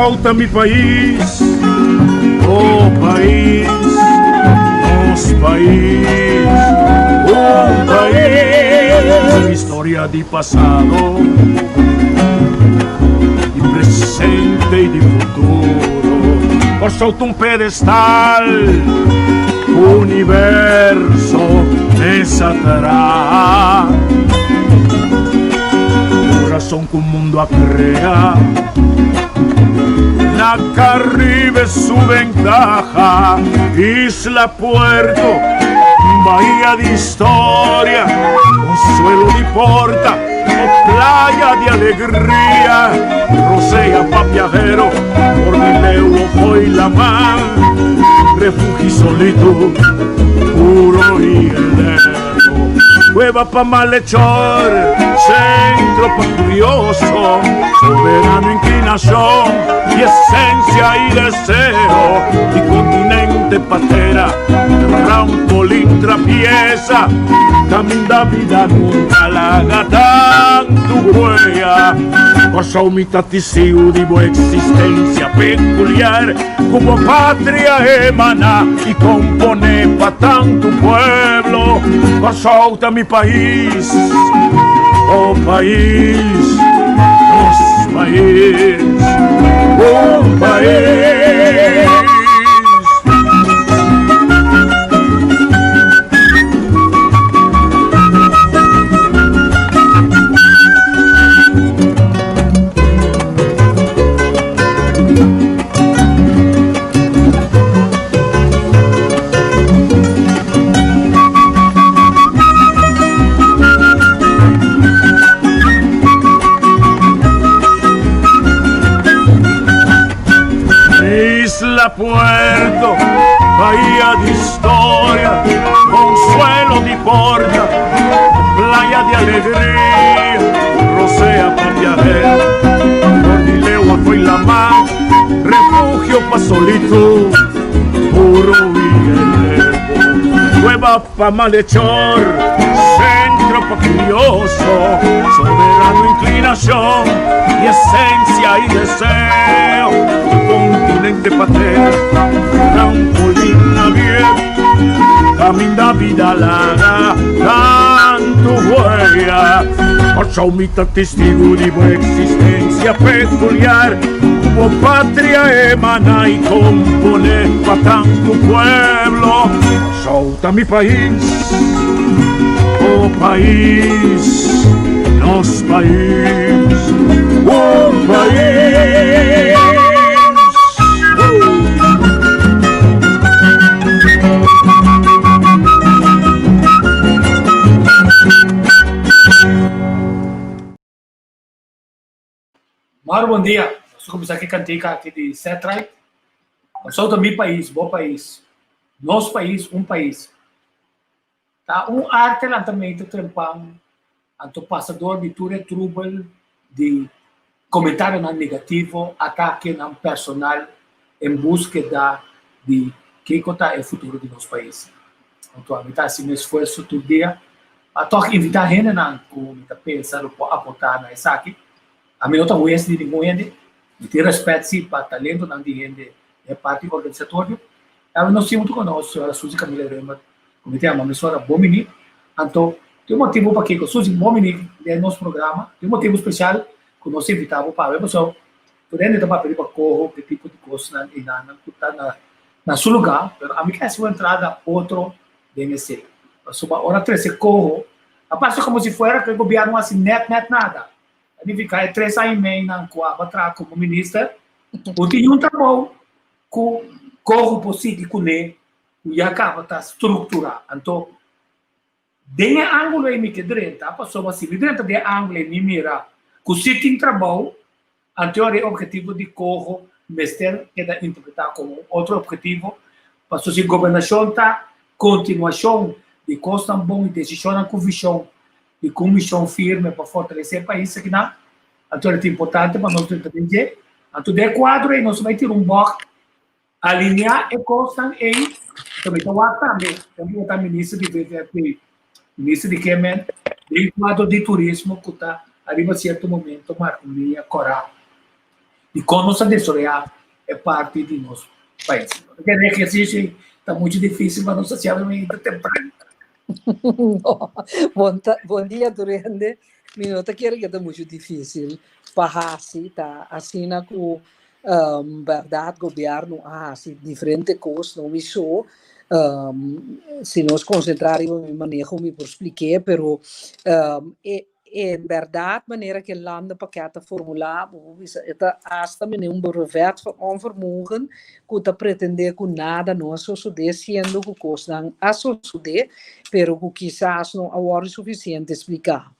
Kòrsou ta mi pais, oh pais, nos pais, un pais. Historia di pasado, di presente i di futuro. Kòrsou ta un pedestal, universo mes a traha. Kurason ku mundu a krea. Na Caribe su ventaha, isla puerto, bahia di historia, consuelo di porta o playa di alegria, rosea pa viajero, por di leu o fo'i laman, refugio y solitud, puro y eterno. Cueva pa malhechor, centro pa curioso, soberano inclinación y esencia y deseo, y continente patera, trampolín trapieza, caminda vida nunca laga tantu huella. Kòrsou mi ta tisiu di bo existencia peculiar. Ku bo patria emaná i komponé pa tantu pueblo. Kòrsou ta mi pais, bo pais, nos pais, un pais. Isla Puerto, bahía de historia, consuelo di porta, playa de alegría, rosea pa viajero, por di lewa foi la mar, refugio pa solitud, puro y eterno, cueva pa malhechor, centro pa curioso, soberano inclinación y esencia y deseo, continente patera, trampolín abierto, caminda vida laga, tantu huella. Kòrsou mi ta testigu di bo existencia peculiar, ku bo patria emana y compone pa tantu pueblo. Kòrsou ta mi pais, bo pais, nos pais, un pais. Maru bon dia, nos ta kuminsá ku e kantika aki di Setright. Kòrsou ta mi pais, bo pais, nos pais, un pais. Ta un arte lantamento trempan anto pasa dor di tur e trubel di komentarionan negativo, atakenan personal en buskeda di kiko ta e futuro di nos pais. Anto ami ta hasi mi esfuerso tur dia pa tòg invitá hendenan ku mi ta pensa lo por aportá na esaki. Ami no ta hues di ningun hende, mi tin rèspèt si pa talentonan di hende den e parti organisatorio. Awe nos tin huntu ku nos señora Suzy Camila Römer ku mi ta yama mesora Bomini. Anto tin un motibu pakiko Suzy Bomini den nos programa, tin un motibu spesial ku nos a invitá bo pa awe pasobra tur hende ta papia riba koho, ke tipo di kosnan i nannan ku ta na na su lugá, pero ami ke hasi un entrada otro den esei. Pasobra ora trese koho a pasa komo si fuera ku e gobièrnu hasi nèt nèt nada. Ta nifiká e tres aña i mei nan ku aba traha komo minister, bo tin un trabou ku koho por sigui kuné ku ya kaba ta strukturá. Anto, den e ángulo ei mi ke drenta, pasobra si mi drenta den e ángulo ei mi mira ku si tin trabou, anto e ophetivo di koho mester keda interpretá komo un otro ophetivo, pasobra si gobernashon ta kontinuashon di kosnan bon i desishonnan ku vishon i ku un mishon firme pa fortalesé e pais akinan, anto ta importante pa nos drenta den dje. Anto den e kuadro ei nos ta bai tira un bògt Alineá e kosnan ei, tambe ta wak tambe, tambe ta minister di VVRP, minister di Kemen, den kuadro di turismo ku ta ariba sierto momento marka un liña kòrá. Dikon nos a desaroyá e parti di nos pais? E ehersisio ei ta muchu difísil pa nos hasi awe mainta tempran. No. Bon ta, bon dia tur hende. Mi no ta kere ke ta muchu difísil pa hasi. Ta asina ku bèrdat gobièrnu a hasi diferente kos, no mi so. Si nos konsentrá riba mi maneho mi por splik'é, pero e En bèrdat manera ku e landenpakket ta formulá, bo por bisa e ta asta mene un brevet van onvermogen ku ta pretendé ku nada no a sosodé siendo ku kosnan a sosodé, pero ku kisas no a wòrdu sufisiente spliká.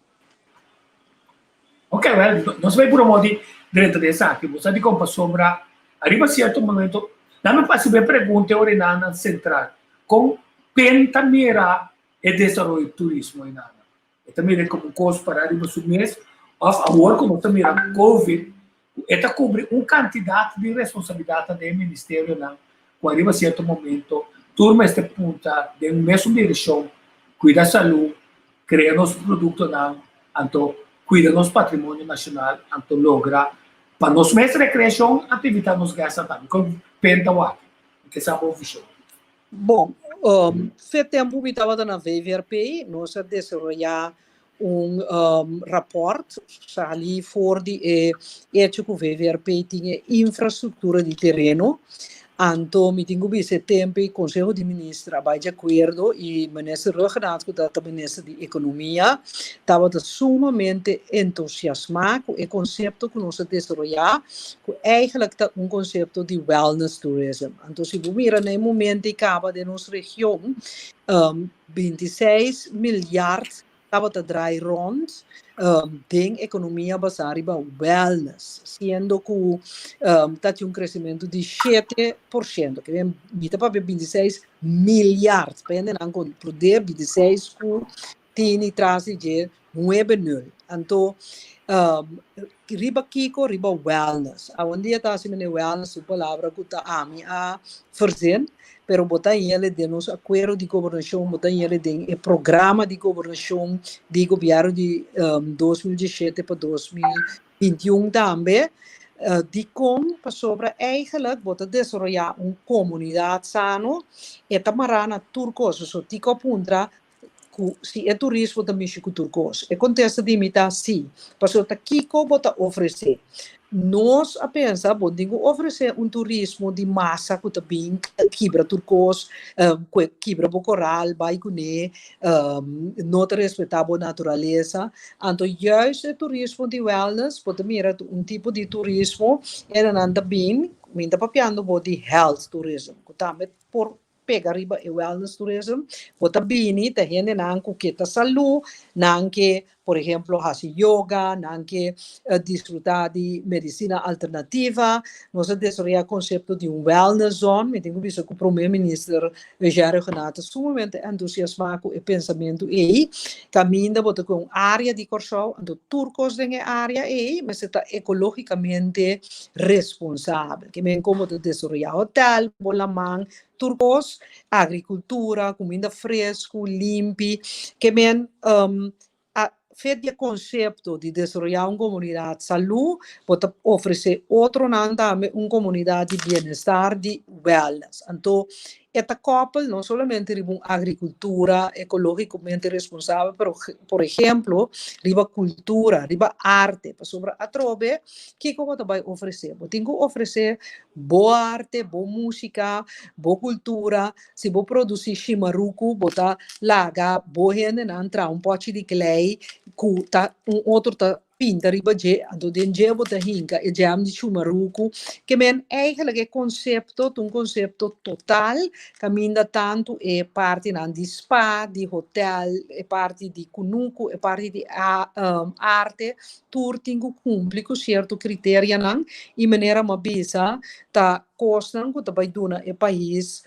Ok, wèl, nos bai puru modi drenta den esaki. Bo sa dikon? Pasobra ariba sierto momento, nan a hasi bo e pregunta e orinanan sentral, kon pen ta mira e desaroyo turismo enanan? E ta mira komo un kos pará riba su mes òf awor ku nos ta mira covid ku e ta kubri un kantidat di responsabilidatnan den e ministerionan ku ariba sierto momento tur mester punta den un mesun direkshon, kuida salú, krea nos produktonan, anto kuida nos patrimonio nashonal, anto logra pa nos mes rekreashon anto evitá nos gèsnan tambe. Kon pen ta wak? Mi ke sa bo vishon. Bon, fe tempu mi tabata na VVRP, nos a desaroyá un rapòrt sali for di e echo ku VVRP tin e infrastruktura di tereno. Anto mi tin ku bisa e tempu ei Konseho di Minister a bai di akuerdo i Minister Rhuggenaath ku tabata Minister di Ekonomia tabata sumamente entusiasmá ku e konsepto ku nos a desaroyá ku eigenlijk ta un konsepto di wellness tourism. Anto si bo mira na e momento ei kaba den nos region, 26 miljard tabata draai rond den ekonomia basá riba wellness, siendo ku ta tin un kresementu di 7%. Ke men mi ta papia 26 miljard, pa hendenan komprondé 26 ku tini tras di dje nuebe nul. Anto riba kiko? Riba wellness. Awendia ta hasi mene wellness un palabra ku ta ami a verzin, pero bo ta hele den nos akuerdo di gobernashon, bo ta hele den e programa di gobernashon di gobièrnu di 2017 pa 2021 tambe. Dikon? Pasobra eigenlijk bo ta desaroyá un komunidat sano, e ta mará na tur kos. So tiko a puntra ku si e turismo ta mishi ku tur kos? E kontesta di mi ta si. Pasobra ta kiko bo ta ofresé? Nos a pensa bo tin ku ofresé un turismo di masa ku ta bin kibra tur kos, ku kibra bo koral bai kuné, no ta respetá bo naturalesa. Anto juist e turismo di wellness bo ta mira un tipo di turismo enanan ta bin, mi ta papiando bo di health tourism ku tambe por pega riba e wellness tourism, bo ta bini ta hendenan ku ke ta salú, nan ke por ehemplo hasi yoga, nan ke disfrutá di medisina alternativa. Nos a desaroyá konsepto di un wellness zone, mi tin ku bisa ku Prome Minister Eugène Rhuggenaath ta sumamente entusiasmá ku e pensamentu ei, kaminda bo ta ku un área di Kòrsou, anto tur kos den e área ei mester ta ekológikamente responsabel. Ke men kon bo ta desaroyá hotèl, bo laman, tur kos, agrikultura, kuminda fresku, limpi, ke men a fet di e konsepto di desaroyá un komunidat salú, bo ta ofresé otronan tambe un komunidat di bienestar, di wellness. Anto e ta kòpel no solamente riba un agrikultura ekológikamente responsabel, pero por ehemplo riba kultura, riba arte, pasobra atrobe kiko bo ta bai ofresé? Bo tin ku ofresé bo arte, bo músika, bo kultura. Si bo produsí shimaruku, bo ta laga bo hendenan traha un pòchi di klei ku ta un otro ta pinta riba dje, anto den dje bo ta hinka e jam di chumaruku. Ke men eigenlijk e konsepto ta un konsepto total kaminda tantu e partinan di spa, di hotel, e parti di kunuku, e parti di arte, tur tin ku kumpli ku sierto kriterianan i manera mi a bisa ta kosnan ku ta bai duna e pais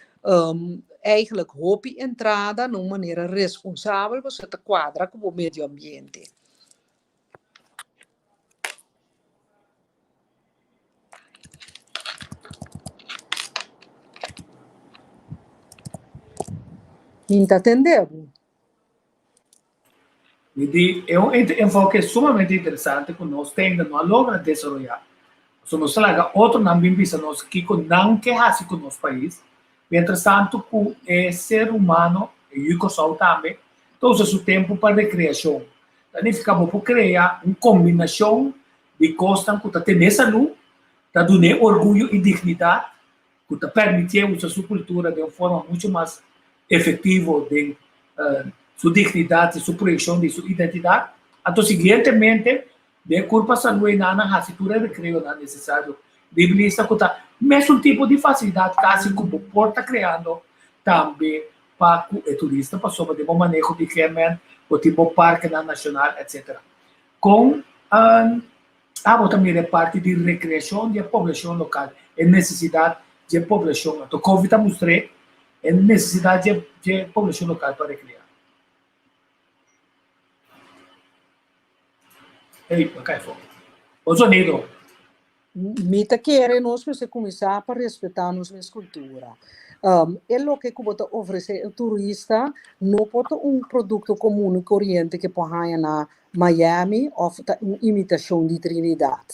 eigenlijk hopi entrada na un manera responsabel pasobra ta kuadra ku bo medio ambiente. Mi ta tende bo. Mi di, e un enfoke sumamente interesante ku nos te ainda no a logra desaroyá. So nos ta laga otronan bin bisa nos kiko nan ke hasi ku nos pais, mientras tanto ku e ser humano, e yu Kòrsou tambe, ta usa su tempu pa rekreashon. Ta nifiká bo por krea un kombinashon di kosnan ku ta tene salú, ta dun'é orguyo i dignidat, ku ta permitié usa su kultura den un forma muchu mas efektivo den su dignidat i su proyekshon di su identidat. Anto siguientemente Den kurpa salú einan nan hasi tur e rekreonan nesesario. Riba lista ku ta mesun tipo di fasilidat kasi ku bo por ta kreando tambe pa ku e turista pasobra den bo maneho di GMN bo tin bo parkenan nashonal etsetera. Kon abo ta mira e parti di rekreashon di e poblashon lokal, e nesesidat di e poblashon? Anto Covid a mustr'é e nesesidat di e poblashon lokal pa rekreá. Ey, pa kai fo. Bo sonido. Mi ta kere nos mester kuminsá pa respetá nos mes kultura. E loke ku bo ta ofresé e turista no por ta un produkto komun i koriente ke por haña na Miami òf ta un imitashon di Trinidad.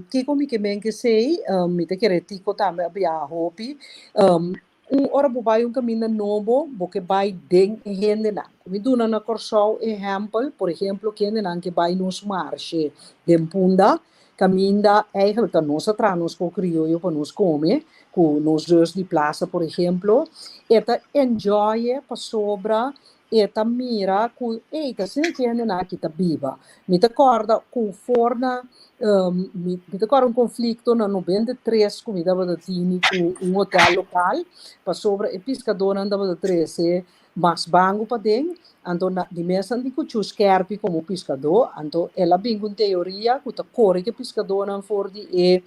Kiko mi ke men kesei? Mi ta kere Tico tambe a biaha hopi. Un ora bo bai un kaminda nobo, bo ke bai den e hendenan. Ku mi duna na Kòrsou ehèmpel, por ehemplo kendenan ke bai nos marshe den Punda, kaminda eigenlijk ta nos a traha nos kok krioyo pa nos kome, ku nos zus di plasa por ehemplo, e ta enjoy e pasobra e ta mira ku ey ta asina ki hendenan aki ta biba. Mi ta kòrda ku for na Mi mi ta kòrda un konflikto na 93 ku mi tabata tini ku un hotel lokal pasobra e piskadónan tabata trese mas bangu paden, anto na di mes nan tin ku chus skèrpi komo piskadó, anto el a bin ku un teoria ku ta kore ku e piskadónan for di e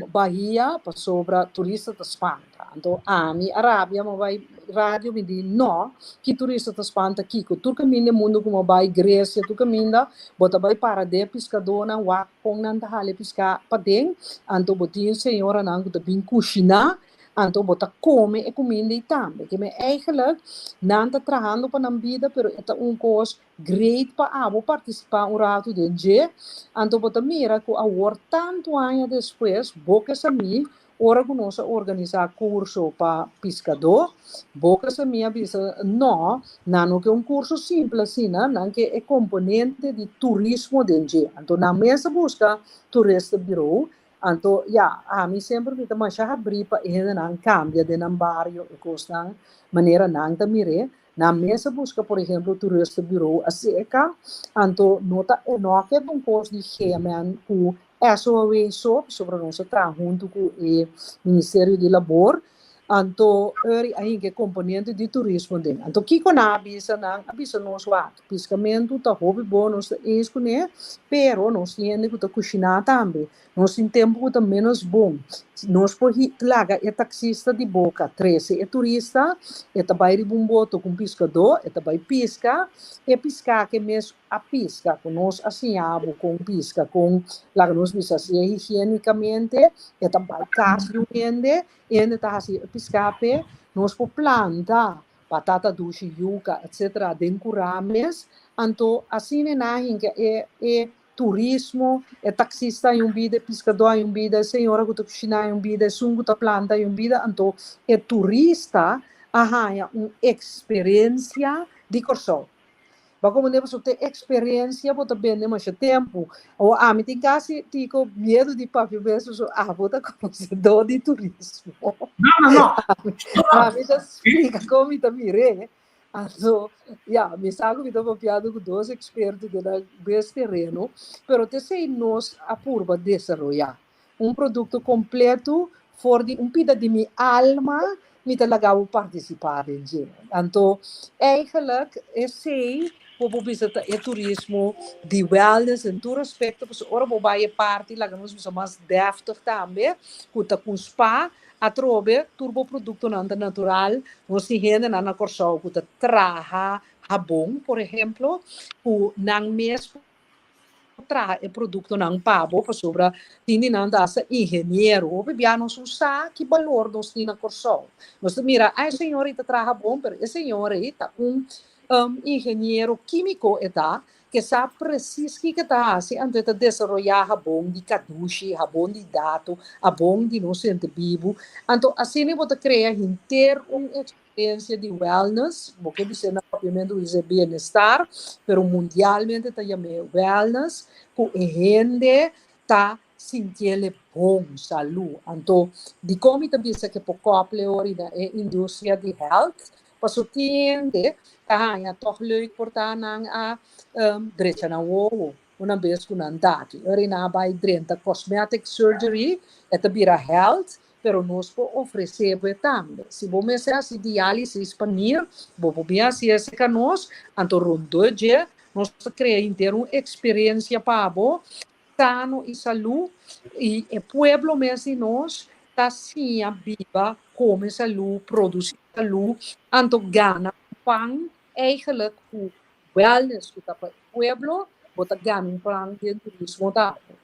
bahia pasobra turista ta spanta. Anto ami a rabia mi a bai radio mi di no, ki turista ta spanta kiko? Tur kaminda e mundu ku mi a bai Grecia tur kaminda Bo ta bai para den e piskadónan, wak kon nan ta hala e piská paden, anto bo tin señoranan ku ta bin kushiná, anto bo ta kome e kuminda ei tambe. Ke men eigentlik nan ta trahando pa nan bida, pero e ta un kos great pa abo partisipá un ratu den dje. Anto bo ta mira ku awor tantu aña despues bo ke sa mi Ora ku nos a organisá kurso pa piskadó, Boca Semilla a bisa, No, nan no ke un kurso simpel asina, nan ke e komponente di turismo den dje. Anto nan mes a buska toeristenbureau. Anto, ya, ami semper mi ta masha habrí pa e hendenan kambia den nan bario e kosnan manera nan ta mir'é. Nan mes a buska, por ehemplo, toeristenbureau aserka. Anto no ta e no a keda un kos di GMN ku SOAW so, pasobra nos a traha huntu ku e Ministerio di Labor, anto eri a hinka e komponente di turismo den. Anto kiko nan a bisa? Nan a bisa nos wak, piskamentu ta hopi bon, nos ta eens kuné, pero nos tin hende ku ta kushiná tambe, nos tin tempu ku ta ménos bon, nos por laga e taksista di boka trese e turista, e ta bai riba un boto ku un piskadó, e ta bai piska, e piská ke mes a pisca, cu nos a siña bo con pisca, con laga nos bisa hacié higienicamente, e ta bay cas di un hende, e hende ta haci e pisca p'e, nos por planta patata dushi, yuca, etcetera den cura mes, anto asina e nan a hinca e e turismo, e taxista hay un bida, e piscador hay un bida, e señora cu ta cushina hay un bida, esun cu ta planta hay un bida, anto e turista a haya un experiencia di Corsou. Bo a komprendé pasobra te eksperensia bo ta bende masha tempu. Awor ami tin kasi tiko miedu di papia bes pasobra abo ta konosedó di turismo. No, no, no. Ami ta splika kon mi ta mir'é. Anto, ya, mi sa ku mi ta papiando ku dos eksperto den nan bes tereno, pero t'esei nos a purba desaroyá. Un produkto kompleto for di un pida di mi alma mi ta laga bo partisipá den dje. Anto eigenlijk esei bo por bisa ta e turismo di wellness den tur aspekto pasobra ora bo bai e parti laga nos bisa mas dèftig tambe ku ta ku spa atrobe tur bo produktonan ta natural. Nos tin hendenan na Kòrsou ku ta traha habon por ehemplo ku nan mes traha e produktonan pa bo pasobra tin di nan ta hasta ingeniero. Hopi bia nos no sa ki balor nos tin na Kòrsou. Nos ta mira, ah, e señor ei ta traha bon, pero e señor ei ta un ingeniero kímiko e ta. Ke sa presis kiko e ta hasi, anto e ta desaroyá habon di kadushi, habon di dato, habon di nos hende bibu. Anto asina bo ta krea henter un eksperensia di wellness, bo ke bisa na papiamentu bisa bienestar, pero mundialmente ta yam'é wellness, ku e hende ta sintiele bon, salú. Anto dikon mi ta bisa ke por kople ori na e industria di health? Paso tin hende ta haña tòg leuk por ta nan a drecha nan wowo una bes ku nan ta aki. Ora i nan a bai drenta cosmetic surgery e ta bira health, pero nos por ofresé bo e tambe. Si bo mester hasi diálisis pa nir, bo por bin hasi esei ka nos, anto rondó dje nos ta krea henter un eksperensia pa bo sano i salú, i e pueblo mes di nos ta siña biba, kome salú, produsí salú, anto gana un pan eigenlijk ku wellness ku ta pa e pueblo, bo ta gana un pan den turismo tambe.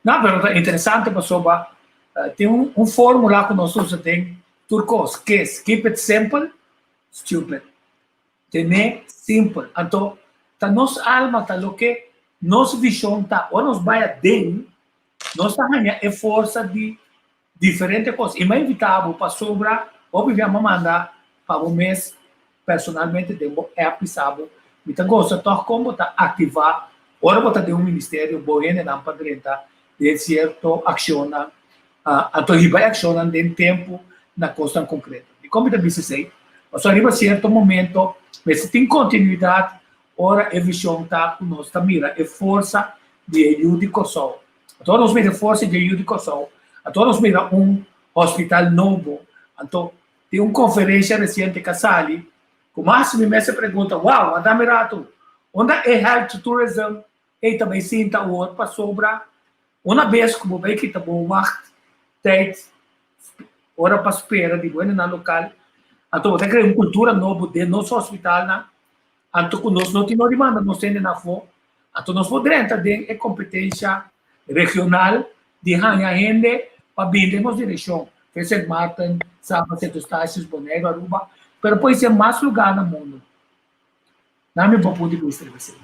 No, pero ta interesante pasobra tin un formula ku nos usa den tur kos, KISS, keep it simple, stupid. Tene simpel. Anto ta nos alma ta loke nos vishon ta. Ora nos bai aden, nos ta haña e forsa di diferente kos. I mi a invitá bo pasobra hopi bia mi a manda pa bo mes personalmente den bo app bisa bo mi ta gosa tòg kon bo ta aktivá ora bo ta den un ministerio bo hendenan pa drenta den sierto akshonnan. Anto hiba e akshonnan den tempu na kosnan konkreto. Dikon mi ta bisa esei? Pasobra riba sierto momento mester tin kontinuidat ora e vishon ta ku nos ta mira e forsa di e yu di Kòrsou. Anto ora nos mira e forsa di e yu di Kòrsou, anto ora nos mira un hospital nobo, anto tin un konferensha resiente ku a sali ku mas mi mester pregunta, wow, a dami ratu, unda e health tourism ei ta bai sinta awor pasobra Una bes ku bo bai kita bo wacht tijd ora pa spera di bo hendenan lokal, anto bo ta krea un kultura nobo den nos hospitalnan, anto ku nos no tin no di manda nos hendenan afó, anto nos por drenta den e kompetensha regional di haña hende pa bin den nos direkshon, fe Sint Maarten, Saba, Sint Eustatius, Boneiru, Aruba, pero por esei mas lugá na mundu. Na mi bo punto di bista riba esei.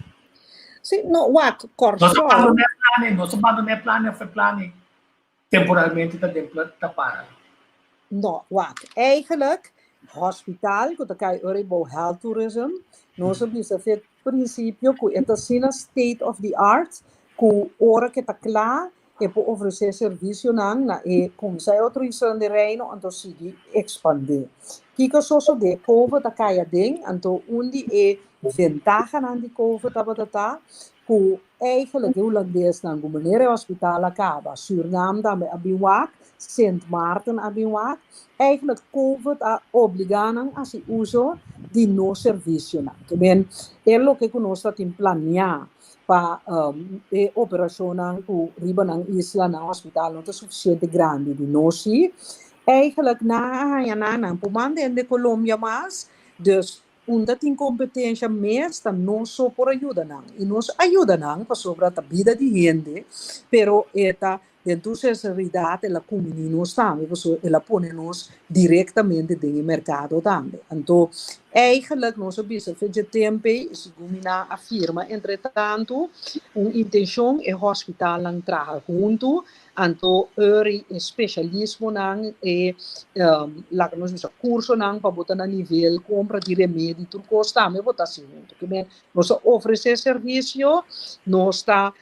Sí, no, wak, Nos a Kòrsou. bandoná e plannan, nos a bandoná e plannan of e plannan temporalmente ta den ta para. No, wak, eigenlijk, hospital ku ta kai ora bou health tourism, nos a bisa fe prinsipio ku e ta asina state of the art ku ora ke ta kla e por ofresé servisionan na e kuminsá e otro islanan di Reino anto sigui ekspandé. Kiko a sosodé? Covid a kai aden, anto un di e ventahanan di Covid tabata ta ku eigenlijk e hulandesnan ku manera e hospital a kaba, Sürnam tambe a bin wak, Sint Maarten a bin wak, eigenlijk Covid a obligá nan hasi uso di nos servisionan. Ke men e loke ku nos ta tin planiá pa e operashonnan ku riba nan isla, nan hospital no ta sufisiente grandi di nos si. Eigenlijk nan a haña nan, nan por manda hende Colombia mas, dus unda tin kompetensha mes ta nos so por a yuda nan. I nos a yuda nan pasobra ta bida di hende, pero e ta Den tur sinseridat el a kuminí nos tambe pasobra el a pone nos direktamente den e merkado tambe. Anto eigenlijk nos a bisa fe dje temp ei, segun mi nan a firma entretantu, un intenshon e hospitalnan traha huntu, anto eur e spesialismonan, e laga nos bisa kursonan pa bo ta na nivel kompra di remedi tur kos tambe bo ta hasi huntu. Ke men nos a ofresé servisio, nos ta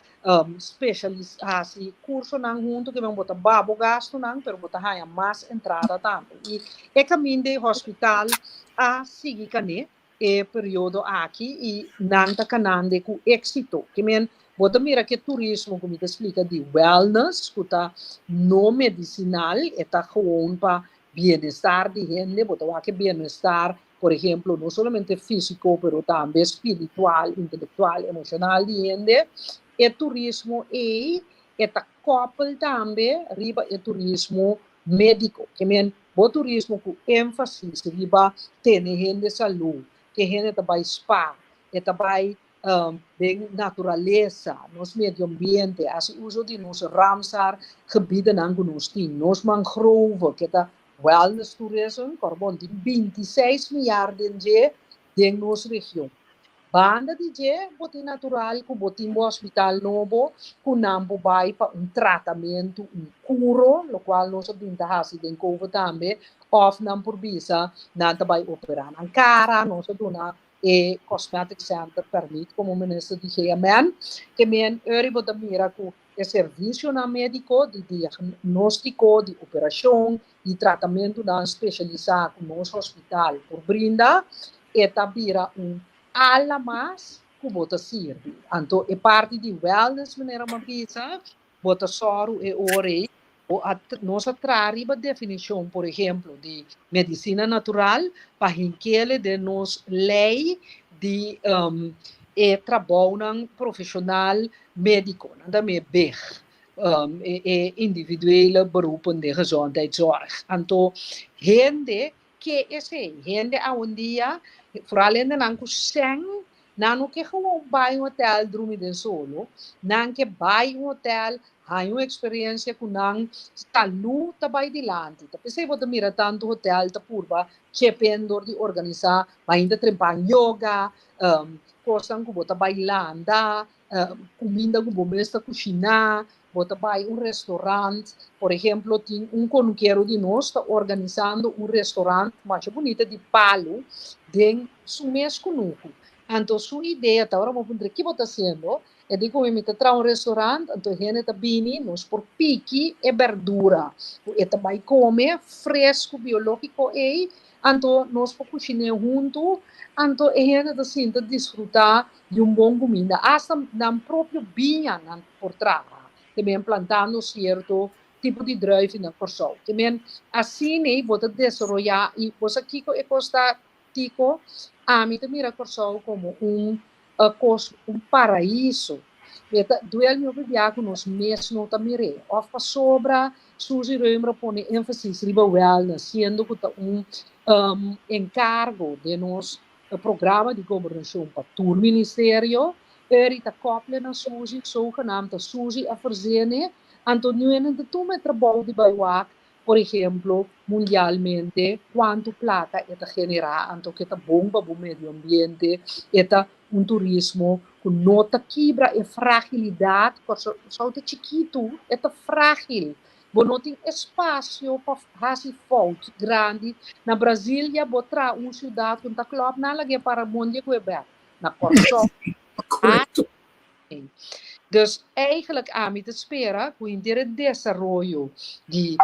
specialis hasi cursonan hunto que bo ta baha bo gastonan pero bo ta haña mas entrada tambe. Y e caminda e hospital a sigui cané e periodo aki y nan ta canande cu éxito. Que men bo ta mira ke turismo cu mi ta splica di wellness cu ta no medicinal, e ta gewoon pa bienestar di hende, bo ta wak e bienestar por ehemplo, no solamente físiko, pero tambe spiritual, intelectual, emocional di hende, e turismo ei e ta koppel tambe riba e turismo médiko. Ke men, bo turismo ku énfasis riba tene hende salú, ke hende ta bai spa, e ta bai den naturalesa, nos medio ambiente, hasi uso di nos Ramsar gebidennan ku nos tin, nos mangrove, ke ta Wellness tourism, Corbon tin 26 miar den dje den nos region. Banda di dje bo tin natural ku bo tin bo hospital nobo ku nan por bai pa un tratamentu, un kuro, lokual nos a bin ta hasi den Covid tambe, òf nan por bisa nan ta bai operá nan kara, nos a duna e cosmetic center permit komo minister di GMN. Ke men ori bo ta mira ku e servisionan médiko di diagnóstiko, di operashon, di tratamentunan spesialisá ku nos hospital por brinda, e ta bira un ala mas ku bo ta sirbi. Anto e parti di wellness manera mi a bisa, bo ta sòru e ora ei, bo a nos a traha riba definishon por ehemplo di medisina natural pa hinkele den nos lei di e trabounan profeshonal médiko, nan ta mira big, e individuele beroepen den gezondheidszorg. Anto hende ke esei, hende awendia, foral hendenan ku sèn, nan no ke gewoon bai un hotel drumi den solo, nan ke bai un hotel, haña un eksperensia ku nan salú ta bai dilanti. Ta p'esei bo ta mira tantu hotel ta purba chepen dor di organisá mainta trempan yoga, kosnan ku bo ta bai landa, kuminda ku bo mes ta kushiná, bo ta bai un restaurant, por ehemplo tin un konukero di nos ta organisando un restaurant masha bunita di palu den su mes kunuku. Anto su idea ta ora bo puntra ki bo ta hasiendo, e di ku mi ta traha un restaurant anto hende ta bini nos por piki e berdura ku e ta bai kome fresku biológiko ei, anto nos por kushiné huntu, anto e hende ta sinta disfrutá di un bon kuminda, asta nan propio biña nan por traha, te men plantando sierto tipo di druiven na Kòrsou. Te men asina bo ta desaroyá i bo sa kiko e kos ta Tiko? Ami ta mira Kòrsou komo un kos, un paraiso. Mi ta duel mi hopi bia ku nos mes no ta mir'é. Òf pasobra Suzy Römer a pone énfasis riba wellness, siendo ku ta un enkargo den nos programa di gobernashon pa tur ministerio, Eri ta kople na Suzy, zogenaamd ta Suzy a verzene, anto nu e nan ta tuma e trabou di bai wak, por ehemplo, mundialmente kuantu plaka e ta generá, anto ke ta bon pa bo medio ambiente, e ta un turismo ku no ta kibra e fragilidat, pasobra ta chikitu, e ta fragil. Bo no tin espasio pa hasi fout grandi. Na Brasilia bo traha un siudat ku no ta klòp nan lag'é para mondia ku e bèk. Na Kòrsou Dus eigenlijk ami ta spera ku henter e desaroyo di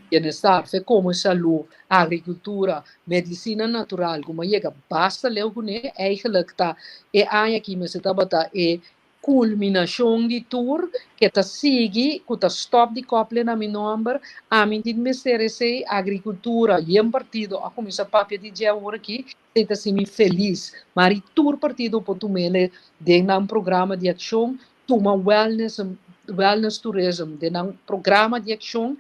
bienestar, fe komo salú, agrikultura, medisina natural ku mi a yega basta leu kuné, eigenlijk ta e aña aki mester tabata e Kulminashon di tur ke ta sigui ku ta stòp di kòple na mi nòmber, ami tin mester esei, agrikultura, yen partido a kuminsá papia di dje awor aki, esei ta hasi mi felis. Mari tur partido por tum'ele den nan programa di akshon, tuma wellness, wellness tourism den nan programa di akshon,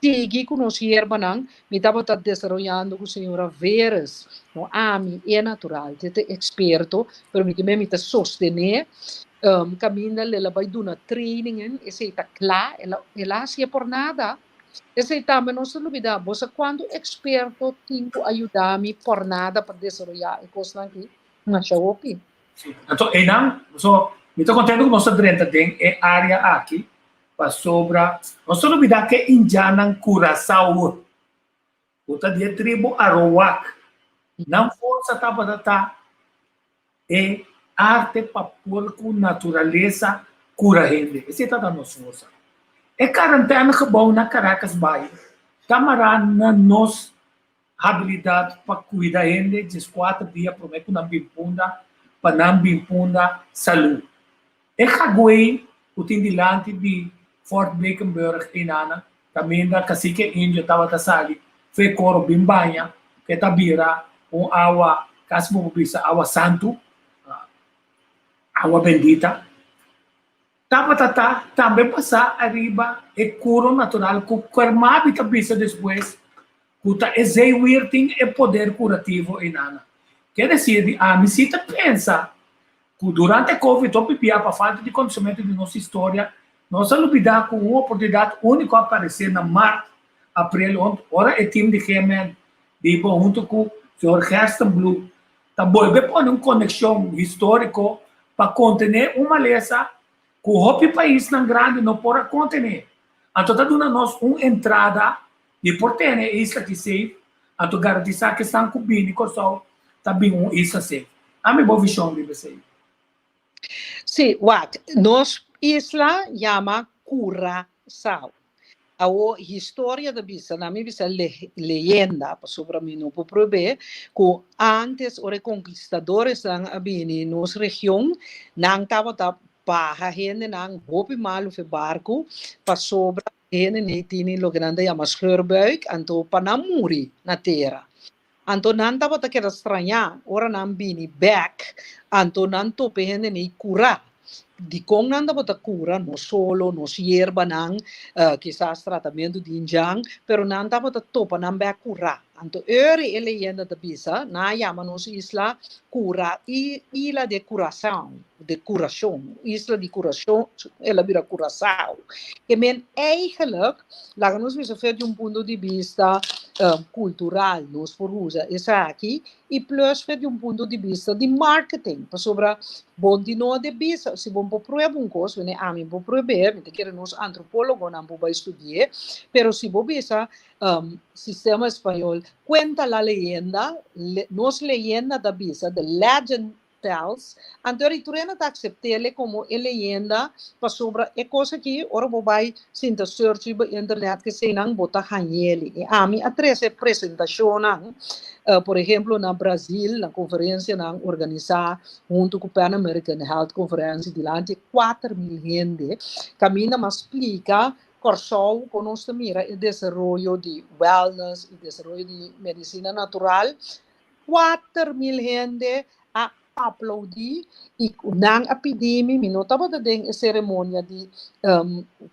sigui ku nos yerbanan, mi tabata desaroyando ku señora Veres, no ami, e natural, te ta eksperto, pero mi tambe mi ta sostené, kaminda el a bai duna trainingen, esei ta kla, el a el a hasié por nada, esei tambe nos ta lubidá, bo sa kuantu eksperto tin ku a yuda mi por nada pa desaroyá e kosnan aki? Masha hopi. Sí, anto einan, so, mi ta kontento ku nos ta drenta den e área aki, Pasobra nos ta lubidá ke indjannan Curaçao, ku ta di e tribu Arowak, nan forsa tabata ta e arte pa por ku naturalesa kura hende. Esei tabata nos forsa. E karantèna gebou na Caracas Bay ta mará na nos habilidat pa kuida hende dieskuater dia promé ku nan bin punda pa nan bin punda salú. E Hagwei ku tin dilanti di Fort Beekenburg einana kaminda kasike indio tabata sali fe koro bin baña ke ta bira un awa kasi bo por bisa awa santu, awa bendita. Tabata ta tambe basá ariba e kuro natural ku Kermabi ta bisa despues ku ta e zeewier tin e poder kurativo einana. Ke desir di ami si ta pensa ku durante Covid hopi bia pa falta di konosementu di nos historia, nos a lubidá ku un oportunidat úniko a aparesé na mart, aprel ora e tim di GMN biba huntu ku señor Gerstenbluth. Ta bolbe pone un konekshon históriko pa kontené un malesa ku hopi paisnan grandi no por a kontené. Anto ta duna nos un entrada di por tene e isla aki safe, anto garantisá ku esnan ku bini Kòrsou ta bin un isla safe. Ami bo vishon riba esei. Sí, wak, nos isla yama Curaçao. Awo historia ta bisa, na mi bisa le, leyenda, pasobra mi no por prob'é, ku antes ora e konkistadoresnan a bini nos region, nan tabata baha hendenan hopi malu fe barku, pasobra hende nei tini loke nan ta yama scheurbuik, anto pa nan muri na tera. Anto nan tabata keda strañá ora nan bini bèk, anto nan topa e hende nei kurá. Dikon nan tabata kura? No solo nos yerbanan, kisas tratamentu di indjan, pero nan tabata topa nan bèk kurá. Anto eri e leyenda ta bisa, nan a yama nos isla Kura, Isla de Curaçao, de Curaçao, Isla di Curaçao, el a bira Curaçao. Ke men eigenlijk, laga nos bisa for di un punto di bista kultural nos por usa esaki i plus for di un punto di bista di marketing, pasobra bon di no de bisa, si bon por prueba un kos, wene ami por prueb'é, mi ta kere nos antropólogonan por bai studi'é, pero si bo bisa sistema español cuenta la leyenda, nos leyenda ta bisa, the legend tells, anto e turena ta aceptele como e leyenda pasobra e cos aki ora bo bay sinta search riba internet keseynan bo ta hañeli. Y ami a trece presentacionnan, por ehemplo na Brazil na conferencianan organisa hunto cu Pan American Health Conference dilanti 4000 hende caminda mas splica Kòrsou kon nos ta mira e desaroyo di wellness i desaroyo di medisina natural. 4000 hende a aplaudí i nan a pidi mi, mi no tabata den e seremonia di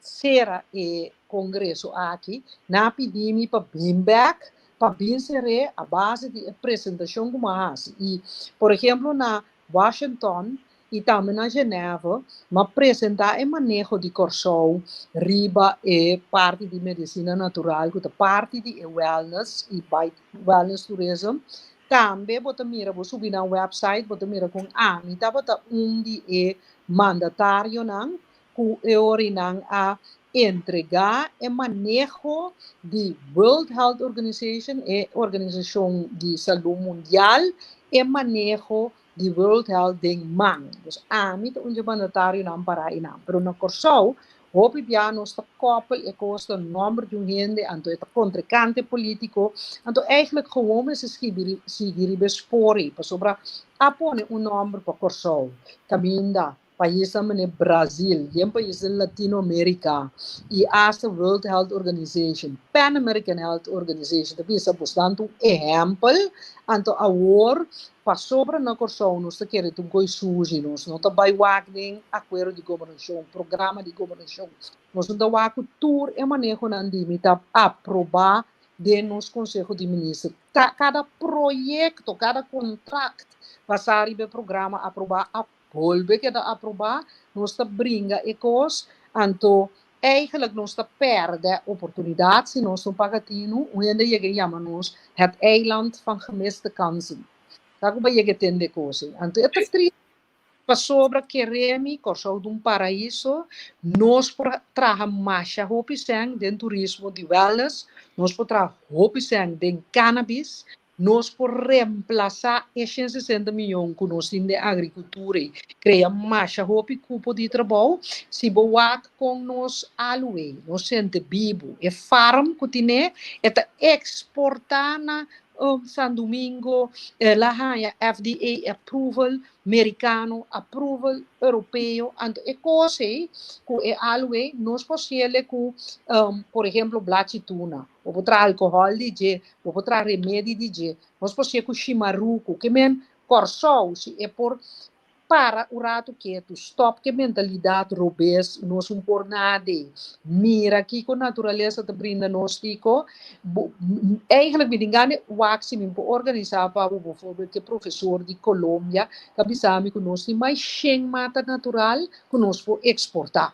sera e kongreso aki, nan a pidi mi pa bin bèk pa bin ser'é a base di e presentashon ku mi a hasi. I por ehemplo na Washington i tambe na Genève, m'a presentá e maneho di Kòrsou riba e parti di medisina natural ku ta parti di e wellness i bai wellness tourism. Tambe bo ta mira, bo subi nan website, bo ta mira kon ami tabata un di e mandatarionan ku e orinan a entregá e maneho di World Health Organization, e organisashon di salú mundial, e maneho di World Health den man. Dus ami ta un dje mandatarionan para einan. Pero na Kòrsou, hopi bia nos ta kòpel e kos ta nòmber di un hende, anto e ta kontrinkante polítiko. Anto eigenlijk gewoon mester skibi sigui riba e spoor ei, pasobra a pone un nòmber pa Kòrsou kaminda Paisnan manera Brazil, yen pais den Latino America y hasta World Health Organization, Pan American Health Organization ta bisa bosnan ta un ehempel, anto awor pasobra na Kòrsou nos ta kere ta un koi sushi, nos no ta bai wak den akuerdo di gobernashon, programa di gobernashon, nos no ta wak ku tur e manehonan di mi ta aproba den nos Konseho di Minister. Kada proyekto, kada kontrakt basá riba e programa aprobá a Bolbe keda aprobá, nos ta bringa e kos, anto eigenlijk nos ta pèrdè oportunidat si nos no paga tinu, un hende yega i yama nos het eiland van gemiste kansen. Ta ku bo yega e tende e kos ei. Anto e ta triste pasobra kere mi Kòrsou ta un paraiso, nos por traha masha hopi sèn den turismo di wellness, nos por traha hopi sèn den cannabis, Nos por reemplasá e 160 miyon ku nos tin den agrikultura i krea masha hopi kupo di trabou. Si bo wak kon nos aloe, nos sente bibu, e farm ku tine, e ta eksportá na San Domingo, el a haña FDA approval merikano, approval europeo, anto e kos ei ku e aloe nos por siele ku por ehemplo blachi tuna. Bo por traha alkohòl di dje, bo por traha remedi di dje. Nos por siña ku shimaruku. Ke men Kòrsou, si e por para un ratu ketu, stòp ku e mentalidat robes, nos un por nada ei. Mira kiko naturalesa ta brinda nos kiko. Bo, eigenlijk mi tin gana wak si mi por organisá pa bo, bijvoorbeeld ku e profesor di Colombia ta bisa mi ku nos tin mas shen mata natural ku nos por eksportá.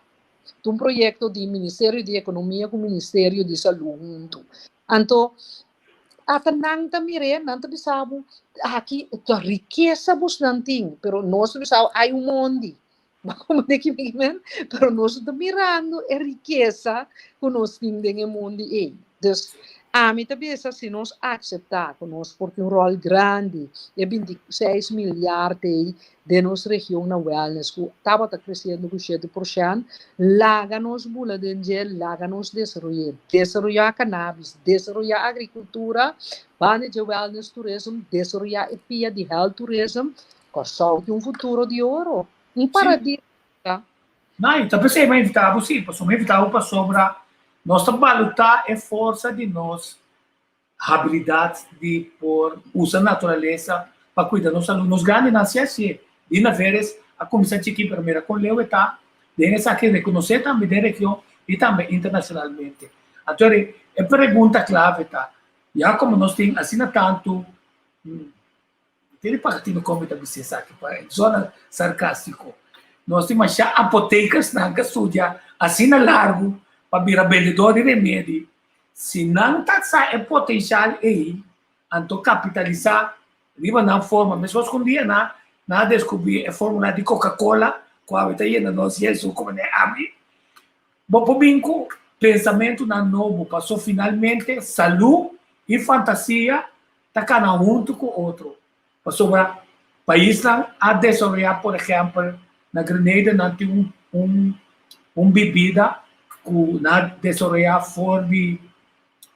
Ta un proyekto di Ministerio di Ekonomia ku Ministerio di Salú huntu. Anto, Ata nan ta mir'é, nan ta bisa bo, aki ta rikesa bosnan tin, pero nos ta bisa bo, ai un mondi. Bo comprende ki mi men? Pero nos no ta mirando e rikesa ku nos tin den e mondi ei. Dus, ami ta bisa si nos akseptá ku nos por tin un ròl grandi, e 26 milyard ei den nos region na wellness ku tabata kresiendo ku 7%, laga nos bula den dje, laga nos desaroy'é. Desaroyá cannabis, desaroyá agrikultura, banda dje wellness tourism, desaroyá e pia di health tourism, Kòrsou tin un futuro di oro, un paradiso ta. No, ta p'esei mi a invitá bo, sí, pasobra mi a invitá bo pasobra nos ta balutá e forsa di nos habilidat di por usa naturalesa pa kuida nos salú. Nos grandinan si hasié. Dina Veres a kuminsá chikí, pero mira kon leu e ta den esaki, rekonosé tambe den region i tambe internashonalmente. Anto e pregunta klave ta, ya komo nos tin asina tantu Tene pa tino kon mi ta bisa esaki pa e zona sarkástiko. Nos tin masha apotekersnan ka studia asina largu pa bira bendedor di remedi. Si nan ta sa e potenshal ei, anto kapitalisá riba nan forma. Meskos ku un dia nan a deskubrí e fórmula di Coca-Cola ku awe ta yena nos Yesu komo ne ami. Bo por bin ku pensamentunan nobo paso finalmente salú i fantasia ta kana huntu ku otro, pasobra paisnan a desaroyá, por ehèmpel na Grenada nan tin un un un bibida ku nan a desaroyá for di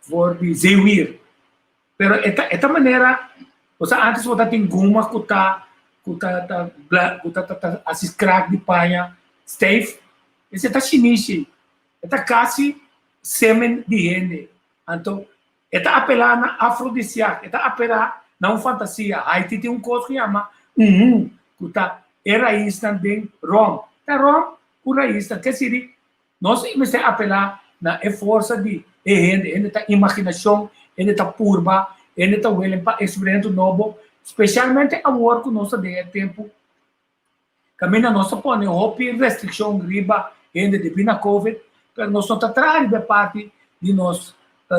for di zeewier, pero e ta e ta manera, osea antes bo ta tin guma ku ta ku ta ta ku ta ta hasi krak di paña stijf, esei ta shinishi, e ta kasi semen di hende, anto E ta apelá na afrodisiak, e ta apelá na un fantasia. Haiti tin un kos ku yama uhun, ku ta e raisnan den ròm. Ta ròm ku raisnan. Ke siri nos mester apelá na e forsa di e hende. Hende ta imaginashon, hende ta purba, hende ta welen pa eksperimento nobo, spesialmente awor ku nos ta den e tempu Kaminda nos ta pone hopi restrikshon riba hende debí na covid, pero nos no ta traha riba e parti di nos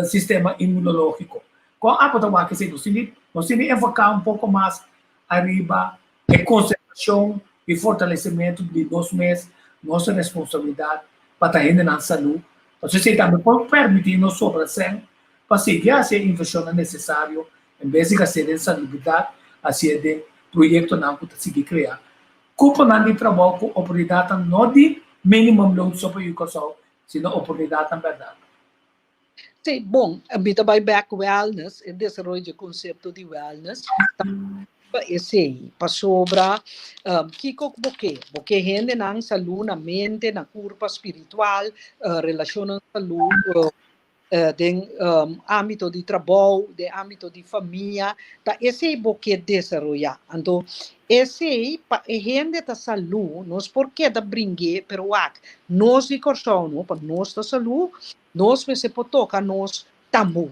sistema inmunológiko. Kon abo ta wak esei? Nos tin di nos tin di enfoká un poko mas ariba e konservashon i fortalesementu di nos mes, nos responsabilidat pa ta hendenan salú. Pasobra esei tambe por permití nos sobra sèn pa sigui hasi e invershonnan nesesario En bes di gast'é den salubridat, hasié den proyektonan ku ta sigui krea kuponan di trabou ku oportunidatnan no di minimumloon so pa yu Kòrsou, sino oportunidatnan bèrdat. Sí, bon, mi ta bai bèk wellness, e desaroyo dje konsepto di wellness ta pa esei, pasobra kiko ku bo ke? Bo ke hendenan salú na mente, na kurpa, spiritual, relashonnan salú, den ámbito di trabou, den ámbito di famia, ta esei bo ke desaroyá. Anto esei pa e hende ta salú, nos por keda bring'é, pero wak, nos di Kòrsou no, pa nos ta salú, nos mester por toka nos tambú,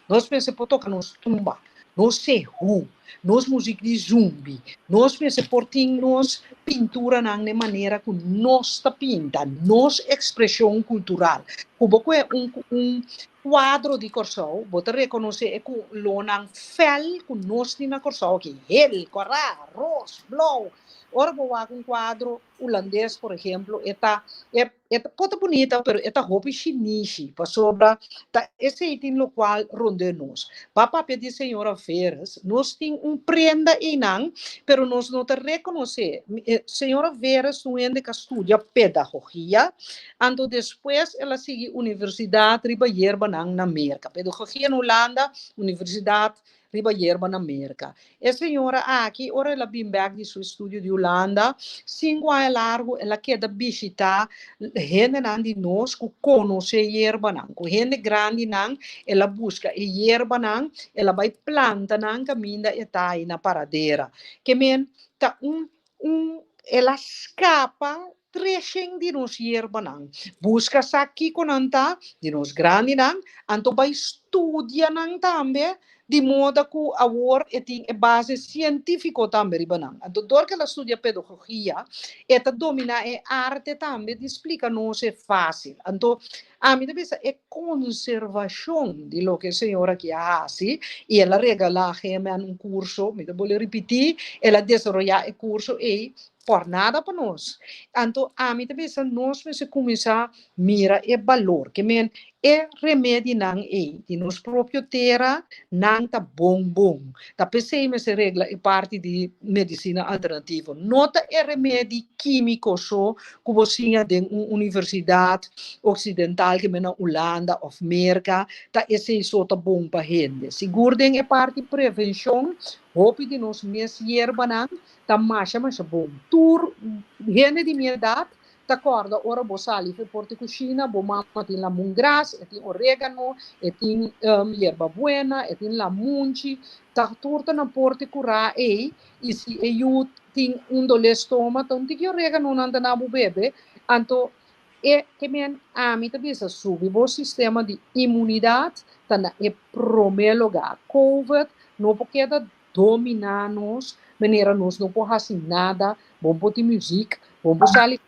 nos mester por toka nos tumba, nos sehú, nos muzik di zumbi, nos mester por tin nos pinturanan den manera ku nos ta pinta, nos ekspreshon kultural. Ku bo kue un un kuadro di Kòrsou, bo ta rekonosé e kolónan fèl ku nos tin na Kòrsou aki, hel, kòrá, ros, blou. Ora bo wak un kuadro hulandes, por ehemplo, e ta e E ta por ta bunita, pero e ta hopi shinishi, pasobra ta esei tin lokual rondé nos. Pa papia di señora Veres, nos tin un prenda einan, pero nos no ta rekonosé. Señora Veres ta un hende ku a studia pedagogia, anto despues el a sigui universidat riba yerbanan na Merka. Pedagogia na Hulanda, universidat riba yerba na Merka. E señora aki, ora el a bin bek di su estudio di Hulanda, sinku aña largu el a keda bishitá hendenan di nos ku konosé yerbanan. Ku hende grandinan el a buska e yerbanan, el a bai planta nan kaminda e ta ai na Paradera. Ke men ta un un el a skapa. 300 di nos yerbanan. Buska sa kiko nan ta, di nos grandinan, anto bai studia nan tambe, di moda ku awor e tin e base sientífiko tambe riba nan. Anto dor ku el a studia pedagogia, e ta dominá e arte tambe di splika nos e fásil. Anto ami ta bisa e konservashon di loke e señor aki a hasi, i el a regalá GMN un kurso, mi ta bolbe ripití, el a desaroyá e kurso ei por nada pa nos. Anto ami ta bisa nos mester kuminsá mira e balor, ke men e remedinan ei di nos propio tera, nan ta bon bon. Ta p'esei mester regla e parti di medisina alternativo. No ta e remedi kímiko so ku bo siña den un universidat oksidental ke men na Hulanda òf Merka, ta esei so ta bon pa hende. Sigur den e parti prevenshon, hopi di nos mes yerbanan Ta masha masha bon. Tur hende di mi edat ta kòrda ora bo sali for porta kushina, bo mama tin lamungras, e tin oregano, e tin yerba buena, e tin lamunchi, ta tur ta na porta kurá ei, i si e yu tin un dolé stoma, ta un tiki oregano nan ta na bo bebe, anto e ke men ami ta bisa subi bo sistema di imunidat ta na e promé lugá. Covid no por keda dominá nos, manera nos no por hasi nada, bo por tin muziek, bo por sali.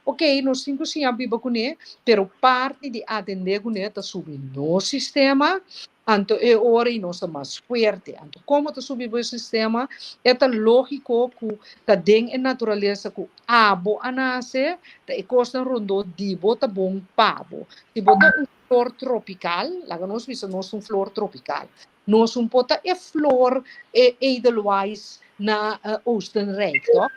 Ok, nos tin ku siña biba kuné, pero parti di atendé kuné ta subi nos sistema, anto e ora ei nos ta mas fuerte. Anto komo ta subi bo sistema? E ta lógiko ku ta den e naturalesa ku abo a nase, ta e kosnan rondó di bo ta bon pa bo. Si bo ta un flor tropikal, laga nos bisa nos ta un flor tropikal, Nos un por ta e flor e edelweiss na Oostenrijk, toch?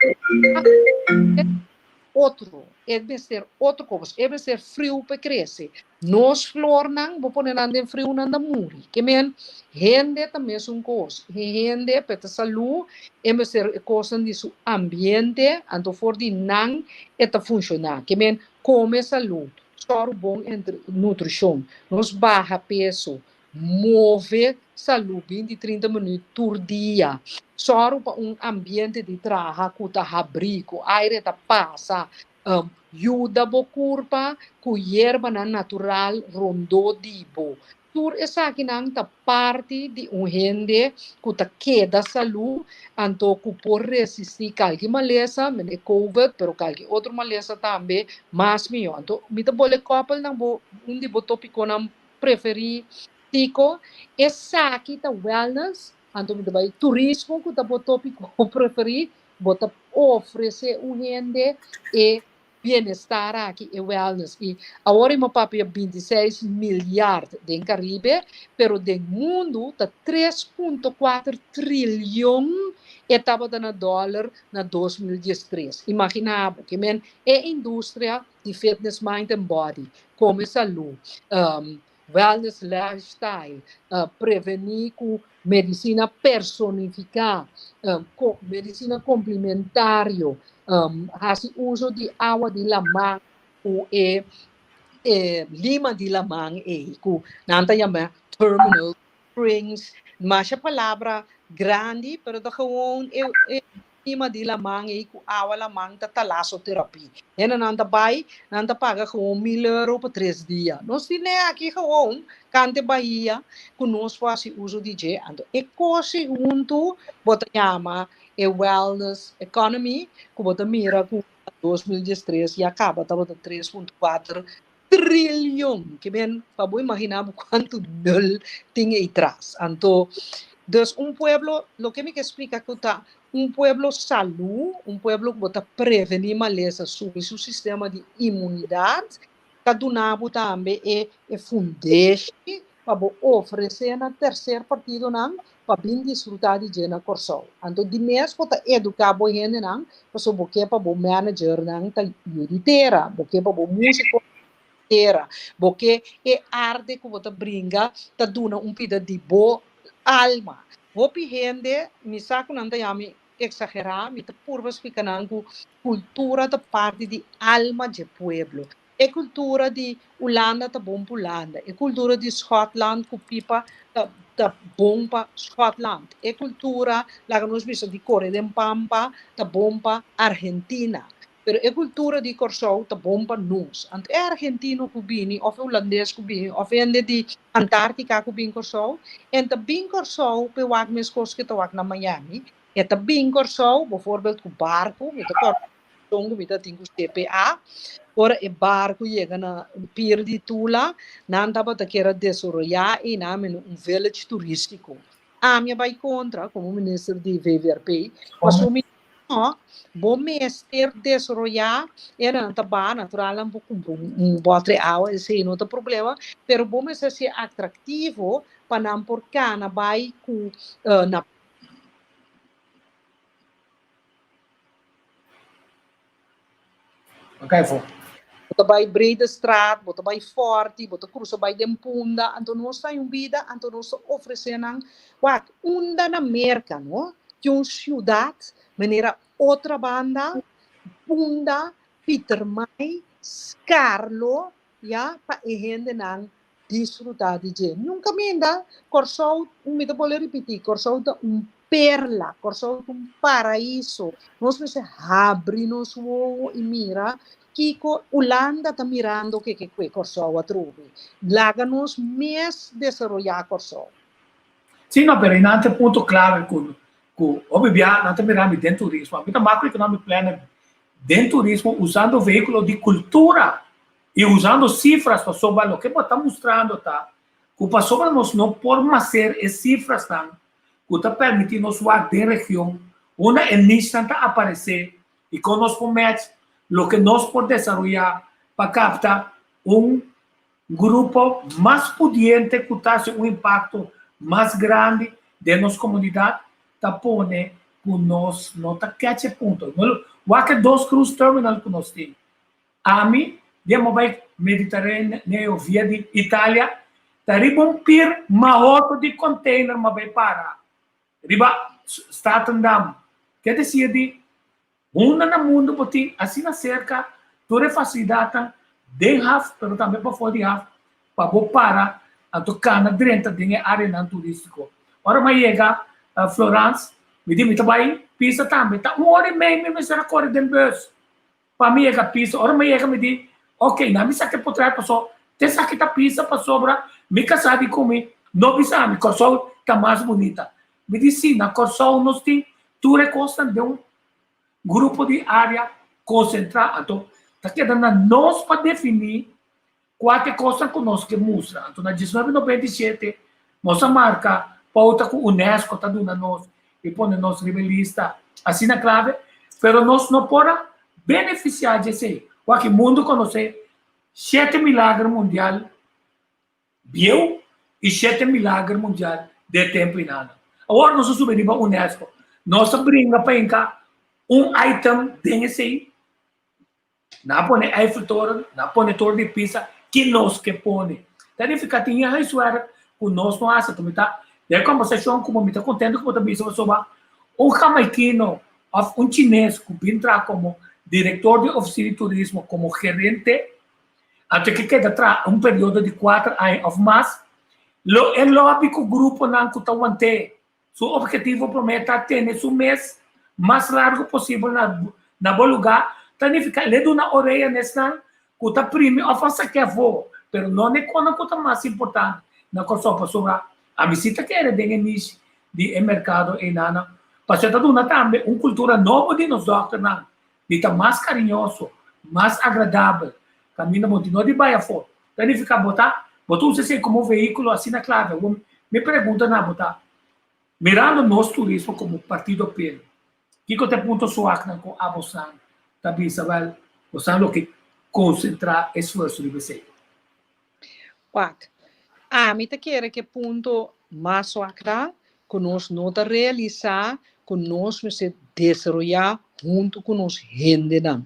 Otro, e mester otro kos, e mester friu pa e krese. Nos flornan, bo pone nan den friu, nan ta muri. Ke men, hende ta mesun kos. E hende pa e ta salú, e mester e kosnan di su ambiente, anto for di nan e ta funshoná. Ke men, kome salú, sòru bon nutrishon, nos baha peso, Move salú 20, 30 minüt tur dia. Sòru pa un ambiente di traha ku ta habrí, ku aire ta pasa. Yuda bo kurpa ku yerbanan natural rondó di bo. Tur esakinan ta parti di un hende ku ta keda salú, anto ku por resistí kalki malesa, mene covid, pero kalki otro malesa tambe, mas mihó. Anto mi ta bole kòpel nan bo un di bo tópikonan preferí Tico, esaki ta wellness, anto mi ta bai turismo ku ta bo tópiko preferí, bo ta ofresé un hende e bienestar aki, e wellness. I awor i mo papia 26 milyard den Karibe, pero den mundu ta 3.4 trilion e tabata na dòler na 2013. Imaginá bo, ke men e industria di fitness mind and body, kome salú, wellness lifestyle, prevení ku medisina personifiká, medisina komplementario, hasi uso di awa di laman ku e lima di laman ei ku nan ta yama terminal springs, masha palabra grandi pero ta gewoon e Lima di laman ei ku awa laman ta talasoterapie. Hendenan ta bai, nan ta paga gewoon mil euro pa tres dia. Nos tin e aki gewoon kante bahia ku nos por hasi uso di dje. Anto e kos ei huntu bo ta yama e wellness economy ku bo ta mira ku na 2013 ya kaba tabata 3.4 trilion. Ke men pa bo imagina bo kuantu nul tin ei tras. Anto, dus un pueblo, loke mi ke splika ku ta un pueblo salú, un pueblo ku bo ta prevení malesa, subi su sistema di imunidat, ta duna bo tambe e e fundeshi pa bo ofresé na terser partidonan pa bin disfrutá di dje na Kòrsou. Anto di mes bo ta eduká bo hendenan pasobra bo ke pa bo managernan ta yu di tera, bo ke pa bo músikonan ta yu di tera, bo ke e arte ku bo ta bringa ta duna un pida di bo alma. Hopi hende, mi sa ku nan ta yama mi eksagerá, mi ta purba splika nan ku kultura ta parti di alma dje pueblo. E kultura di Hulanda ta bon pa Hulanda, e kultura di Schotland ku pipa ta ta bon pa Schotland, e kultura, laga nos bisa, di kore den pampa ta bon pa Argentina. Pero e kultura di Kòrsou ta bon pa nos. Anto e argentino ku bini òf e hulandes ku bini òf hende di Antártika ku bin Kòrsou, en ta bin Kòrsou p'e wak meskos ku e ta wak na Miami. E ta bin Kòrsou, bovoorbeeld ku barku, mi ta kòrda un ku mi ta tin ku CPA, ora e barku yega na pier di Tula, nan tabata kier a desaroyá einan mene un village turístiko. Ami a bai kontra komo minister di VVRP, pasobra mi no, bo mester desaroyá, e nan ta ba, natural nan por kumpra un bòtre awa, esei no ta problema, pero bo mester hasié atraktivo pa nan por kana bai ku na. Okay, fo. Bo ta bai Breedestraat, bo ta bai Forti, bo ta cruza bai den Punda, anto nos ta un bida, anto nos ta ofrece nan, wak, unda na Merca, no, tin un ciudad manera Otrabanda, Punda, Pietermaai, Scarlo, ya, pa e hendenan disfrutá di dje. Nunka minda, Kòrsou, mi ta bolbe ripití, Kòrsou ta un perla, Kòrsou ta un paraiso. Nos mester habri nos wowo i mira kiko Hulanda ta mirando ke ke kue Kòrsou atrobe. Laga nos mes desaroyá Kòrsou. Sí, no, pero einan ta e punto klave ku ku hopi bia nan ta mira mi den turismo. Mi ta macroeconomic planner den turismo usando vehíkulo di kultura. I usando sifras pasobra loke bo ta mustrando ta ku pasobra nos no por maser e sifrasnan ku ta permití nos wak den region unda e nichnan ta aparesé i kon nos por match loke nos por desaroyá pa kapta un grupo mas pudiente ku ta hasi un impakto mas grandi den nos komunidat ta pone ku nos no ta catch e punto. Wak e dos cruise terminal ku nos tin. Ami, den bo bai Mediteraneo via di Italia, ta riba un pir mahoto di container ma bai para riba Statendam. Ke desir di hunda na mundo bo tin asina serka tur e facilidadnan den haf pero tambe pafó di haf pa bo para anto kana drenta den e areanan turistico. Ora mi a yega Florence, mi di mi ta bai Pisa tambe, ta un ora y mei mi mester a kore den bus. Pa mi yega pisa. Ora mi yega mi di, ok, na mi saka e potret paso te esaki ta pisa pasobra mi kasá di ku mi no bisa mi Kòrsou ta mas bunita. Mi di si, na Kòrsou nos tin tur e kosnan den un grupo di área konsentrá. Anto ta keda na nos pa definí kua ta e kosnan ku nos ke mustra. Anto na 1997 nos a marka pouta ku UNESCO ta duna nos i pone nos riba e lista asina klave, pero nos no por a benefisiá dje esei. Wak e mundu konosé shete milager mundial bieu i shete milager mundial den e tempu inana. Awor nos a subi riba UNESCO. Nos a bringa pa hinka un item den esei. Nan a pone Eiffeltoren, nan a pone Torre di Pisa, ki nos ke pone? Ta nifiká tin e huiswerk ku nos no hasi. Mi ta den e kòmbersashon ku bo, mi ta kontentu ku bo ta bisa pasobra un hamaikino òf un chines ku bin traha komo direktor di ofisina di turismo, komo gerente, anto e ke keda traha un periodo di kuater aña òf mas, lo e lòbi ku gruponan ku ta want'é. Su objetivo promé ta tene su mes mas largu posibel na na bo lugá, ta nifiká el e duna orea na esnan ku ta primi òf a sak'é afó, pero no na e konan ku ta mas importante na Kòrsou pasobra ami si ta kere den e niche di e merkado einanan pasobra ta duna tambe un kultura nobo di nos dòkternan di ta mas kariñoso, mas agradabel, kaminda bo no di bai afó. Ta nifiká bo ta bo ta usa esei komo vehíkulo asina klave. Awor mi pregunta na bo ta, mirando nos turismo komo partido pelo, kiko ta e punto suaknan ku abosan ta bisa wèl bosan lo ke konsentrá esfuerso riba esei? Wak, ami ta kere ku e punto mas suak ta ku nos no ta realisá ku nos mester desaroyá huntu ku nos hendenan.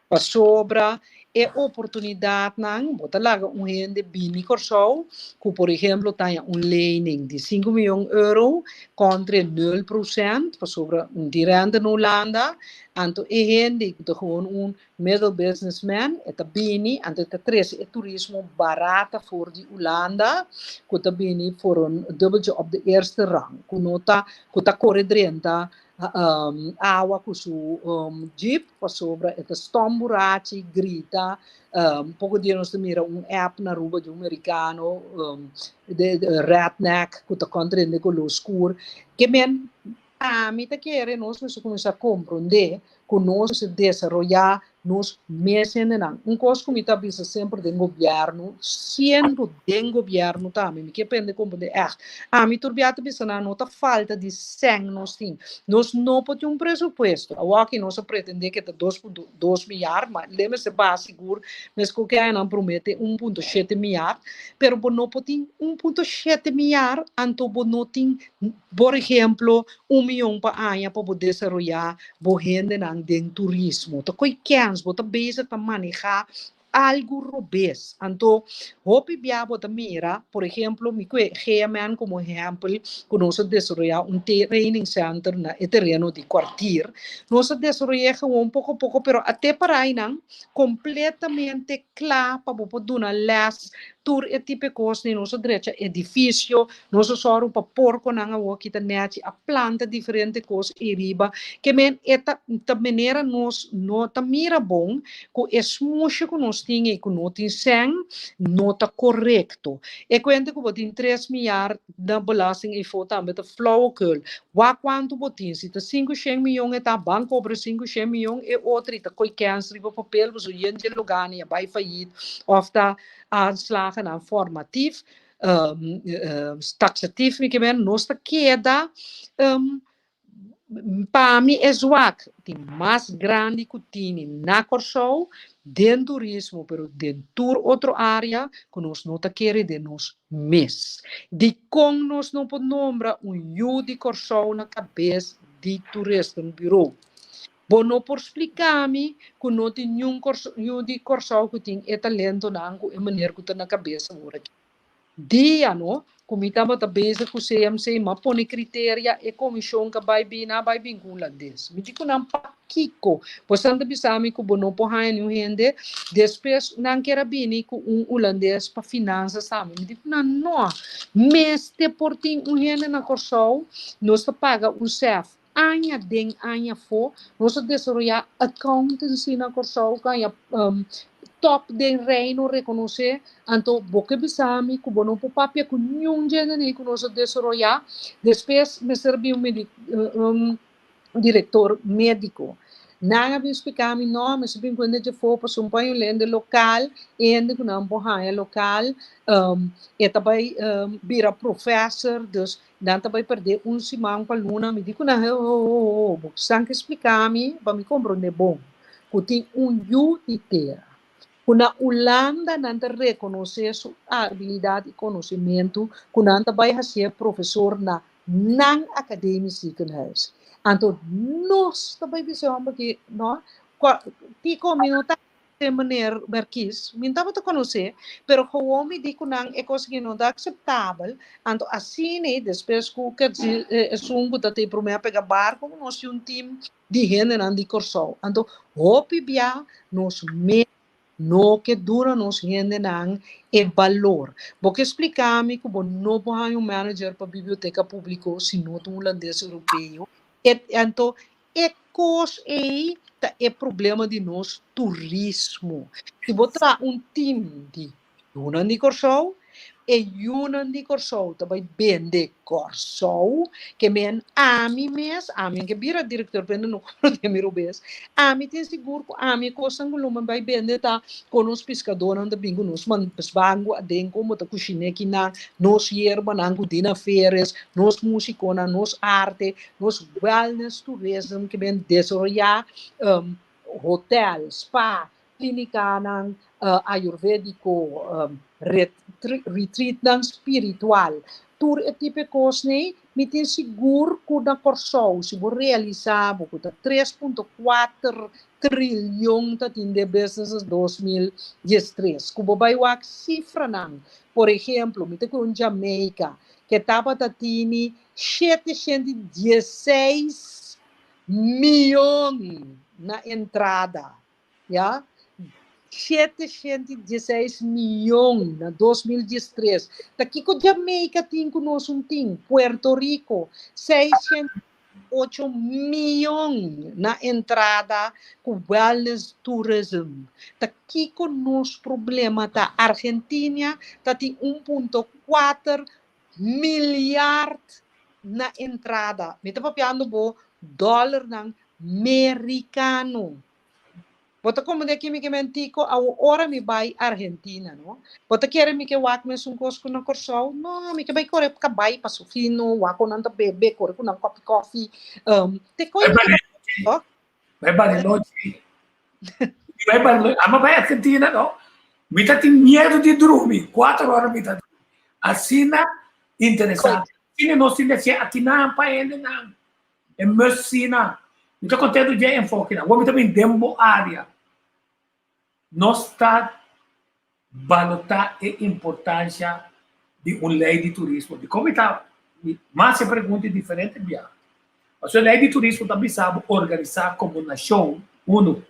Pasobra e oportunidatnan, bo ta laga un hende bini Kòrsou ku por ehemplo ta haña un lening di sinku miyon euro kontra e nul prosènt, pasobra un di renta na Hulanda, anto e hende ku ta gewoon un middle businessman e ta bini, anto e ta trese e turismo barata for di Hulanda ku ta bini for un dubbeltje op de eerste rang, ku no ta ku ta kore drenta. awa ku su jeep pasobra e ta stom burachi, grita. Poko dia nos ta mira un app na Aruba di un merikano de redneck ku ta kontra hende koló skur. Ke men ami ta kere nos mester kuminsá komprondé ku nos mester desaroyá nos mes hendenan. Un kos ku mi ta bisa semper den gobièrnu, siendo den gobièrnu tambe, mi ke prende komprendé ègt. Ami tur bia ta bisa nan no ta falta di sèn nos tin. Nos no por tin un presupuesto. Awor aki nos a pretendé ku ta 2,2 miar, ma le mester baha sigur, meskos ku nan promete 1,7 miar, pero bo no por tin 1,7 miar, anto bo no tin, por ehèmpel, 1 mion pa aña pa desaroyá bo hendenan den turismo. Ta koi kens, bo ta bezig ta manehá algu robes. Anto, hopi bia bo ta mira, por ehèmpel, mi kue GMN komo ehèmpel, ku nos a desaroyá un training center na e tereno di Kwartier. Nos a desaroyá gewoon poko poko, pero te para einan kompletamente kla pa bo duna les, tur e tipo kos, ni nos a drecha edifisio, nos a sòru pa porkonan awor kita nèchi, a planta diferente kos riba, ke men e ta manera nos no ta mira bon, ku e smushe ku nos tin i ku no tin sèn, no ta korekto. E kuenta ku bo tin 3 miar na belasting i fo tambe ta flauwekul. Wak kuantu bo tin, si ta 500 mion e ta ban kobra 500 mion e otro i ta koi kens riba papel, bo so yen dje lugá ni a bai failliet of ta aanslagen formatief, taxatief mi ke men, nos ta keda pa mi e zwak di mas grandi ku tin na Kòrsou den turismo, pero den tur otro área ku nos no ta kere den nos mes. Di kon nos no por nombra un yu di Kòrsou na kabes di toeristenbureau? Bo no por splika mi ku no tin niun yu di Kòrsou ku tin e talentonan ku e meneer ku ta na kabes awor aki. Dia no, ku mi tabata bezig ku CMC, m'a pone kriteria e komishon ku bai bin, a bai bin ku hulandes. Mi di ku nan pakiko. Pues nan ta bisa mi ku bo no por haña niun hende, despues nan ker a bini ku un hulandes pa finansa tambe. Mi di ku nan no, mester por tin un hende na Kòrsou, nos ta paga un sèf aña den aña afó, nos a desaroyá accountancy na Kòrsou, ku top den Reino rekonosé, anto bo ke bisa mi ku bo no por papia ku niun hende ku nos a desaroyá, despues mester bin un direktor médiko. Nan a bin splika mi no, mester bin ku hende di afó pasobra un paño hende lokal, hende ku nan por haña lokal, e ta bai bira professor, dus nan ta bai pèrdè un siman pa luna. Mi di ku nan, ho, ho, ho, ho, bo san ke splika mi pa mi komprondé bon, ku tin un yu di tera. Ku na Hulanda nan ta rekonosé su abilidat i konosementu, ku nan ta bai hasié profesor na nan academisch ziekenhuis. Anto nos ta bai bisa hòmber ki no, kiko mi no ta meneer Merkies, mi no tabata konosé, pero gewoon mi di ku nan e kos aki no ta akseptabel, anto asina despues ku esun ku ta te promé a pega barko, nos tin un team di hendenan di Kòrsou. Anto hopi bia nos mes no ke duna nos hendenan e balor. Bo ke splika mi ku bo no por haña un manager pa biblioteka públiko si no ta un hulandes europeo. Anto e kos ei ta e problema di nos turismo. Si bo traha un team di yunan di Kòrsou, e yunan di Kòrsou ta bai bende Kòrsou, ke men ami mes, ami ke bira direktor bende no komprondé mi robes, ami tin sigur ku ami e kosnan ku lo mi bai bende ta kon nos piskadónan ta bin ku nos bangu aden, kon bo ta kushiné kinan, nos yerbanan ku dina feres, nos músikonan, nos arte, nos wellness tourism ke men desaroyá hotel, spa, klínikanan ayurvédiko, retreatnan spiritual. Tur e tipo kos nei, mi tin sigur ku na Kòrsou, si bo realisá bo ku ta 3,4 trilion ta tin den businesses 2013. Ku bo bai wak sifranan, por ehèmpel, mi ta ku un Jamaica, ku tabata tini 716 mion na entrada, ya? 716 mion na 2013. Ta kiko Jamaica tin ku nos no tin, Puerto Rico, 600 8 mion na entrada ku wellness tourism. Ta kiko nos problema ta? Argentina ta tin 1.4 miljard na entrada. Mi ta papiando bo dòlernan merikano. Bo ta komprendé ki mi ke mentico awo ora mi bai Argentina, no? Bo ta kere mi ke wak mesun kos ku na Kòrsou? No, mi ke bai kore kabai pa su fino, wak kon nan ta bebe, kore ku nan kòpi kòfi. Te koi mi ke bai. Bai Bariloche. Bai Bariloche. Amo bai Argentina, no? Mi ta tin miedu di drumi. Kuater ora mi ta drumi. Asina interesante. Asina nos tin di hasié akinan pa hendenan. E mesina. Mi ta kontentu dje enfokenan. Awor mi ta bin den bo área. Nos ta balotá e importansha di un lei di turismo. Dikon mi ta mas e pregunta diferente bia? Pasobra e lei di turismo ta bisa bo organisá komo nashon, unu,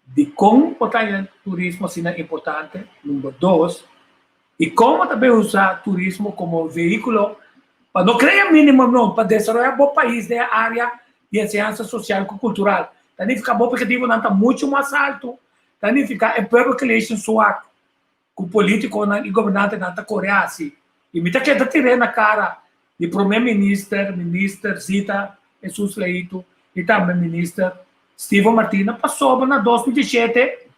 dikon bo ta haña turismo asina importante, number dos, i kon bo ta bay usa turismo komo vehíkulo pa no krea minimum loan, pa desaroyá bo pais den e área di enseñansa sosial ku kultural. Ta nifiká bo ophetivonan ta muchu mas altu, ta nifiká e public relations swak ku polítikonan i gobernantenan ta kore hasi. I mi ta keda tir'é na kara di Promé Minister, Minister Zita Jesus Leito i tambe Minister Steven Martina pasobra na 2017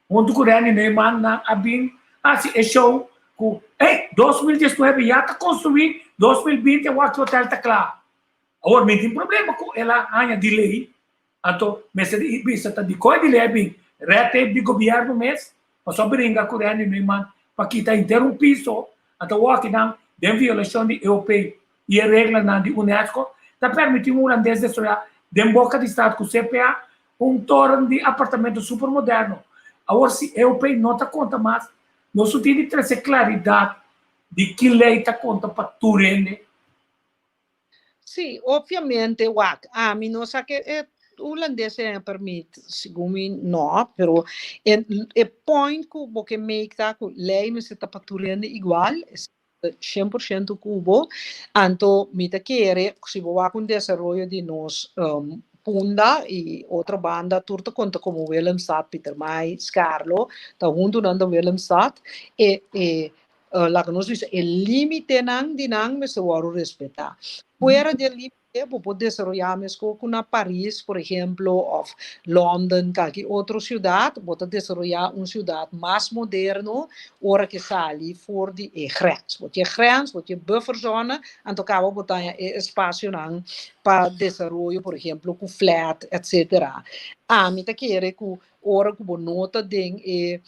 huntu ku Renny Neyman nan a bin hasi e show ku ey 2019 ya ta konstruí, 2020 awor ki hotel ta kla. Awor mi tin problema ku el a haña delay, anto mester di bisa ta dikon e delay a bin red tape di gobièrnu mes pasobra bringa ku Renny Neyman pa kita henter un piso, anto awor ki nan den violashon di EOP i e reglanan di UNESCO ta permití un hulandes destruá den boka di stad ku CPA un toren di apartamento super moderno. Awor si EOP no ta konta mas, nos lo tin di trese klaridat di ki lei ta konta pa tur hende. Sí, obviamente, wak, ami no sa ke e hulandes e haña permit, segun mi no, pero e e point ku bo ke make ta ku lei mester ta pa tur hende igual, 100% ku bo, anto mi ta kere si bo wak un desaroyo di nos Punda i otro banda tur ta konta komo Willemstad, Pietermaai, Skarlo, ta huntu nan ta Willemstad, e e laga nos bisa e limitenan di nan mester wòrdu respetá. Fuera di e limite bo por desaroyá meskos ku na Paris por ehemplo òf London kalki otro siudat bo ta desaroyá un siudat mas moderno ora ke sali for di e grens. Bo tin e grens, bo tin e bufferzone, anto kaba bo ta haña e espasionan pa desaroyo por ehemplo ku flat etcetera. Ami ta kere ku Ora ku bo no ta den e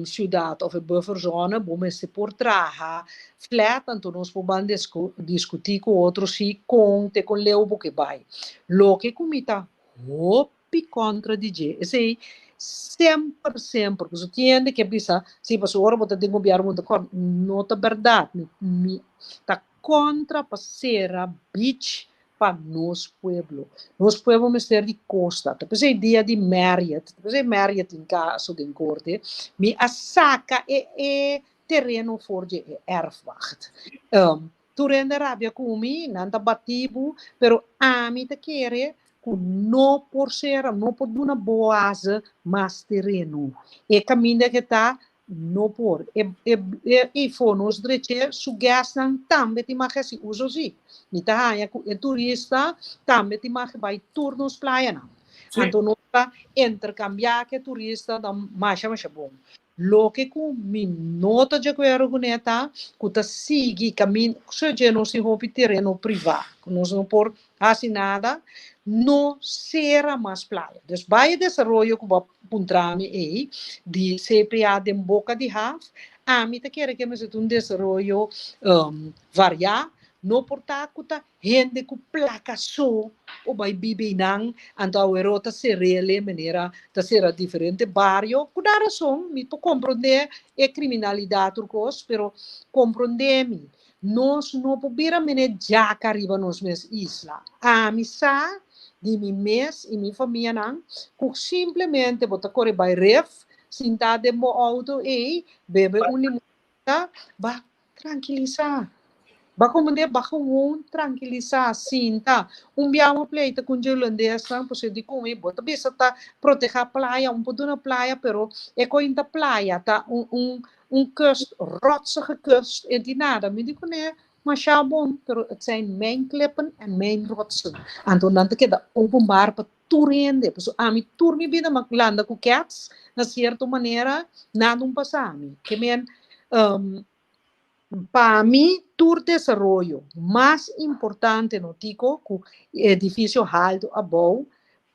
siudat òf e bufferzone, bo mester por traha flat, anto nos por ban diskutí ku otro si kon te kon leu bo ke bai. Loke ku mi ta hopi kontra di dje, esei semper semper, pasobra tin hende ke bisa, si pasobra ora bo ta den gobièrnu bo ta kòrda, no ta bèrdat, mi ta kontra pa sera beach pa nos pueblo. Nos pueblo mester di costa. Ta p'esei dia di Marriott, ta p'esei Marriott tin caso den corte, mi a saca e e tereno for dje e erfwacht. Um, tur hende a rabia cu mi, nan ta bati bo, pero ami ta kere cu no por cera, no por duna Boaze mas tereno. E caminda ke ta No por. E e e ifo nos dreché su guestnan tambe tin mag hasi uso si. Mi ta haña ku e turista tambe tin mag bai tur nos playanan. Sí. Anto nos ta interkambiá ku e turista ta masha masha bon. Loke ku mi no ta djakuerdo kuné ta ku ta sigui kamin so dje nos tin hopi tereno privá ku nos no por hasi nada, no sera mas playa. Dus bai e desaroyo ku bo a puntra mi ei di CPA den boka di haf, ami ta kere ke mester ta un desaroyo variá, no por ta ku ta hende ku plaka so por bai biba einan, anto awero ta ser'el manera ta sera diferente bario, ku nan rason, mi por komprondé e kriminalidat tur kos, pero komprondé mi, Nos no por bira mene djaka riba nos mes isla. Ami sa di mi mes i mi famianan ku simplemente bo ta kore bai ref, sinta den bo outo ei, bebe un limonada, ba trankilisá. Ba komprendé? Ba gewoon trankilisá, sinta. Un bia un pleita ku un dje hulandesnan, pasobra di ku mi bo ta bisa ta protehá playa, un por duna playa, pero e koin ta playa, ta un un un kust, rotsige kust, e di nada. Mi di kuné, Masha bon, pero het zijn mijn klippen en mijn rotsen. Anto nan ta keda openbaar pa tur hende. Pasobra ami tur mi bida m'a landa ku kèts, na sierto manera, nada un pasa mi. Ke men, pa mi tur desaroyo mas importante no tiko ku edifisio haltu abou,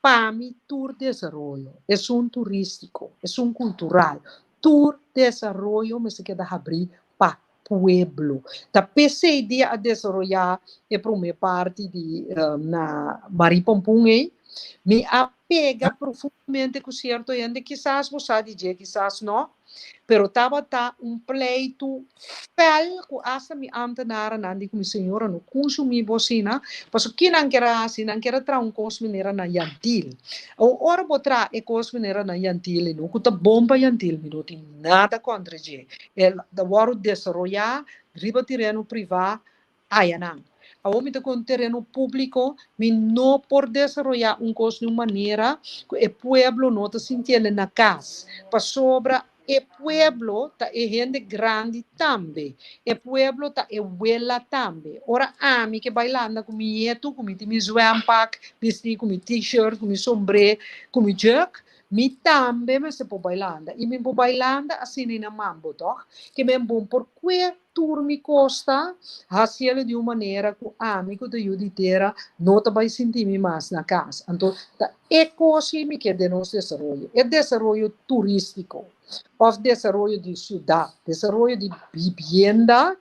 pa mi tur desaroyo, esun turístiko, esun kultural, tur desaroyo mester keda habrí pa pueblo. Ta p'esei dia a desaroyá e promé parti di na Marie Pompoen ei. Mi a pega profundamente ku sierto hende, kisas bo sa di dje, kisas no, pero tabata un pleitu fèl ku asta mi ámtenaranan di ku mi, Señora, no kunsumí bo asina, pasobra ki nan ker a hasi? Nan ker a traha un kos manera na Yantil. Awor, ora bo traha e kos manera na Yantil, e no ku ta bon pa Yantil, mi no tin nada kontra dje. El ta wòrdu desaroyá riba tereno privá ayanan. Awor mi ta ku un tereno públiko, mi no por desaroyá un kos di un manera ku e pueblo no ta sintiende na kas, pasobra e pueblo ta e hende grandi tambe, e pueblo ta e wela tambe. Ora ami ke bai landa ku mi ñetu, ku mi tin mi zwempak bistí, ku mi t-shirt, ku mi sombré, ku mi jùk, Mi tambe mester por bai landa. I mi por bai landa asina i na mambo, tòg? Ke men bon por kue tur mi kosta, hasiel di un manera ku ami ku ta yu di tera no ta bai sinti mi mas na kas. Anto ta e kos ei mi ke den nos desaroyo, e desaroyo turístiko òf desaroyo di siudat, desaroyo di bibienda,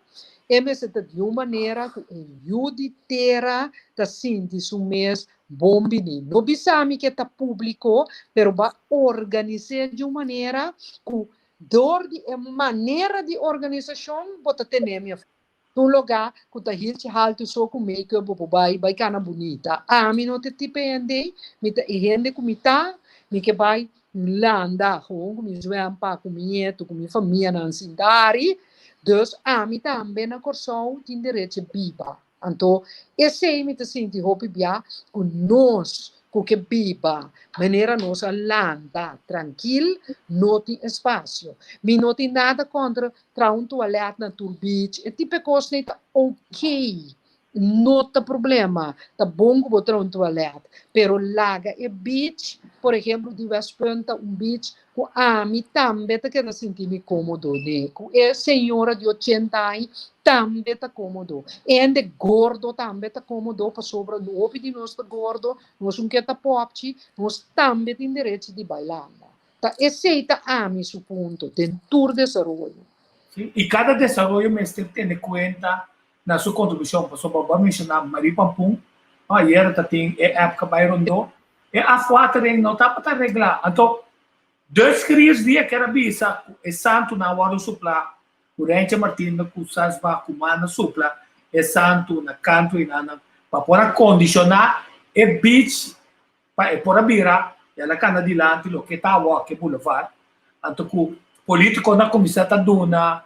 e mester ta di un manera ku e yu di tera ta sinti su mes Bon bini. No bisa mi ke ta publico, pero ba organis'é di un manera ku dor di e manera di organisashon bo ta tene mi afó. Un lugá ku ta hilchi haltu so ku make-up bo por bai bai kana bunita. Ami no ta e tipo hende ei, mi ta e hende ku mi ta, mi ke bai landa gewoon ku mi zwempa, ku mi ñetu, ku mi famianan sinta ari. Dus ami tambe na Kòrsou tin derecho biba. Anto esei mi ta sinti hopi bia ku nos ku ke biba manera nos a lanta trankil no tin espasio. Mi no tin nada kontra traha un tualèt na tur beach, e tipo e kosnan ta ok, no ta problema, ta bon ku bo traha un tualèt, pero laga e beach, por ehemplo di Westpunt ta un beach ku ami tambe ta keda sinti mi kómodo ne, ku e señora di ochenta aña tambe ta kómodo, e hende gordo tambe ta kómodo pasobra hopi di nos ta gordo, nos un ke ta pòpchi, nos tambe tin derechi di bai landa. Ta esei ta ami su punto den tur desaroyo. Sí, i kada desaroyo mester tene kuenta na su kontribushon, pasobra bo a menshoná Marie Pampun, ayera ta tin e app ka bai rondó, E afwatering no tabata reglá. Anto, Dutch Gries dia ker a bisa ku e santunan a wòrdu suplá, ku Rentje Martina ku Sasba ku Mana supla e santu na kantu einanan pa por a kondishoná e beach pa e por a bira i el a kana dilanti loke ta awor ke boulevard. Anto ku politikonan a kuminsá ta duna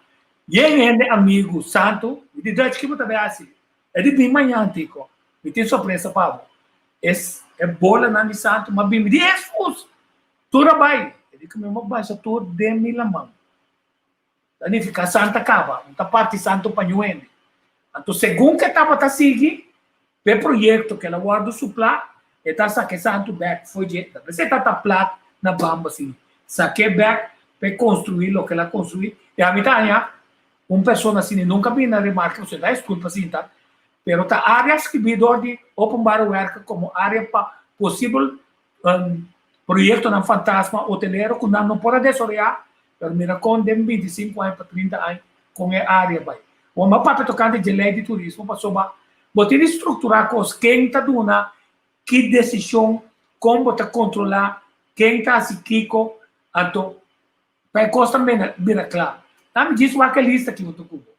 yen hende amigu santu, mi di Dutch ki bo ta bai hasi? E di bin mañan Tico, mi tin sorpresa pa bo. Es e bolanan di santu m'a bin, mi di, Hesus! Tur a bai. E di ku mi, M'a basha tur den mi laman. Ta nifiká santa kaba, no ta parti santu pa niun hende. Anto segun ku e tabata sigui p'e proyekto ku el a wòrdu suplá, e ta saka e santu bèk fo'i dje. Ta p'esei e ta ta plat na bamba asina. Sak'é bèk p'e konstruí loke el a konstruí. I ami ta haña Un persona asina nunca bini na remarca, usted ta disculpa sinta, pero ta area scribi door di Openbare Werken como area pa posibel proyectonan fantasma hotelero cu nan no por a desaroya, pero mira con den 25 aña pa 30 aña con e area bay. Bo a papia tocante dje ley di turismo pasobra bo tin di structura cos, ken ta duna ki decision, con bo ta controla, ken ta haci kico, anto Pa e kos ta bira kla. Ta mi djis wak e lista ki bo ta kubo.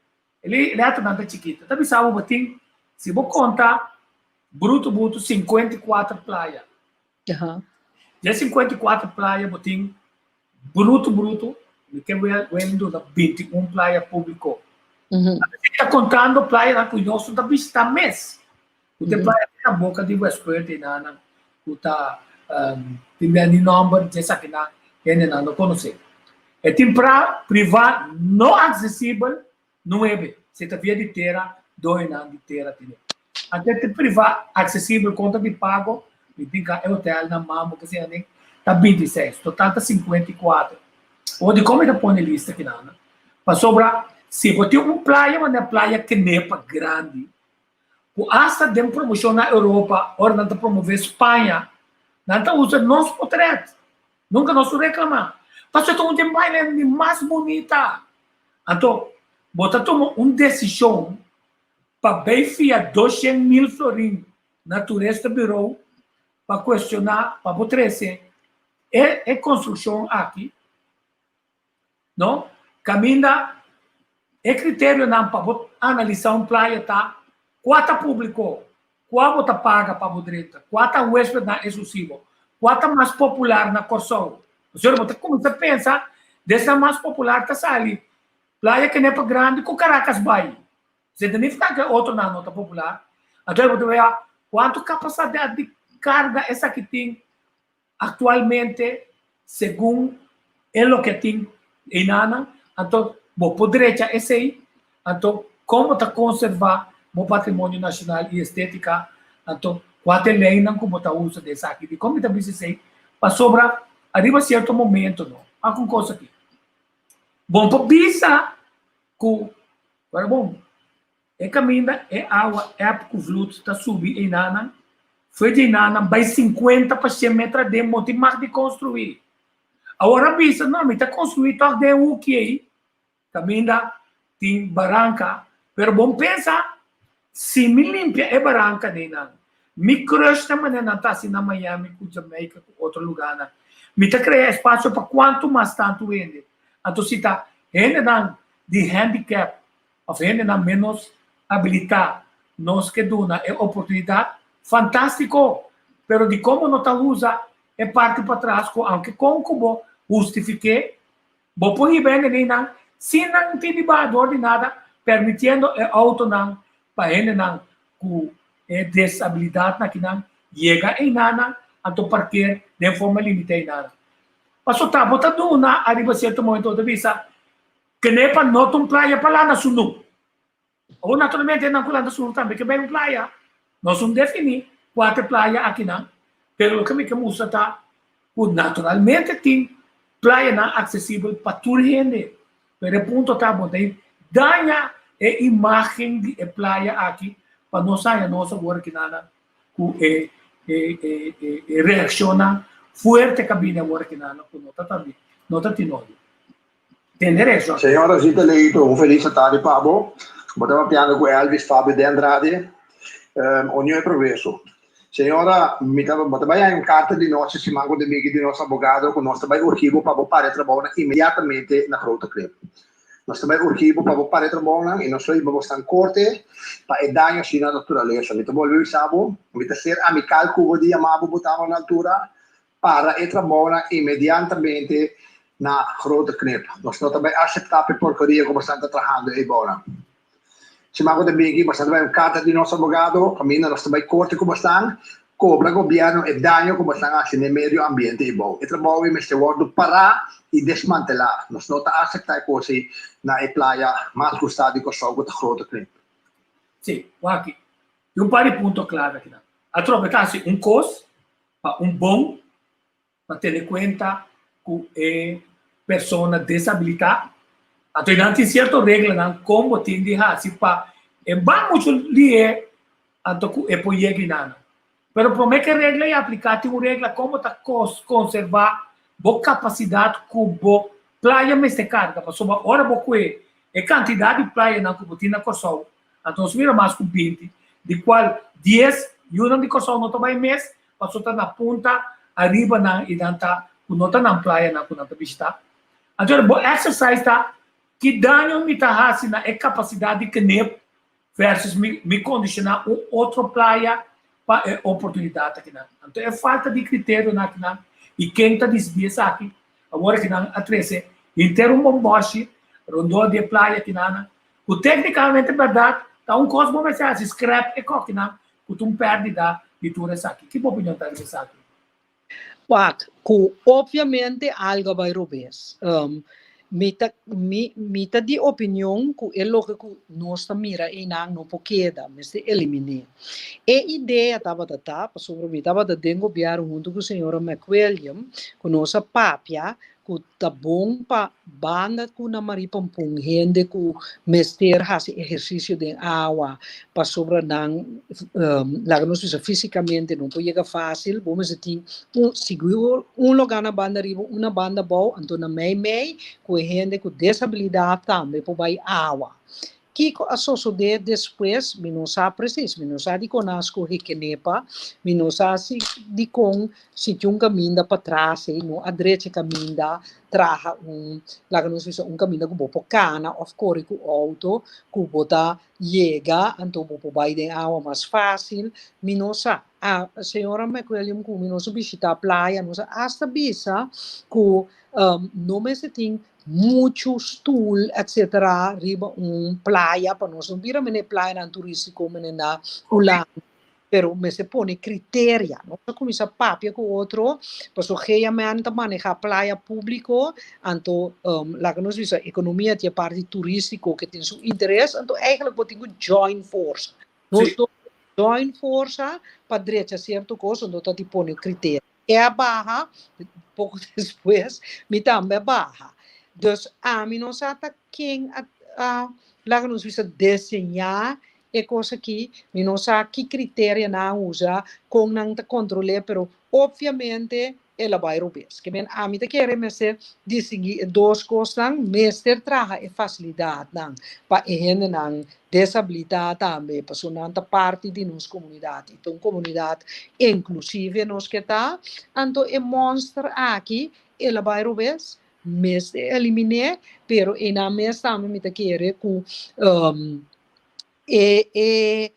E letranan ta chikito. Ta bisa bo bo tin, si bo konta brutu brutu, 54 playa. Di e 54 playa bo tin brutu brutu, mi ke welen duna 21 playa públiko. Ta kontando playanan ku nos no ta bishitá mes. Ku ta e playa na boka di Westpunt einanan ku ta tin bia ni nòmber dje esakinan hendenan no konosé. E tin pra privá no aksesibel nuebe, si ta via di tera doñonan di tera tene. Anto e privá aksesibel kontra di pago, mi tin ka e hotelnan mambo kese aden ta 26, total ta 54. Awor dikon mi ta pone lista kinan? Pasobra si bo tin un playa manera playa Kenepa grandi ku asta den promoshon na Europa ora nan ta promove Spaña nan ta usa nos potret. Nunka nos no reklamá. Pasobra ta un den baile di mas bunita. Anto bo ta tuma un desishon pa bay fia 200,000 florin na Turista Bureau pa kuestioná pa bo trese e e konstrukshon aki. No? Kaminda e kriterionan pa bo analisá un playa ta kua ta públiko, kua bo ta paga pa bo drenta, kua ta huéspednan eksklusivo, kua ta mas popular na Kòrsou. Pasobra bo ta kuminsá pensa desnan mas popular ta sali Playa Kenepa Grandi ku Caracas Bay. Esei ta nifiká ku e otronan no ta popular. Anto bo ta wea kuantu kapasidat di karga esaki tin Aktualmente, segun e loke tin einanan, anto bo por drecha esei, anto kon bo ta konservá bo patrimonio nashonal i estétika, anto kua ta e leinan ku bo ta usa den esaki? Dikon mi ta bisa esei? Pasobra ariba sierto momento no, wak un kos aki, bo por bisa ku, wak bon, E kaminda e awa eb ku vloed ta subi einanan, foe di einanan bai 50 pa shen meter aden bo tin mag di konstruí. Awor a bisa, no, mi ta konstruí tòg den e huki ei, kaminda tin baranka, pero bon pensa, si mi limpia e baranka deinan, mi crush na manera nan ta hasi na Miami ku Jamaica ku otro lugánan, mi ta krea espasio pa kuantu mas tantu hende. Anto si ta hendenan di handicap of hendenan menos abilitá nos ke duna e oportunidat, fantástiko! Pero dikon bo no ta usa e parti patras ku aunke kon ku bo hustifik'é, bo por hiba hendenan sin nan tin di baha dor di nada, permitiendo e outonan pa hendenan ku e desabilidatnan akinan yega einanan anto parker den forma limitá einanan. Pasobra ta bo ta duna ariba sierto momento bo ta bisa, Kenepa no ta un playa pa landa sunu. Awor naturalmente nan ku landa sunu tambe ke bai un playa. Nos un defini kua ta e playa akinan, pero loke mi ke mustra ta ku naturalmente tin playanan aksesibel pa tur hende. Pero e punto ta bo ta daña e imagen di e playa aki pa nos haña nos awor akinan ku e e reakshonnan fuerte ka bini awor akinan ku no ta tambe no ta tin odio. Tende eso. Señora Zita Leito, un felis atardi pa bo. Bo ta papiando ku Elvis Fabio de Andrade, Union e Progreso. Señora, mi ta, bo ta bai haña un karta di nos e siman ku ta bini di nos abogado ku nos ta bai urgi bo pa bo para e trabounan inmediatamente na Grote Klip. Nos ta bai urgi bo pa bo para e trabounan i nos lo hiba bo stan korte pa e daño asina na naturalesa. Mi ta bolbe bisa bo, mi ta ser amikal ku bo di yama bo botá bo na altura, Para e trabounan inmediantamente na Grote Knip. Nos no ta bai aseptá p'e porkeria ku bosan ta trahando eibounan. Siman ku ta bini aki, bosan ta bai un karta di nos abogado kaminda nos ta bai korte ku bosan, kobra gobièrnu e daño ku bosan a hasi n'e medio ambiente eibou. E trabou ei mester wòrdu pará i desmantelá. Nos no ta aseptá e kos ei na e playa mas gustá di Kòrsou ku ta Grote Knip. Sí, wak aki. Tin un par di punto klave akinan. Atrobe ta hasi un kos pa un bon pa tene kuenta ku e persona desabilitá. Anto nan tin sierto reglanan kon bo tin di hasi pa e ban muchu lihé anto ku e por yega einan. Pero promé ku e regla ei apliká tin un regla kon bo ta konservá bo kapasidat ku bo playa mester karga pasobra ora bo kue e kantidat di playanan ku bo tin na Kòrsou Anto nos mira mas ku 20, di kual 10 yunan di Kòrsou no ta bai mes, pasobra ta na punta ariba nan i nan ta ku no ta nan playanan ku nan ta bishitá. Anto bo exercise ta ki daño mi ta hasi na e kapasidat di knip versus mi mi kondishoná un otro playa pa e oportunidat akinan. Anto e falta di kriterionan akinan i ken ta disidí esaki, awor akinan a trese henter un bombòshi rondó di e playa akinan. Ku téknikamente bèrdat ta un kos bo mester hasi skrèp e kòkinan ku ta un pèrdida di tur esaki. Ki bo opinion ta riba esaki? Wak, ku opviamente algu a bai robes. Mi ta mi mi ta di opinion ku e loke ku nos ta mira einan no por keda, mester elimin'é. E idea tabata ta, pasobra mi tabata den gobièrnu huntu ku señora McWilliam, ku nos a papia ku ta bon pa banda ku na Marie Pampun hende ku mester hasi ehersisio den awa pasobra nan laga nos bisa físikamente no por yega fásil, bo mester tin un sigur un lugá na banda riba un na banda abou anto na mei mei ku e hende ku desabilidat tambe por bai awa. Kiko a sosodé despues mi no sa presis, mi no sa dikon nan a skohe Kenepa, mi no sa si dikon si tin un kaminda patras ei no a drecha e kaminda traha un laga nos bisa un kaminda ku bo por kana òf kore ku outo ku bo ta yega anto bo por bai den awa mas fásil, mi no sa. A señora McWilliam ku mi nos a bishitá playa nos a asta bisa ku no mester tin muchu stoel etcetera riba un playa pa nos no bira mene playanan turistico mene na Hulanda pero mester pone criteria nos a cuminsa papia cu otro pasobra GMN ta maneha playa publico anto laga nos bisa economia tin e parti turistico ke tin su interes anto eigenlijk bo tin cu join forsa nos join forsa pa drecha cierto cos anto ta di pone criteria. E a baha, poko despues mi tambe a baha. Dus ami no sa ta ken a a laga nos bisa deseñá e kos aki, mi no sa ki kriteria nan a usa, kon nan ta kontrol'é, pero opviamente el a bai robes. Ke men ami ta kere mester distinguí e dos kosnan, mester traha e fasilidatnan pa e hendenan Desabilitá tambe, pasobra nan ta parti di nos komunidat i ta un komunidat inklusive nos ke ta. Anto e mònster aki el a bai robes, mester elimin'é, pero einan mes tambe mi ta kere ku e e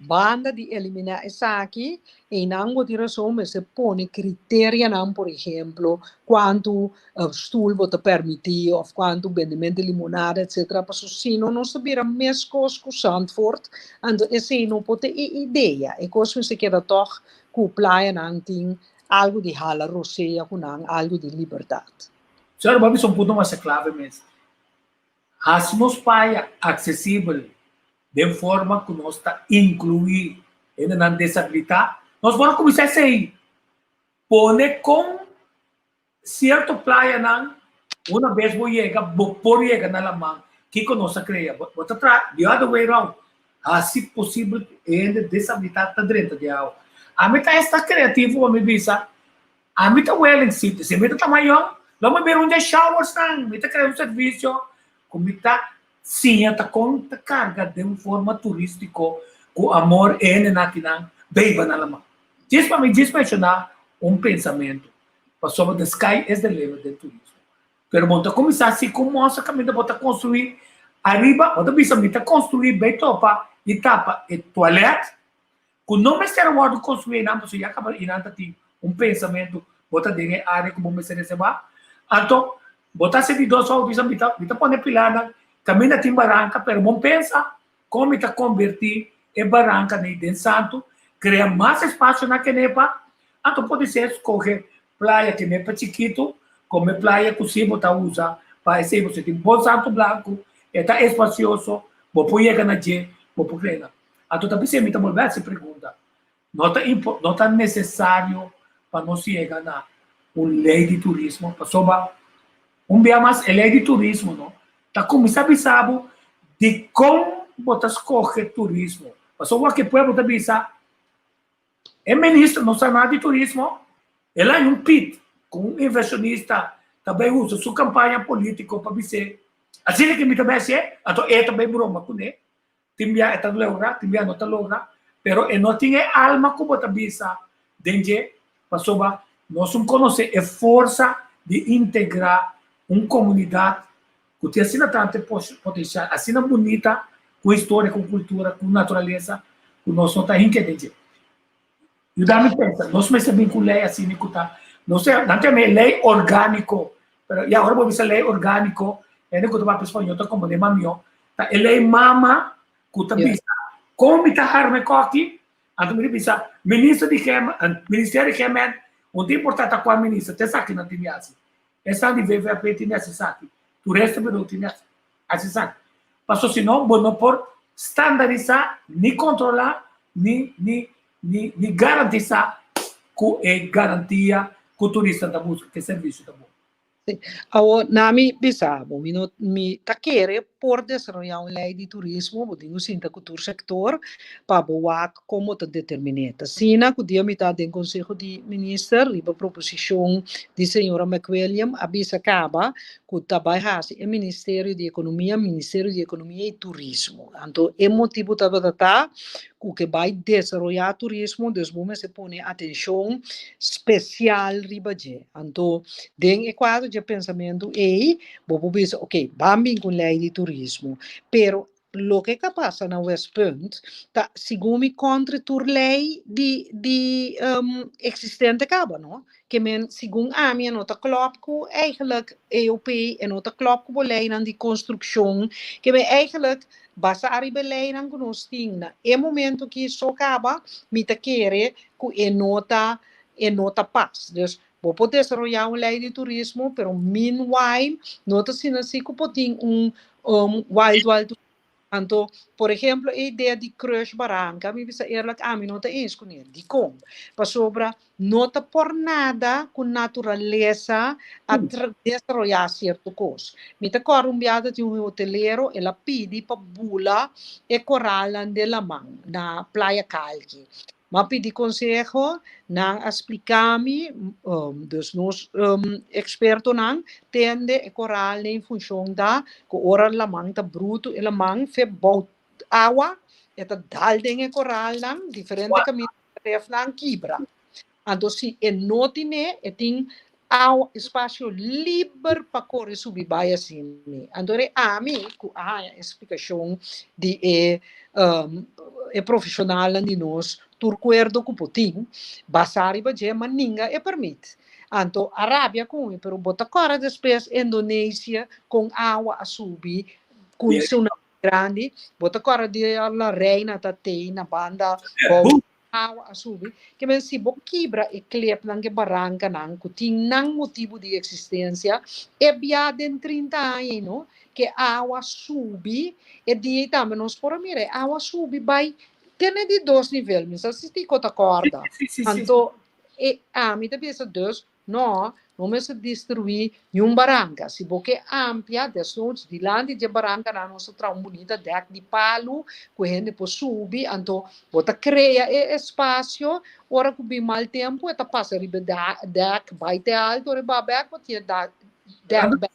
Banda di eliminá esaki, einan bo tin rason mester pone kriterianan, por ehemplo, kuantu stul bo ta permití òf kuantu bendementu di limonada etsetera, pasobra si no nos ta bira meskos ku Zandvoort, anto esei no por ta e idea. E kos mester keda tòg ku playanan tin algu di hala rosea ku nan, algu di libertat. Señor, bo a bisa un punto masha klave mes. Hasi nos paya aksesibel den forma ku nos ta inkluí hendenan desabilitá. Nos por a kuminsá esei, pone kon sierto playanan una bes bo yega bo por yega na laman. Kiko nos a krea? Bo ta traha the other way round, hasi posibel ku e hende desabilitá ta drenta di awa. Ami ta esta kreativo pa mi bisa Ami ta Welling City. Si mi ta tama yon, lo mi bira un dje showersnan. Mi ta krea un servisio ku mi ta siña ta kon ta karga den un forma turístiko ku amor e hendenan akinan beiba na laman. Djis pa mi djis menshoná un pensamentu, pasobra the sky is the limit den turismo. Pero bo ta kuminsá si ku mostra kaminda bo ta konstruí ariba, bo ta bisa mi ta konstruí bei topa i tapa e tualèt Ku no mester a wòrdu konstruí einan pasobra ya kaba einan ta tin un pensamentu bo ta den e área ku bo mester reservá. Anto bo ta hasi di dos òf bisa mi ta mi ta pone pilarnan kaminda tin baranka pero bon pensa kon mi ta konbertí e baranka nei den santu krea mas espasio na Kenepa anto podisé skohe playa Kenepa chikitu kome playa ku si bo ta usa pa esei bo tin bon santu blanku e ta espasioso bo por yega na dje bo por krea. Anto ta p'esei mi ta bolbe hasi pregunta, no ta no ta nesesario pa nos yega na un lei di turismo? Pasobra un bia mas e lei di turismo no ta kuminsá bisa bo dikon bo ta skohe turismo. Pasobra wak e pueblo ta bisa e minister no sa nada di turismo, el a haña un pit ku un invershonista ta bai usa su kampaña polítiko pa bis'é asina ke mi ta bai hasié, anto e ta bai broma kuné. Tin bia e ta logra, tin bia no ta logra, pero e no tin e alma ku bo ta bisa den dje, pasobra nos un konosé e forsa di integrá un komunidat ku tin asina tantu potensial, asina bunita, ku historia, ku kultura, ku naturalesa, ku nos no ta hinke den dje. Yuda mi pensa, nos mester bin ku lei asina ku ta, no se, nan ta yama e lei orgániko, pero ya ora bo bisa lei orgániko, hende ku ta papia spañó ta komprendé mas mihó. Ta e lei mama ku ta bisa kon mi ta harma e kòki, anto mi ta bisa minister di GM, ministerio di GMN, no ta importá ta kua minister, ta esaki nan tin di hasi. Esnan di VVRP tin di hasi esaki, tur resto bureau tin di hasi esaki. Paso si no bo no por standarisá, ni kontrolá, ni ni ni ni garantisá ku e garantia ku turista ta buska, ku e servisio ta bon. Sí. Awor, na mi bisa bo, mi no, mi ta kere por desaroyá un lei di turismo, bo tin ku sinta ku tur sektor pa bo wak kon bo ta determiné. Ta asina ku dia mi ta den Konseho di Minister riba proposishon di señora McWilliam a bisa kaba ku ta bai hasi e Ministerio di Ekonomia, Ministerio di Ekonomia i Turismo. Anto e motibu tabata ta ku ke bai desaroyá turismo, dus bo mester pone atenshon spesial riba dje. Anto, den e kuadro dje pensamentu ei, bo por bisa, oke, ban bin ku un lei di turismo. Pero loke ka pasa na Westpunt ta segun mi kontra tur lei di di eksistente kaba, no? Ke men segun ami e no ta klòp ku eigenlijk EOP, e no ta klòp ku bo leinan di konstrukshon. Ke men eigenlijk Basa ariba e leinan ku nos tin na e momento ki so kaba, mi ta kere ku e no ta e no ta pas. Dus bo por desaroyá un lei di turismo, pero meanwhile no ta asina si ku por tin un wild wild Anto, por ehemplo, e idea di Crush Baranka, mi bisa eerlijk, ami no ta eens kuné. Dikon? Pasobra No ta por nada ku naturalesa a desaroyá sierto kos. Mi ta kòrda un biaha ta tin un hotelero, el a pidi pa bula e koralnan den laman na Playa Kalki. Mi a pidi konseho, nan a splika mi, dus nos ekspertonan, tende e koralnan e funshon ta ku ora laman ta brutu e laman fe bou awa, e ta dal den e koralnan, diferente kaminda. Refnan kibra. Anto si e no tine, e tin awa, espasio liber pa kore subi bai asina. Anto e ami ku a haña e splikashon di e e profeshonalnan di nos tur kuerdo ku por tin, basá riba dje, ma ninga e permit. Anto a rabia ku mi, pero bo ta kòrda despues Indonesia kon awa a subi ku tsunami grandi, bo ta kòrda di la reina ta tei na banda bou awa a subi, ke men si bo kibra e klepnan ke barankanan ku tin nan motibu di eksistensia, e bia den 30 aña ei no, ke awa subi, e dia ei tambe nos por a mira e awa subi bai tene di dos nivel, mi sa si Tico ta kòrda, anto e ami ta bisa dus No, no mester destruí niun baranka. Si bo ke amplia, desnoods dilanti dje barankanan nos ta traha un bunita dèk di palu ku hende por subi, anto bo ta krea e espasio, ora ku bin mal tempu e ta pasa riba e dèk bai te alto, ora e baha bèk bo tin e dèk bèk.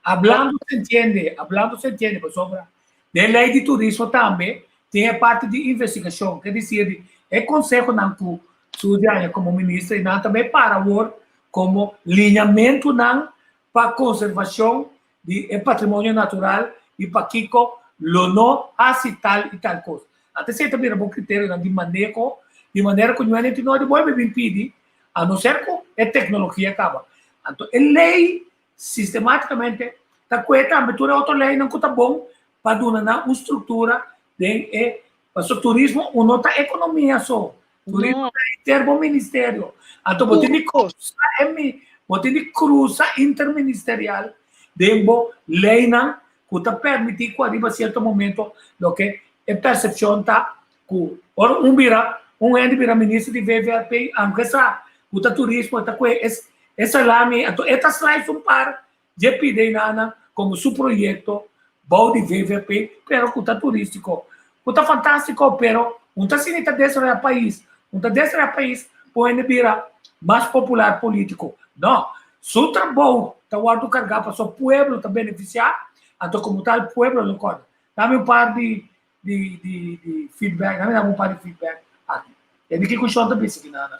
Hablando se entiende, hablando se entiende, pasobra den lei di turismo tambe tin e parti di investigashon, ke disir di e konsehonan ku Sudi haña komo minister i nan tambe para awor komo liñamentunan pa konservashon di e patrimonio natural i pakiko lo no hasi tal i tal kos. Anto esei ta bira bo kriterionan di maneho di manera ku ñuende tin no di bolbe bin pidi a no ser ku e teknologia kaba. Anto e lei Sistematicamente ta cue tambe tur e otro leynan cu ta bon pa duna nan un structura den e pasobra turismo un no ta economia so, turismo ta henter bo ministerio. Anto bo tin di cruza e mi bo tin di cruza interministerial den bo leynan cu ta permiti cu ariba cierto momento loke e percepcion ta cu ora un bira un hende bira minister di VVRP aunke sa cu ta turismo e ta cue es E salami anto e ta slice un par dje pida einana komo su proyekto bou di VVP pero ku ta turistiko. Ku ta fantastiko pero un ta asina ta desaroya pais. Un ta desaroya pais por hende bira mas popular politiko. No, su trabou ta wòrdu kargá pasobra pueblo ta benefisiá anto komo tal pueblo lo kòrda. Dame un par di di di di feedback, dame dame un par di feedback aki. E di kiko shon ta bisa ki nana.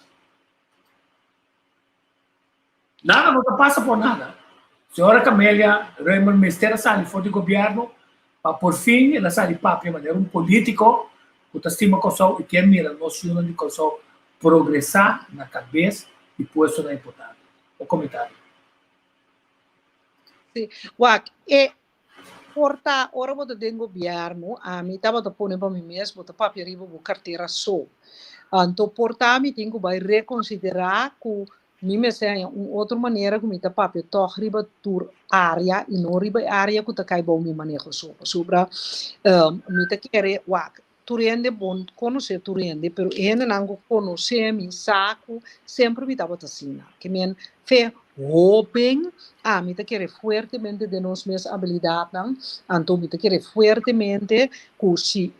Nada no ta pasa por nada. Señora Camelia Römer mester a sali for di gobierno pa por fin el a sali papia manera un politico cu ta stima Kòrsou y kier mira nos yunan di Kòrsou progresa na cabes di puestonan importante. Bo comentario. Sí, wak, e. Por ta ora bo ta den gobièrnu, ami tabata pone pa mi mes, bo ta papia riba bo kartera so. Anto por ta mi tin ku bai rekonsiderá ku mi mester haña un otro manera ku mi ta papia tòg riba tur área i no riba e área ku ta kai bou mi maneho so. Pasobra mi ta kere wak tur hende bon konosé tur hende, pero e hendenan ku konosé mi sa ku semper mi tabata asina. Ke men fe hóben, ami ta kere fuertemente den nos mes abilidatnan, anto mi ta kere fuertemente ku si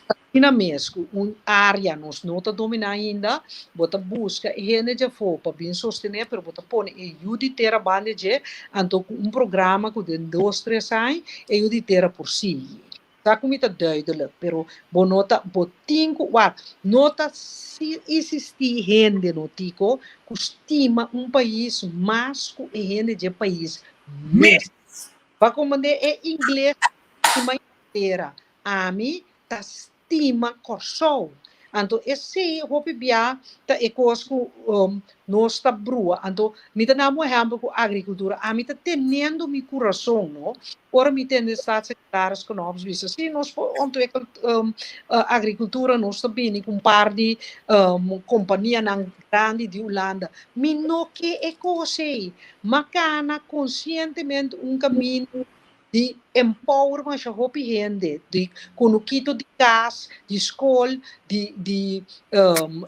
asina mes ku un área nos no ta dominá ainda, bo ta buska e hende djafó pa bin sostené, pero bo ta pone e yu di tera banda dje, anto ku un programa ku den dos tres aña e yu di tera por sigui. Sa ku mi ta duidelijk, pero bo no ta, bo tin ku, wak, no ta si isistí hende no Tico ku stima un pais mas ku e hende dje pais mes. Pa komprendé e ingles stima Inglatera, ami ta stima Kòrsou. Anto esei hopi bia ta e kos ku nos ta brua. Anto mi ta dam un ehèmpel ku agrikultura. Ami ta teniendo mi kurason no ora mi tende Staatssecretaris Knops bisa si nos por ontwikkel agrikultura nos ta bini ku un par di kompanianan grandi di Hulanda. Mi no ke e kos ei. M'a kana konsientemente un kaminda di empower masha hopi hende, di kunukito di kas, di skol, di di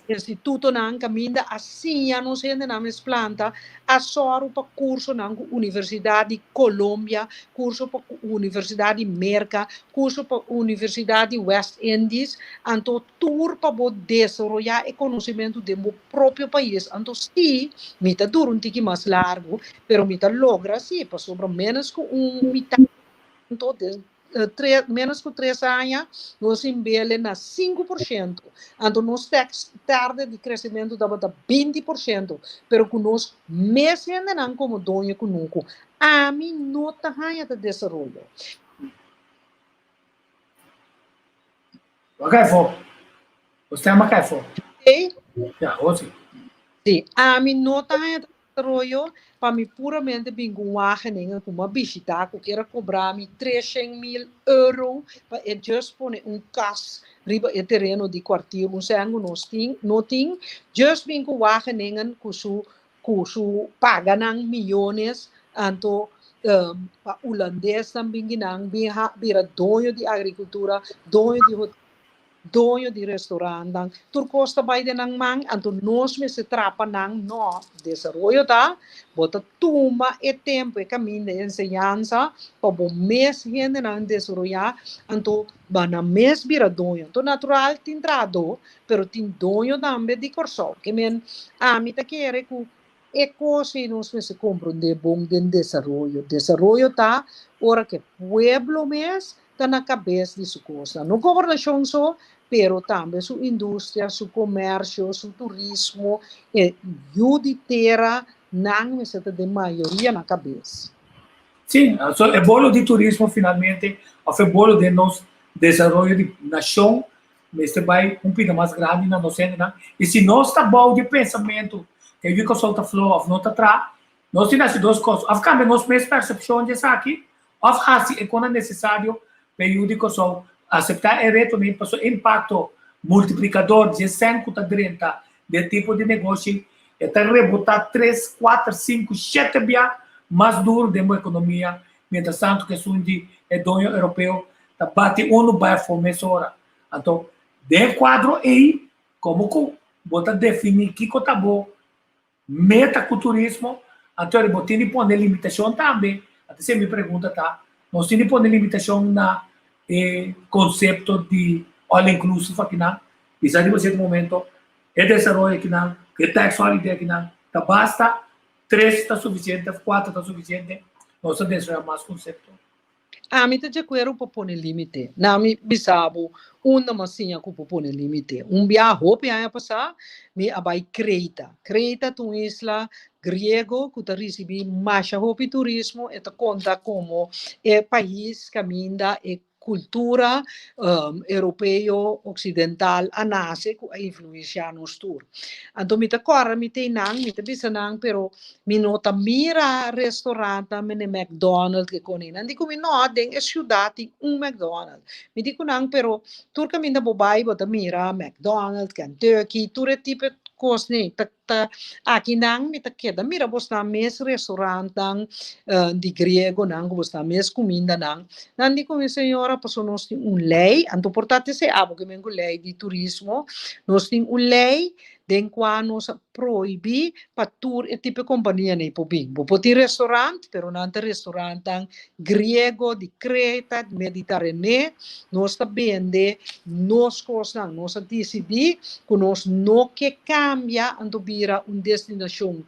institutonan kaminda a siña nos hendenan mes planta, a sòru pa kursonan ku Universidat di Colombia, kurso pa Universidat di Merka, kurso pa Universidat di West Indies, anto tur pa bo desaroyá e konosementu den bo propio pais. Anto sí, mi ta dura un tiki mas largu, pero mi ta logra sí, pasobra ménos ku un mitad anto den tres, ménos ku tres aña nos inbele na 5%. Anto nos tax tarde di kresementu tabata 20%, pero ku nos mes hendenan komo doño kunuku, ami no ta haña ta desaroyo. Bo a kai fo. Bo stem a kai fo. Ei? Ja, hoor si. Sí, ami no ta haña desaroyo pa mi puramente bin ku Wageningen ku m'a bishitá ku kier a kobra mi 300.000 euro pa e just pone un kas riba e tereno di kwartier un sèn ku nos tin no tin just bin ku Wageningen ku su ku su paganan miyones anto pa hulandesnan bin kinan bin bira doño di agrikultura, doño di hotel, doño di restaurantnan, tur kos ta bai den nan man anto nos mester trapa nan no, desaroyo ta bo ta tuma e tempo e kaminda e enseñansa pa bo mes hendenan desaroyá anto ba nan mes bira doño, anto natural tin trahadó pero tin doño tambe di Kòrsou. Ke men ami ta kere ku e kos ei nos mester komprondé bon den desaroyo. Desaroyo ta ora ku e pueblo mes ta na kabes di su kosnan. No gobernashon so, pero tambe su industria, su komersio, su turismo, e yu di tera nan mester ta den mayoria na kabes. Sí, so e bolo di turismo finalmente òf e bolo den nos desaroyo di nashon Mester bai un pida mas grandi na nos hendenan. I si nos ta bou di pensamentu ku e Kòrsou ta floho òf no ta traha, nos tin hasi dos kos, òf kambia nos mes persepshon di esaki, òf hasi e kosnan nesesario pa e yu di Kòrsou aseptá e retonan pasobra e impakto multiplikador di e sèn ku ta drenta den e tipo di negoshi e ta rebotá tres, kuater, sinku, shete bia mas duru den bo ekonomia, mientras tantu ku esun di e doño europeo ta bati unu bai afó mesora. Anto, den e kuadro ei, komo ku bo ta definí kiko ta bo meta ku turismo, anto eri bo tin di pone limitashon tambe. Anto esei mi pregunta ta, nos tin di pone limitashon na e konsepto di all inclusive akinan? Bisa riba sierto momento e desaroyo akinan, e tax holiday akinan ta basta, tres ta sufisiente òf kuater ta sufisiente, nos ta desaroyá mas konsepto. Ami ta djakuero pa pone límite. Na mi bisa bo unda mi a siña ku por pone límite. Un bia hopi aña pasá mi a bai Kreta. Kreta ta un isla griego ku ta risibí masha hopi turismo. E ta konta komo e pais kaminda e. kultura europeo oksidental a nase ku a influensiá nos tur. Anto mi ta kòrda mi ta einan, mi ta bisa nan pero mi no ta mira restaurantnan mene McDonald ke kon ei. Nan di ku mi no, den e siudat tin un McDonald. Mi di ku nan pero tur kaminda bo bai bo ta mira McDonald, Kentucky, tur e tipo kosnan ei ta Ta akinan mi ta keda mira bosnan mes restaurantnan di griegonan ku bosnan mes kumindanan. Nan di ku mi, Señora, pasobra nos tin un lei, anto por ta te abo ke men ku lei di turismo, nos tin un lei den kua nos a prohibí pa tur e tipo e kompanianan ei por bin. Bo por tin restaurant, pero nan ta restaurantnan griego, di Kreta, Meditarené, nos ta bende nos kosnan. Nos a disidí ku nos no ke kambia anto bira un destinashon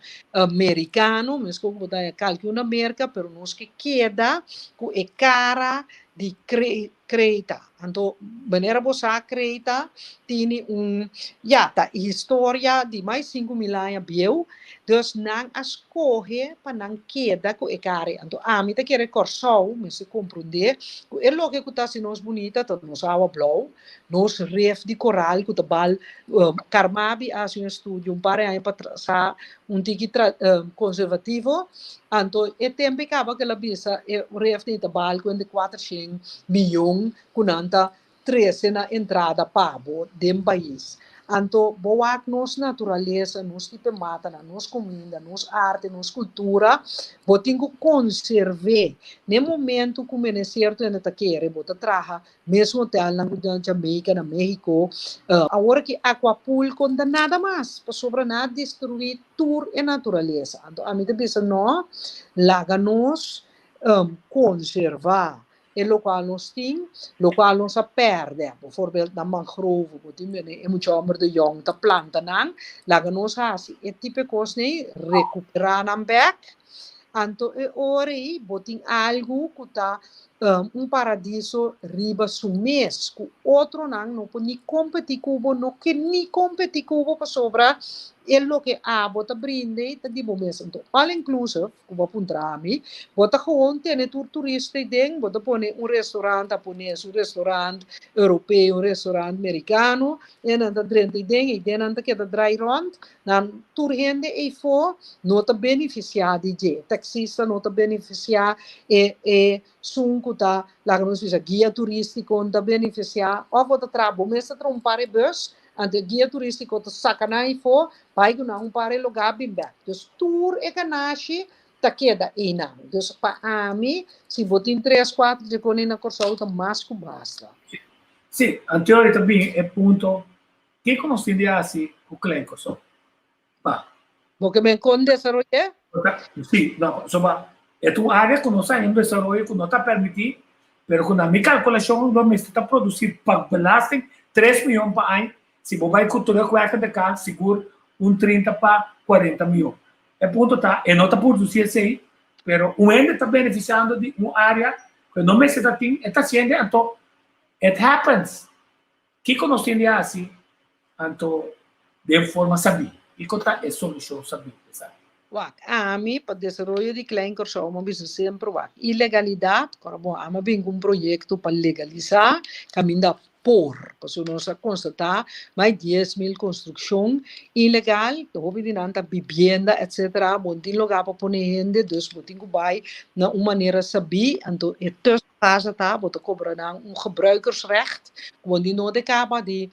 merikano, meskos ku bo ta haña kalki un na Merka, pero nos ke keda ku e kara di Kreta. Anto manera bo sa Kreta tini un, ya, ta historia di mas 5000 aña bieu, dus nan a skohe pa nan keda ku e kare. Anto ami ta kere Kòrsou mester komprondé ku e loke ku ta hasi nos bunita ta nos awa blou, nos ref di koral ku ta bal, Carmabi a hasi un estudio un par di aña patrasá un tiki konservativo, anto e tempu e kaba ku el a bisa e ref ta bal ku entre kuatershen miyon ku nan ta trese na entrada pa bo den pais. Anto bo wak nos naturalesa, nos tipo e matanan, nos kuminda, nos arte, nos kultura, bo tin ku konserv'é. Na e momentu ku mene sierto hende ta kere bo ta traha Mesun hotelnan ku na Jamaica, na Mexico. Awor aki Aquapulco no ta nada mas, pasobra nan a destruí tur e naturalesa. Anto ami ta bisa no, laga nos konservá e lokual nos tin, lokual nos a pèrdè. Bovoorbeeld na mangrove, bo tin bini e mucha hòmber de yòn ta planta nan, laga nos hasi e tipo e kos nei, rekuperá nan bèk. Anto e ora ei bo tin algu ku ta un paradiso riba su mes, ku otronan no por ni kompetí ku bo, no ke ni kompetí ku bo pasobra e loke abo ta brinda ei ta di bo mes. Anto all inclusive, ku bo a puntra ami, bo ta gewoon tene tur turista ei den, bo ta pone un restaurant hapones, un restaurant europeo, un restaurant merikano, e nan ta drenta ei den, ei den nan ta keda drai rònt, Nan tur hende eyfo no ta beneficia di dje. Taxista no ta beneficia, e e sun cu ta, laga nos bisa, guia turistico no ta beneficia. Of bo ta traha, bo mes ta traha un par e bus, anto e guia turistico ta saca nan eyfo, bay cu nan un par e lugar bin bek. Dus tur e ganashi ta keda eynan. Dus pa ami, si bo tin tres, cuatro dje con ey na Corsou ta mas cu basta. Si, anto ta bin e punto Kiko nos tin di hasi ku Klein Kòrsou? Pa. Bo ke men kon desaroy'é? Sí, no, pasobra e ta un área ku nos a haña un desaroyo ku no ta permití, pero ku na mi kalkulashon lo mester ta produsí pa belasting tres mion pa aña, si bo bai ku terugwerkende kracht sigur un 30 pa 40 mion. E punto ta, e no ta produsí esei, pero un hende ta benefisiando di un área ku e no mester ta tin, e ta hasiendo anto it happens. Kiko nos tin di hasi anto den forma sabí? Kiko ta e solushon sabí pa esaki? Wak, ami pa desaroyo di Klein Kòrsou mi a bisa semper wak, ilegalidat, kòrda bon, ami a bin ku un proyekto pa legalisá kaminda por, pasobra nos a konstatá mas di 10,000 konstrukshon ilegal, hopi di nan ta bibienda etsetera, bo no tin lugá pa pone hende, dus bo tin ku bai na un manera sabí, anto e Pasa ta bo ta cobra nan un gebruikersrecht cu bo no de caba di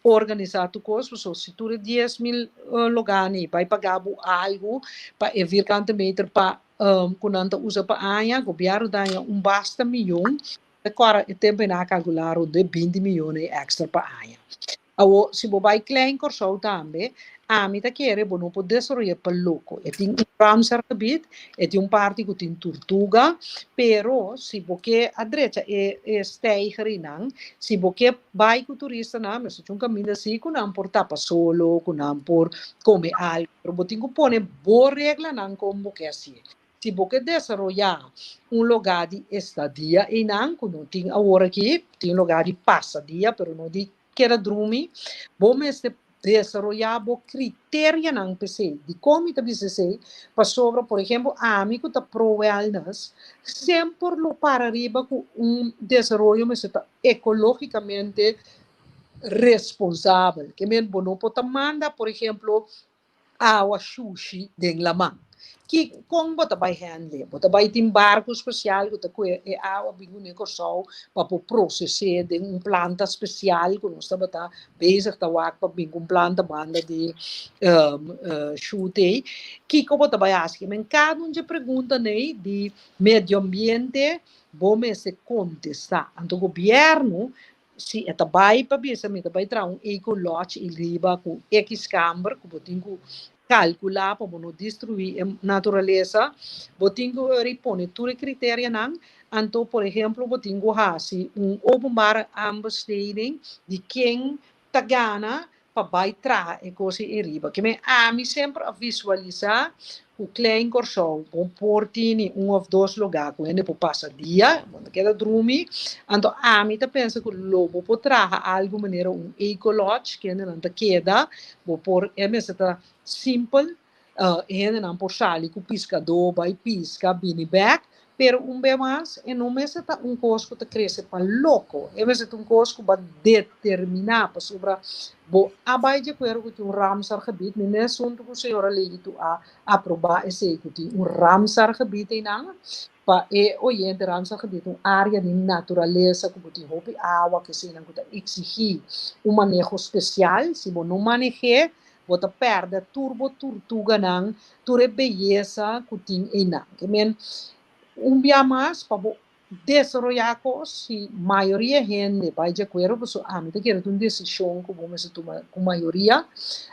organisa tur cos pasobra si tur e 10,000 logani bay paga bo algo pa e vierkante meter pa cu nan ta usa pa aña gobierno ta haña un basta miyon ta cora e tempo nan a calcula rond de 20 miyon extra pa aña. Awor, si bo bai Klein Kòrsou tambe, ami ta kere bo no por desaroy'é pa loko. E tin un Ramsargebied, e tin un parti ku tin turtuga, pero si bo ke a drecha e e steigernan, si bo ke bai ku turistanan, mester tin un kaminda así ku nan por tapa solo, ku nan por kome algu, pero bo tin ku pone bo reglanan kon bo ke hasié. Si bo ke desaroyá un lugá di estadia einan, ku no tin awor aki, tin lugá di pasa dia, pero no di keda drumi, bo mester desaroyá bo kriterianan p'esei. Dikon mi ta bisa esei? Pasobra, por ehempel, ami ku ta pro wellness, semper lo para riba ku un desaroyo mester ta ekológikamente responsabel. Ke men bo no por ta manda, por ehempel, awa shushi den laman. Ki kon bo ta bai handle? Bo ta bai tin barku spesial ku ta kue e awa bin kuné Kòrsou pa por proses'é den un planta spesial ku nos tabata bezig ta wak pa bin ku un planta banda di shute. Kiko bo ta bai hasi? Men kada un dje pregunta nei di medio ambiente bo mester kontestá. Anto gobièrnu Si e ta bai pa bisa mi ta bai traha un eco lodge i riba ku ekis kamber ku bo tin ku kalkulá pa bo no destruí e naturalesa, bo tin ku ori pone tur e kriterianan. Anto por ehemplo bo tin ku hasi un openbare aanbesteding di ken ta gana pa bai traha e kos ei riba. Ke men ami semper a visualisá ku Klein Kòrsou bo por tini un òf dos lugá ku hende por pasa dia, bo ta keda drumi. Anto ami ta pensa ku lo bo por traha algu manera un eco lodge ku hendenan ta keda, bo por e mester ta simpel, e hendenan por sali ku piskadó bai piska bini bèk, pero un be mas e no mester ta un kos ku ta krese pa loko, e mester ta un kos ku bo a determiná pasobra bo a bai di akuerdo ku tin un Ramsargebied, mi mes huntu ku señora Leito a aprobá esei ku tin un Ramsargebied einan, pa e oyente Ramsargebied ta un área di naturalesa ku bo tin hopi awa, keseinan ku ta eksigí un maneho spesial, si bo no maneh'é Bo ta pèrdè tur bo turtuganan, tur e beyesa ku tin einan. Ke men, un bia mas pa bo desaroyá kos, si mayoria hende bai di akuerdo, pasobra ami ta kere ta un desishon ku bo mester tuma ku mayoria,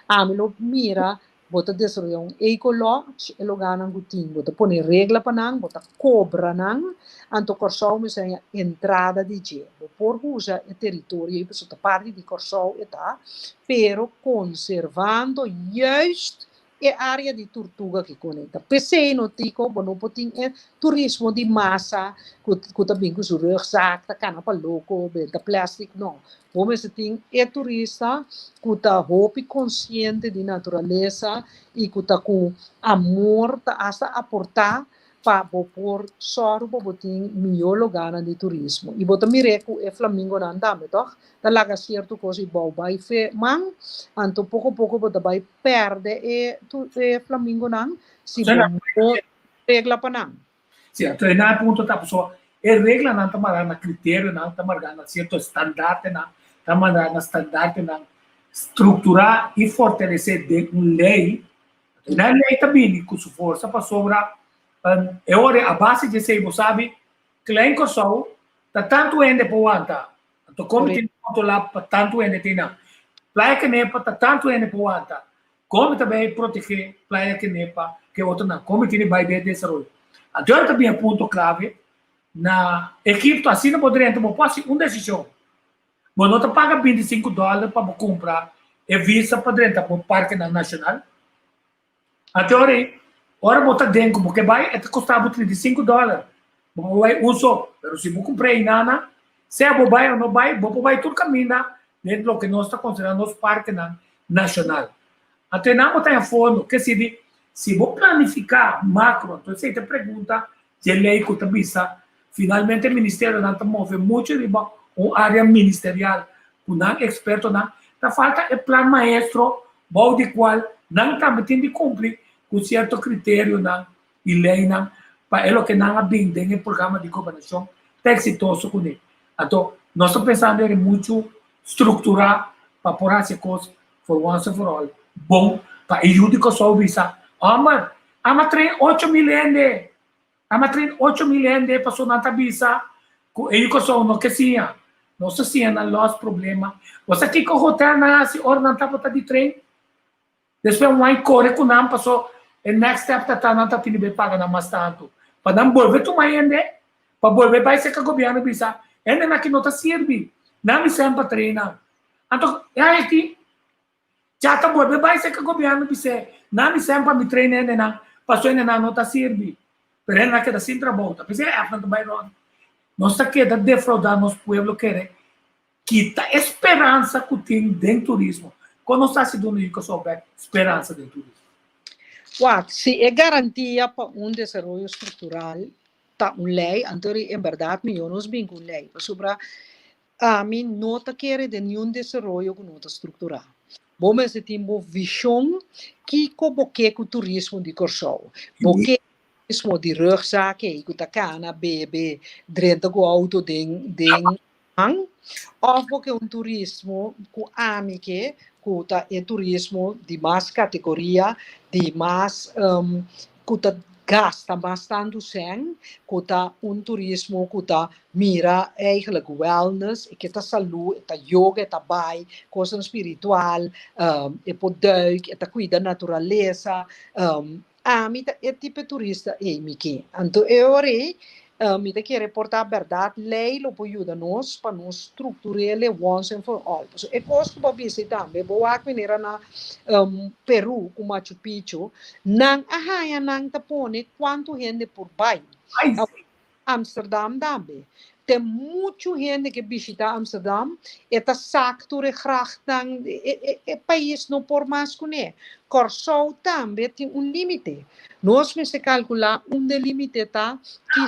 ami lo mira bo ta desaroyá un eco-lodge, e lugánan ku tin, bo ta pone regla pa nan, bo ta kobra nan, anto Kòrsou mester haña entrada di dje. Bo por usa e teritorio ei pasobra ta parti di Kòrsou e ta, pero konservando juist e área di turtuga ki konekta. P'esei no tiko bo no por tin e turismo di masa ku ku ta bin ku su rugzak ta kana pa loko benta plastic no. Bo mester tin e turista ku ta hopi konsiente di naturalesa i ku ta ku amor ta asta aportá pa bo por sòru pa bo tin mihó logánan di turismo. I bo ta mir'é ku e flamingonan tambe, tòg? Ta laga sierto kos i bou bai fe man, anto poko poko bo ta bai pèrdè e e flamingonan si bo no regla pa nan. Sí, anto e nan punto ta pasobra e reglanan ta mará na kriterionan, ta margá na sierto estandartenan, ta mará na standartenan strukturá i fortalesé den un lei. Na lei ta bini ku su forsa pasobra e ora a base di esei bo sabi Klein Kòrsou ta tantu hende por wanta. Anto kon mi tin kontrolá pa tantu hende tin nan? Playa Kenepa ta tantu hende por wanta. Kon mi ta bai protegé Playa Kenepa ke otronan? Kon mi tin di bai den desaroyo? Anto e ora ta bin e punto klave na Egipto asina bo drenta bo por hasi un desishon. Bo no ta paga 25 dòler pa bo kumpra e visa pa drenta bo parkenan nashonal. Ate ora ei, ora bo ta den ku bo ke bai, e ta kosta bo 35 dòler. Bo por bai un so, pero si bo kumpra einana, sea bo bai o no bai, bo por bai tur kaminda den loke nos ta konsiderá nos parkenan nashonal. Anto einan bo ta haña fondo, ke sidi si bo planifiká makro, anto esei ta pregunta dje lei ku ta bisa Finalmente ministerionan ta move mucho riba un area ministerial cu nan expertonan, ta falta e plan maestro bou di cual nan tambe tin di cumpli cu cierto criterionan y leynan pa e loke nan a bin den e programa di gobernacion ta exitoso cune. Anto nos ta pensando eri mucho structura pa por haci e cos for once and for all bon pa e yu di Kòrsou bisa, Homber, ama train 8000 hende! Ama train 8000 hende paso nan ta bisa ku e Kòrsou no ke siña. Nos ta siña nan lòs problema. Bo sa kiko hotel nan hasi ora nan tabata di train? Despues un wai kore ku nan paso e next step ta ta nan ta tini bai paga nan mas tantu. Pa nan bolbe tuma hende, pa bolbe bai serka gobièrnu bisa hendenan aki no ta sirbi. Nan mi semper train nan. Anto e aki Cha ta bolbe bai serka gobièrnu bis'é, Nan mi semper mi train hendenan, paso hendenan no ta sirbi. Pero hendenan keda sin trabou. Ta p'esei èfnan ta bai rònt. Nos ta keda defraudá nos pueblo kere kita e speransa ku tin den turismo. Kon nos ta hasi duna yu Kòrsou bèk speransa den turismo? Wak, si e garantia pa un desaroyo struktural ta un lei, anto en bèrdat mihó nos bin ku un lei, pasobra ami no ta kere den niun desaroyo ku no ta strukturá. Bo mester tin bo vishon kiko bo ke ku turismo di Kòrsou. Bo ke turismo di rugzak ei ku ta kana, bebe, drenta ku outo den den man, òf bo ke un turismo ku ami ke, ku ta e turismo di mas kategoria, di mas ku ta gasta mas tantu sèn, ku ta un turismo ku ta mira eigenlijk wellness, e ke ta salú, e ta yoga, e ta bai, kosnan spiritual, e por duik, e ta kuida naturalesa. Ami ta e tipo turista ei mi ke. Anto e ora ei mi ta kere por ta bèrdat lei lo por yuda nos pa nos struktur'é once and for all. Pasobra e kos ku bo a bisa ei tambe, bo wak manera na Peru ku Machu Picchu, nan a haña nan ta pone kuantu hende por bai. Amsterdam tambe. Ten muchu hende ke bishita Amsterdam, e ta sak tur e grachtnan, e pais no por mas kuné. Kòrsou tambe tin un límite. Nos mester kalkulá unda e límite ta, ki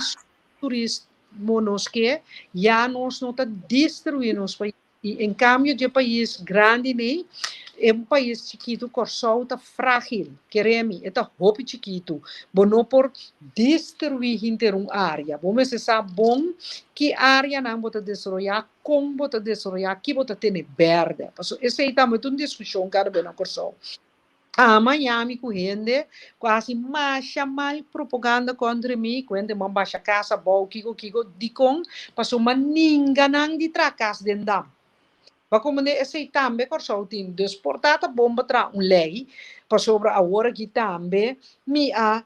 turismo nos ke, ya nos no ta destruí nos pais. I en kambio dje pais grandi nei, e un pais chikitu, Kòrsou ta frágil, kere mi, e ta hopi chikitu. Bo no por destruí hinter un área. Bo mester sa bon ki áreanan bo ta desaroyá, kon bo ta desaroyá, ki bo ta tene bèrdè. Pasobra esei tambe ta un diskushon kada bes na Kòrsou. A Miami ku hende ku a hasi masha mal propaganda kontra mi, ku hende man basha kas abou, kiko kiko, dikon? Pasobra ninga nan di traha kas den dam. Bo a komprendé? Esei tambe Kòrsou tin. Dus por ta ta bon pa traha un lei, pasobra awor aki tambe mi a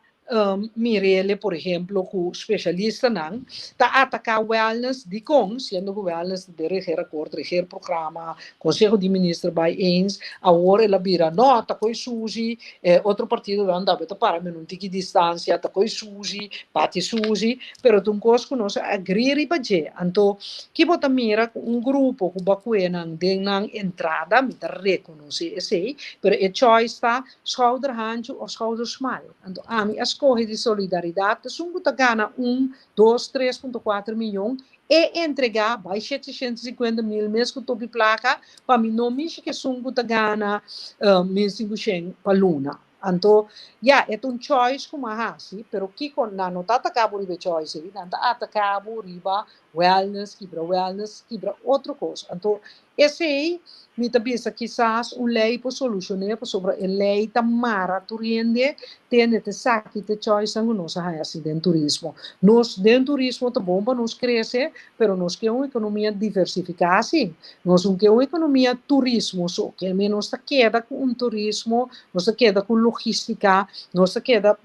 Mirele, por ehemplo, ku spesialistanan ta ataká wellness, dikon? Siendo ku wellness ta den regeerakkoord, regeerprogramma, konseho di minister bai eens, awor el a bira, no, ta koe sushi, e otro partidonan tambe ta para men un tiki distansia, ta koe sushi, bati sushi, pero ta un kos ku nos a agri riba dje. Anto, ki bo ta mira ku un grupo ku bakuenan den nan entrada, mi ta rekonosé esei, pero e choice ta Schouder hanchu of schouder smal. Anto ami a skohe di solidaridat esun ku ta gana un, dos, tres punto kuater miyon e entregá bai 750 mil mes ku topi plaka pa mi no mishi ku esun ku ta gana 1500 pa luna. Anto ya e ta un choice ku mi a hasi pero kiko nan no ta ataká bo riba e choice ei nan ta ataká bo riba wellness kibra wellness kibra otro kos. Anto Esei, mi ta bisa kisas un lei por solucion'é pasobra e lei ta mara tur hende tende t'esaki t'e choicenan ku nos a haña si den turismo. Nos den turismo ta bon pa nos krese, pero nos ke un ekonomia diversifiká si. Nos no ke un ekonomia turismo so, ke men nos ta keda ku un turismo, nos ta keda ku logistika, nos ta keda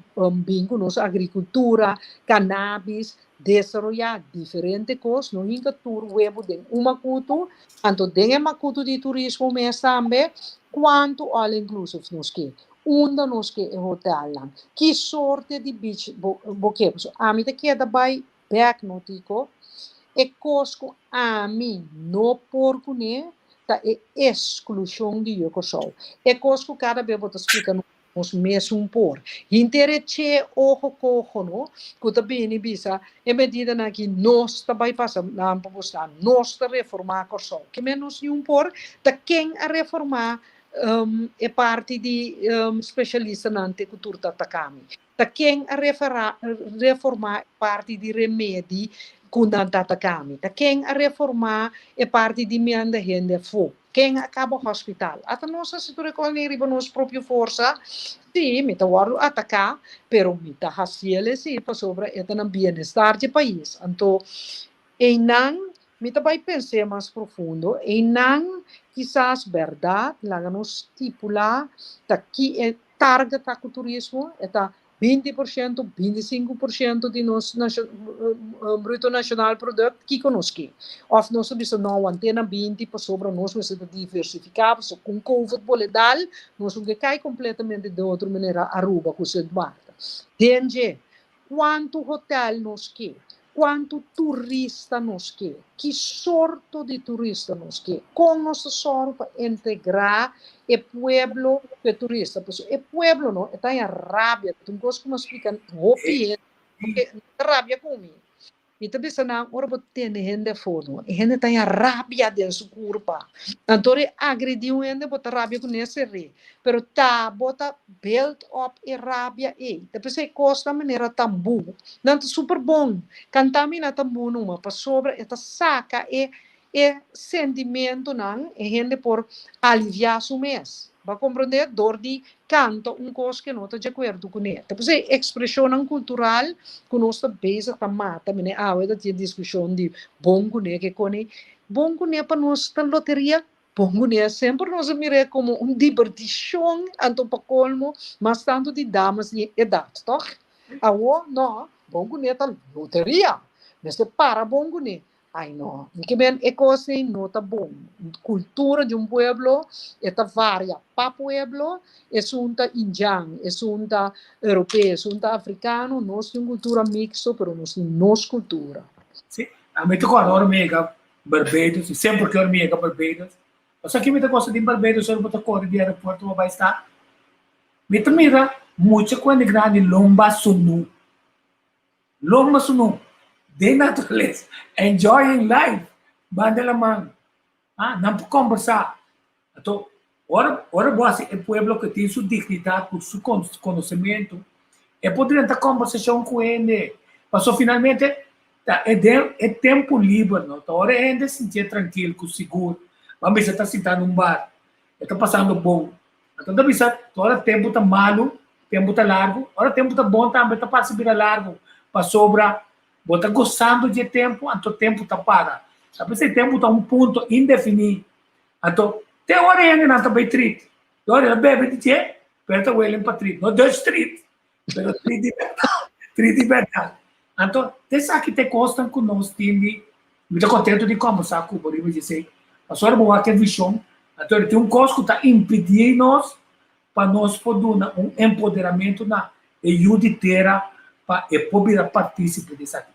bin ku nos agrikultura, kanabis, Desaroyá diferente kos, no hinka tur webu den un makutu, anto den e makutu di turismo mes tambe, kuantu all inclusive nos ke, unda nos ke e hotelnan, ki sorte di beach bo bo ke. Pasobra ami ta keda bai bek no Tico, e kos ku ami no por kuné ta e esklushon di Yu Kòrsou. E kos ku kada bes bo ta splika nos. Nos mesun por. Hinter e che ojo cojo no, cu ta bini bisa e medidanan aki nos ta bay pasa nan pa busca, nos ta reforma Corsou. Ke men nos niun por? Ta ken a reforma e parti di specialistanan te cu tur ta ataca mi? Ta ken a reforma e parti di remedi cu nan ta ataca mi? Ta ken a reforma e parti di manda hende afo? Ken a kaba hospital? Ata nos hasi tur e kosnan riba nos propio forsa? Sí, mi ta wòrdu ataká, pero mi ta hasiel esei pasobra e ta na bienestar dje pais. Anto, einan mi ta bai pens'é mas profundo. Einan kisas bèrdat laga nos stipulá ta ki e target ta ku turismo, e ta 20%, 25% di nos bruto nacional product, kiko nos ke? Of nos ta bisa no, want'é na 20 pasobra nos mester ta diversifiká, pasobra ku covid bole dal, nos no ke kai kompletamente den otro manera Aruba ku Sint Maarten. Den dje, kuantu hotel nos ke? Kuantu turista nos ke? Ki sorto di turista nos ke? Kon nos ta sòru pa integrá e pueblo ku e turista? Pasobra e pueblo no e ta haña rabia. Ta un kos ku mi a splika hopi hende, porque nan ta rabia ku mi. Mi ta bisa nan, ora bo tene hende afó no, e hende ta haña rabia den su kurpa. Anto ora e agredí un hende bo ta rabia kuné ser'é. Pero ta bo ta build up e rabia ei. Ta p'esei kosnan manera tambú, nan ta super bon. Kanta mi na tambú numa, pasobra e ta saka e e sentimentunan, e hende por aliviá su mes. Bo a komprondé? Dor di kanta un kos ke no ta di akuerdo kuné. Ta p'esei ekspreshonnan kultural ku nos ta bezig ta mata, mene awe ta tin diskushon di bon kuné ke koni. Bon kuné pa nos ta loteria, bon kuné semper nos a mir'é komo un dibertishon, anto pa kolmo mas tantu di damas di edat, tòg? Awor no, bon kuné ta loteria, mester para bon kuné. Ai no, mi ke men e kos ei no ta bon. Kultura di un pueblo e ta varia pa pueblo, esun ta indian, esun ta europeo, esun ta afrikano, nos tin un kultura miksto pero nos tin nos kultura. Si, ami ta kòrda ora mi yega Barbados, i semper ku ora mi yega Barbados, pasobra ki mi ta gosta di Barbados ora bo ta kore di aeropuerto bo bai sta, mi ta mira mucha ku hende grandi lomba sunú. Lomba su nom den naturalesa, enjoying life, banda laman. Ah, nan por kombersá. Anto, ora, ora bo hasi e pueblo ku tin su dignidat, ku su konosementu, e por drenta kombersashon ku hende. Pasobra finalmente ta e den e tempu liber, no? Ta ora e hende sintié trankil ku sigur. Ban bisa ta sintá na un bar, e ta pasando bon. Anto ta bisa, ora tempu ta malu, tempu ta largu, ora tempu ta bon tambe ta parse bira largu, pasobra bo ta gosando dje tempu, anto tempu ta para. Ta p'esei tempu ta un punto indefiní. Anto, te ora e hendenan ta bai trit, te ora el a bebe di dje, pero ta welen pa trit. No Dutch trit, pero trit di bèrdat, trit di bèrdat. Anto, te esaki ta e kosnan ku nos tin di, mi ta kontentu di kòmbersá ku bo riba djesei, pasobra bo wak e vishon, anto tin un kos ku ta impidí nos pa nos por duna un empoderamentu na e yu di tera pa e por bira partísipe di esaki.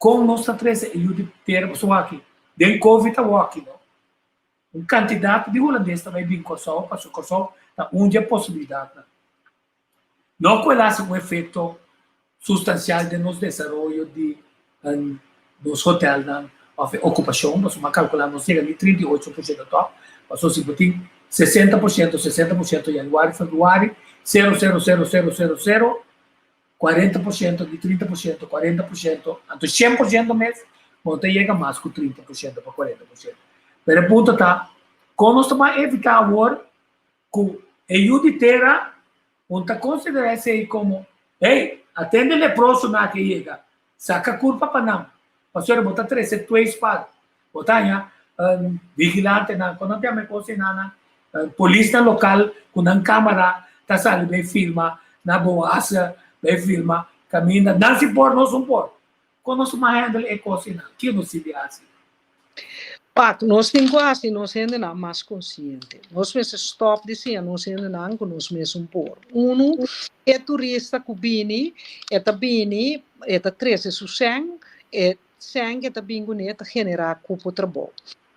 Kon nos ta trese e yu di tera pasobra wak aki, den covid awor aki no, un kantidat di hulandes ta bai bin Kòrsou pasobra Kòrsou ta un dje posibilidatnan. No ku el hasi un efekto sustansial den nos desaroyo di nos hotelnan òf e okupashon, pasobra mi a kalkulá nos yega ni 38% tòg, pasobra si bo tin 60%, 60% yanüari, febrüari, sero sero sero sero sero sero, 40% di 30%, 40%, anto 100% mes bo no ta yega mas ku 30% pa 40%. Pero e punto ta, kon nos ta bai evitá awor Ku e yu di tera, un ta konsiderá esei komo, Hey, atende leprosonan ke yega, saka kurpa pa nan, pasobra bo ta trese twee spada. Bo ta haña vigilantenan, kon nan ta yama e kos enanan, polisnan lokal ku nan kamera ta sali bai filma na Boase, bai filma kaminda, nan si por, nos un por. Kon nos ta handle e kos einan? Ke nos tin di hasi? Pak, nos tin ku hasi nos hendenan mas konsiente. Nos mester stòp di siña nos hendenan ku nos mesun por. Unu, e turista ku bini, e ta bini, e ta trese su sèn, e sèn ke ta bin kuné ta generá kupo trabou.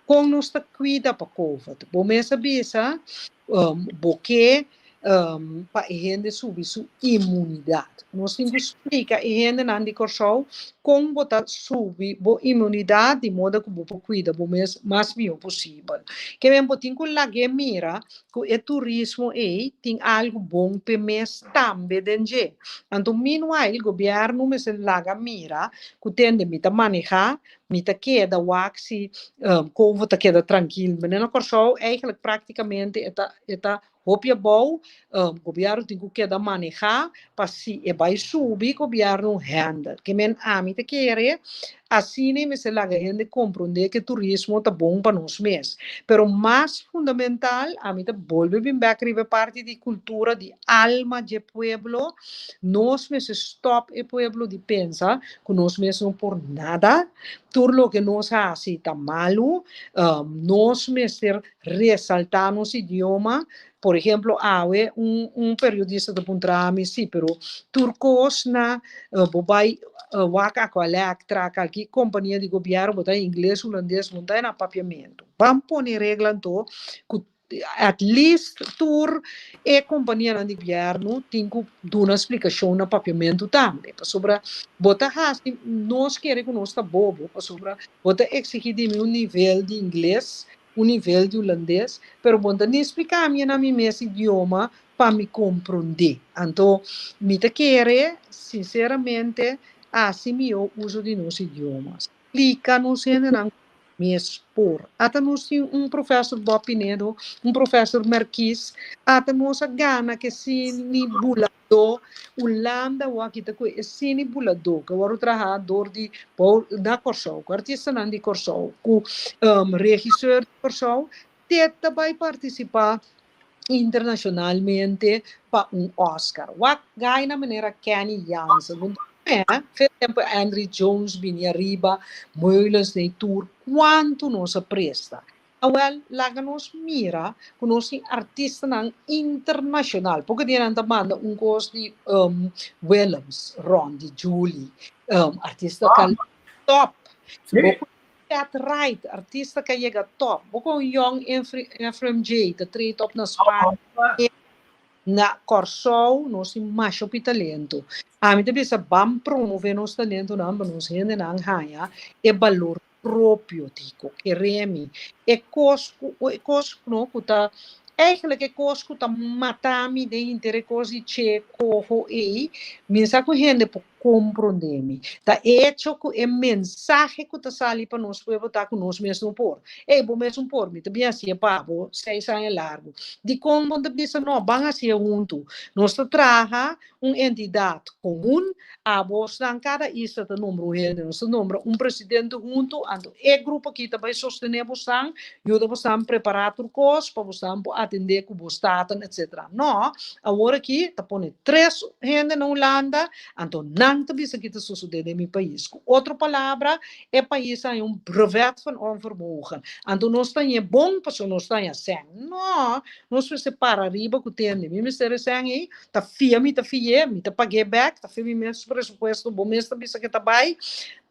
Kon nos ta kuida pa covid? Bo mes a bisa, bo ke pa e hende subi su inmunidat. Nos tin ku splika e hendenan di Kòrsou kon bo ta subi bo inmunidat di moda ku bo por kuida bo mes mas mihó posibel. Ke men bo tin ku lag'é mira ku e turismo ei tin algu bon p'e mes tambe den dje. Anto meanwhile gobièrnu mester laga mira ku tende mi ta manehá, mi ta keda wak si Kovo ta keda trankil. Mene na Kòrsou eigenlijk praktikamente e ta e ta hopi abou, gobièrnu tin ku keda manehá pa si e bai subi gobièrnu handle. Ke men ami ta kere asina i mester laga hende komprondé ke turismo ta bon pa nos mes. Pero mas fundamental ami ta bolbe bin bèk riba e parti di kultura di alma dje pueblo, nos mester stòp e pueblo di pensa ku nos mes no por nada, tur loke nos hasi ta malu, nos mester resaltá nos idioma. Por ehemplo, awe un periodista ta puntra mi, si, pero tur kos na bo bai wak Aqualectra, kalki kompania di gobièrnu, bo ta ingles, hulandes, bo no ta na papiamentu. Ban pone regla anto ku at least tur e kompanianan di gobièrnu tin ku duna splikashon na papiamentu tambe. Pasobra bo ta hasi nos kere ku nos ta bobo, pasobra bo ta eksigí di mi un nivel di ingles, un nivel di hulandes, pero bo no ta ni splika mi na mi mes idioma pa mi komprondé. Anto mi ta kere sinseramente hasi mihó uso di nos idioma. Splika nos hendenan mes por. Ata nos tin un professor Bob Pinedo, un professor Merkies, ata nos a gana ke sini buladó, Hulanda awor aki ta ku e sini buladó ku a wòrdu traha dor di Paul na Kòrsou, ku artistanan di Kòrsou, ku regisseur di Kòrsou, te ta bai partisipá internashonalmente pa un Oscar. Wak gai na manera Kenny Jansen, bo fe tempu Andry Jones bini ariba, Meulensteen tur, kuantu nos a presta. Awel, laga nos mira ku nos tin artistanan internashonal. Poko dia nan ta manda un kos di Willems, Ron, di Julie, artista kal top. Bo ku Cat Wright, artista ku a yega top. Bo ku un young Ephraim J ta tree top na Spaña. Na Kòrsou nos tin masha hopi talento. Ami ta bisa ban promove nos talentonan pa nos hendenan haña e balor propio tiko. Kere mi, e kos ku e kos no ku ta eigenlijk e kos ku ta mata mi den henter e kos di che koho ei, mi sa ku hende por komprondé mi. Ta echo ku e mensahe ku ta sali pa nos pueblo ta ku nos mes no por. Ey, bo mes un por, mi ta bin hasié pa bo seis aña largu. Dikon bo ta bisa no, ban hasié huntu. Nos ta traha un entidat komun, abosnan kada isla ta nombra un hende, nos ta nombra un presidente huntu, anto e grupo aki ta bai sostené bosnan, yuda bosnan prepará tur kos pa bosnan por atendé ku bo staten, etsetera. No, awor aki ta pone tres hende na Hulanda, anto nan ta bisa ki ta sosodé den mi pais. Ku otro palabra, e pais a haña un brevet van onvermogen. Anto nos ta haña bon pasobra nos ta haña sèn. No, nos mester para riba ku tende. Mi mester e sèn ei, ta fia mi ta fi'é, mi ta pag'é bèk, ta fia mi mes presupuesto, bo mes ta bisa ke ta bai.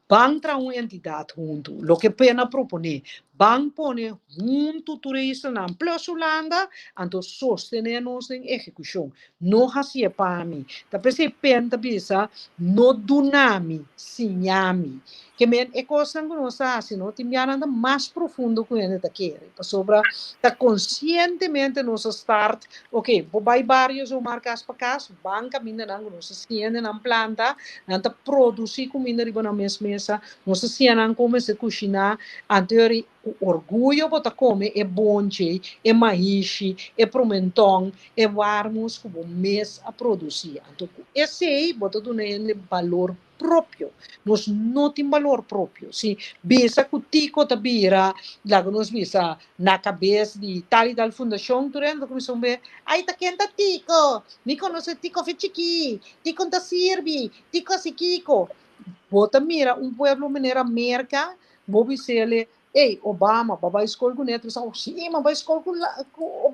Ban traha un entidat huntu, loke pena proponé. Ban pone huntu tur e islanan plus Hulanda, anto sostené nos den ehekushon. No hasié pa mi. Ta p'esei pen ta bisa, No duna mi, siña mi. Ke men e kosnan ku nos ta hasi no tin bianan ta mas profundo ku hende ta kere. Pasobra ta konsientemente nos a start, ok, bo bai bario zomaar kas pa kas, ban kamindanan ku nos ta siña hendenan planta, nan ta produsí kuminda riba nan mes mesa, nos ta siña nan kon mester kushiná, anto ku orguyo bo ta kome e bonchi, e maishi, e promenton, e warmus ku bo mes a produsí. Anto ku esei bo ta duna hende balor propio. Nos no tin balor propio. Si bisa ku Tico ta bira, laga nos bisa, na kabes di tal i tal fundashon, tur hende ta kuminsá un be, Ai ta ken ta Tico? Mi konosé Tico fe chikí, Tico no ta sirbi, Tico hasi kiko. Bo ta mira un pueblo manera Merka, bo bis'ele, Ey, Obama, bo a bai skol kuné? Ta bisa, oh sí, mi a bai skol ku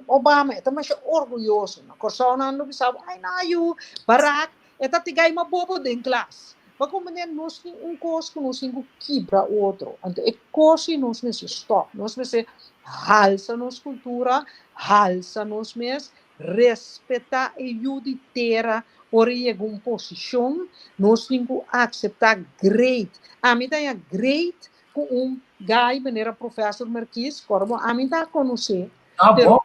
Obama. E ta masha orguyoso. Na Kòrsou nan lo bisa bo, ay no yu, Barack, e ta tigay mas bobo den klas. Pa komprendé, nos tin un kos ku nos tin ku kibra otro. Anto e kos ei nos mester stòp. Nos mester halsa nos kultura, halsa nos mes, respetá e yu di tera ora e yega un posishon. Nos tin ku akseptá great. Ami ta haña great ku un guy manera Professor Merkies, kòrda bo, ami ta konosé, pero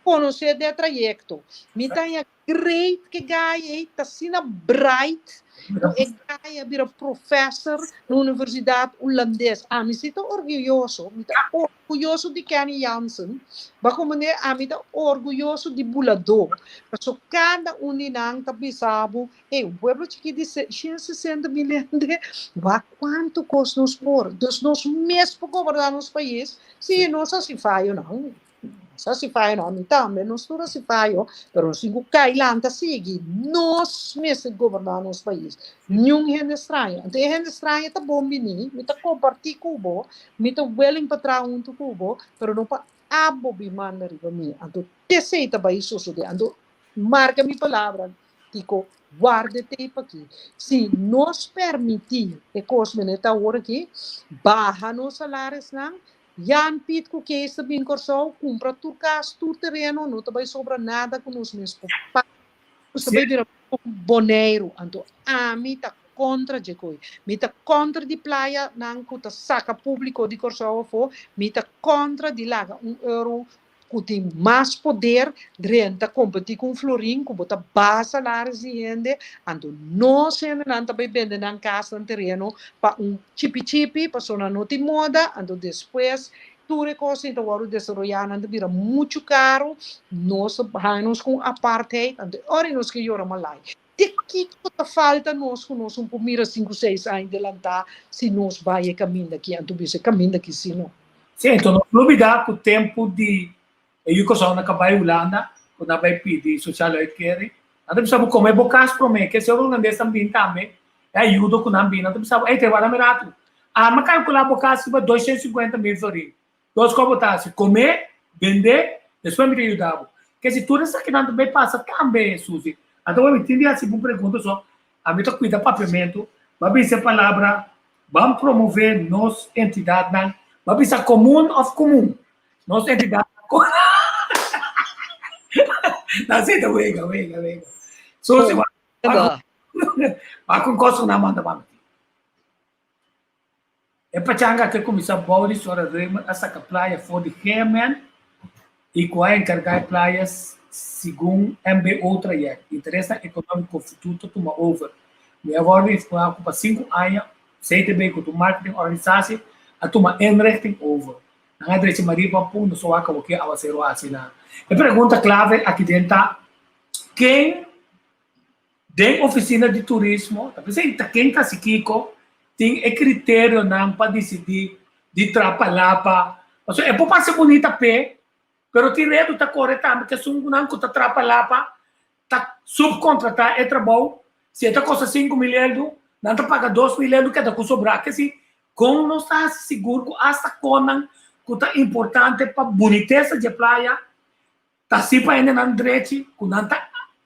konosé den e trayekto. Mi ta haña great ku e guy ei ta asina bright ku e guy a bira professor na universidat hulandes. Ami si ta orguyoso, mi ta orguyoso di Kenny Jansen, ba komprendé? Ami ta orguyoso di Buladó, pasobra kada un di nan ta bisa bo, Ey, un pueblo chikí di 160 mil hende, wak kuantu kos nos por. Dus nos mes por goberná nos pais. Sí, nos hasi fayonan. Nos hasi fayonan, mi tambe, nos tur hasi fayo, pero nos tin ku kai lanta sigui. Nos mester goberná nos pais. Niun hende straño. Anto e hende straño ta bon bini, mi ta kompartí ku bo, mi ta willing pa traha huntu ku bo, pero no pa. Abo bin manda riba mi, anto t'esei ta bai sosodé. Anto marka mi palabra, Tiko, warda e tape aki. Si nos permití e kos mene ta awor aki, baha nos salarisnan, Jan Piet ku Kees ta bin Kòrsou, kumpra tur kas, tur tereno, no ta bai sobra nada ku nos mes por paga. Nos ta bai bira Boneiru. Anto ami ta kontra dje koi. Mi ta kontra di playanan ku ta saka públiko di Kòrsou afó. Mi ta kontra di laga un euro ku tin mas poder drenta kompetí ku un florin ku bo ta baha salaris di hende. Anto nos hendenan ta bai bende nan kas, nan tereno pa un chipi chipi pasobra nan no tin moda. Anto despues Tur e kosnan ta wòrdu desaroyá, nan ta bira muchu karu, nos ta haña nos ku un apartheid, anto e ora nos ke yora malai. Te kiko ta falta nos ku nos un por mira sinku seis aña delantá si nos bai e kaminda aki? Anto bisa e kaminda aki si no. Sí, enton nos no olbidá ku tempu di e yu Kòrsou nan ka bai Hulanda, ku nan bai pidi sociale uitkering, nan ta bisa bo kome bo kas promé, ke si ora hulandes nan bin tambe, e ayudo ku nan bin, nan ta bisa bo, ey te wara mi ratu, ami a kalkulá bo kas riba 250 mil florin, dos kos bo ta hasi, kome, bende, despues mi ta yuda bo. Ke si tur esakinan ta bai pasa tambe, Susie. Anto mi tin di hasi bo un pregunta so, ami ta kuida papiamentu, bo a bisa e palabra ban promové nos entidatnan, bo a bisa komun òf kumun? Nos entidat Na si ta wega, wega, wega. So si wa con cosa na manda manda. E pachanga ke kumisa bou di Sora Römer a saka playa for di GMN i ku a enkargá e playa segun MBO trayekt. Interesnan ekonómiko futuro ta tuma over. Mi a wòrdu informá ku pa sinku aña CTB ku ta un marketing organisasi a tuma inrichting over. Nan a drecha Maria pa punto so wak awor ke awaseru a hasi nan. E pregunta klave aki den ta, ken den ofisina di turismo, ta p'esei ta ken ta hasi kiko, tin e kriterionan pa disidí di trapa lapa? Pasobra e por parse bunita p'e, pero tin redu ta kore tambe ku esun nan ku ta trapa lapa ta subkontratá e trabou, si e ta kosta 5000 eldu, nan ta paga 2000 eldu keda ku sobrá. Kesi Kon nos ta hasi sigur ku asta konnan ku ta importante pa bunitesa dje playa ta hasi pa hendenan drechi, ku nan ta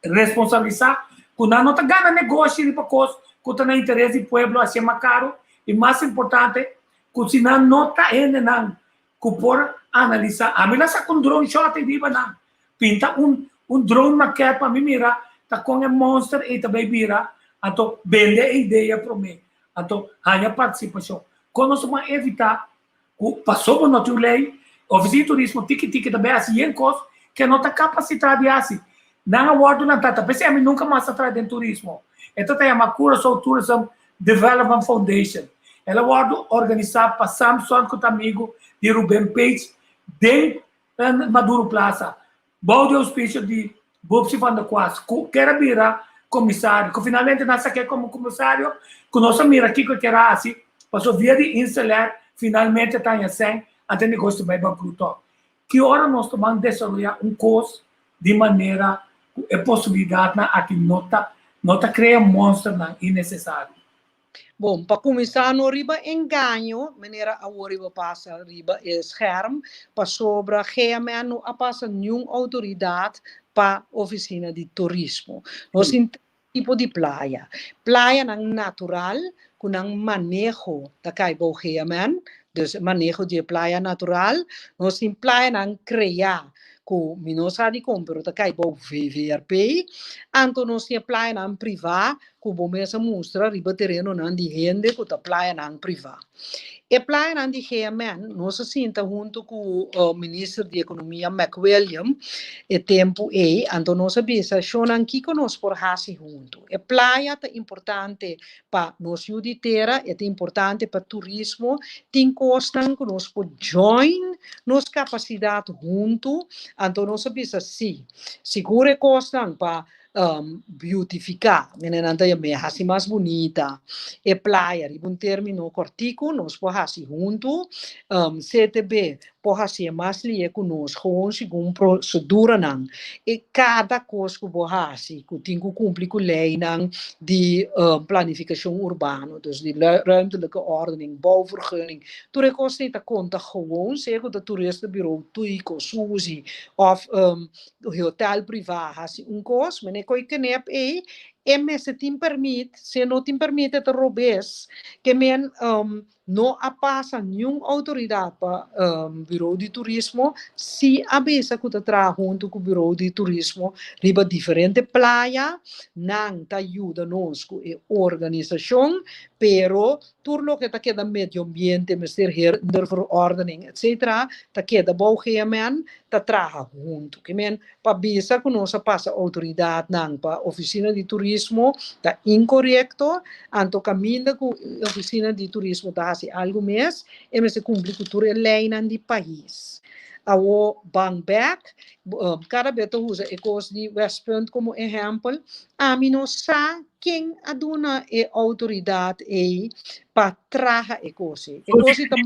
responsabilisá, ku nan no ta gana negoshi riba kos ku ta na interes di pueblo hasié mas karu i mas importante ku si nan no ta hendenan ku por analisá. Ami la saka un drone shot ei riba nan, pinta un un drone maquette pa mi mira ta kon e monster ei ta bai bira, anto bende e idea promé. Anto haña partisipashon. Kon nos ta por evitá ku pasobra no tin un lei, Ofisina di Turismo tiki tiki ta bai hasi yen kos ke no ta kapasitá di hasi. Nan a wòrdu lantá, ta p'esei ami nunka mas a traha den turismo. E ta ta yama Curaçao Tourism Development Foundation. El a wòrdu organisá pa Samson ku ta amigu di Ruben Page den Maduro Plaza. Bou di ouspisio di Bubsy van der Kwast, ku ker a bira komisario, ku finalmente nan sak'é komo komisario, ku nos a mira kiko e ker a hasi, pasobra via di Inseler finalmente ta haña sèn, anto e negoshi ta bai bankrutò. Ki ora nos ta ban desaroyá un kos di manera ku e posibilidatnan aki no ta no ta krea mònsternan innesesario? Bon, pa kuminsá no riba engaño, manera awor riba pasa riba e scherm, pasobra GMN no a pasa niun outoridat pa ofisina di turismo. Nos tin tres tipo di playa. Playanan natural ku nan maneho ta kai bou GMN, dus e maneho di e playa natural. Nos tin playanan kreá ku mi no sa dikon pero ta kai bou VVRP. Anto nos tin e playanan privá ku bo mes a mustra riba terenonan di hende ku ta playanan privá. E playanan di GMN, nos a sinta huntu ku Minister di Ekonomia McWilliam e tempu ei, anto nos a bisa, Shonnan kiko nos por hasi huntu? E playa ta importante pa nos yu di tera, e ta importante pa turismo, tin kosnan ku nos por join nos kapasidat huntu, anto nos a bisa sí, sigur e kosnan pa. Beautifiká, mene nan ta yam'é, hasi mas bunita e playa riba un término kòrtiku, nos por hasi huntu. CTB por hasié mas lié ku nos, gewoon segun proseduranan. E kada kos ku bo hasi ku tin ku kumpli ku leinan di planifikashon urbano, dus di ruimtelijke ordening, bouwvergunning, tur e kosnan ei ta konta gewoon, sea ku ta toeristenbureau, Tuiko, Suzy òf hotel privá hasi un kos, mene koe kenep ei, e mester tin permit, si e no tin permit e ta robes, ke men no a pasa niun outoridat pa Bureau di Turismo, si a bisa ku ta traha huntu ku Bureau di Turismo riba diferente playa, nan ta yuda nos ku e organisashon, pero tur loke ta keda medio ambiente, mester hinderverordening etc. Ta keda bou GMN, ta traha huntu. Ke men pa bisa ku nos a pasa outoridatnan pa ofisina di turismo ta inkorekto, anto kaminda ku ofisina di turismo ta hasi algu mes, e mester kumpli ku tur e leinan di pais. Awo ban bèk, kada bes ta usa e kos di Westpunt komo ehèmpel, ami no sa ken a duna e outoridat ei pa traha e kos ei. E kos ei ta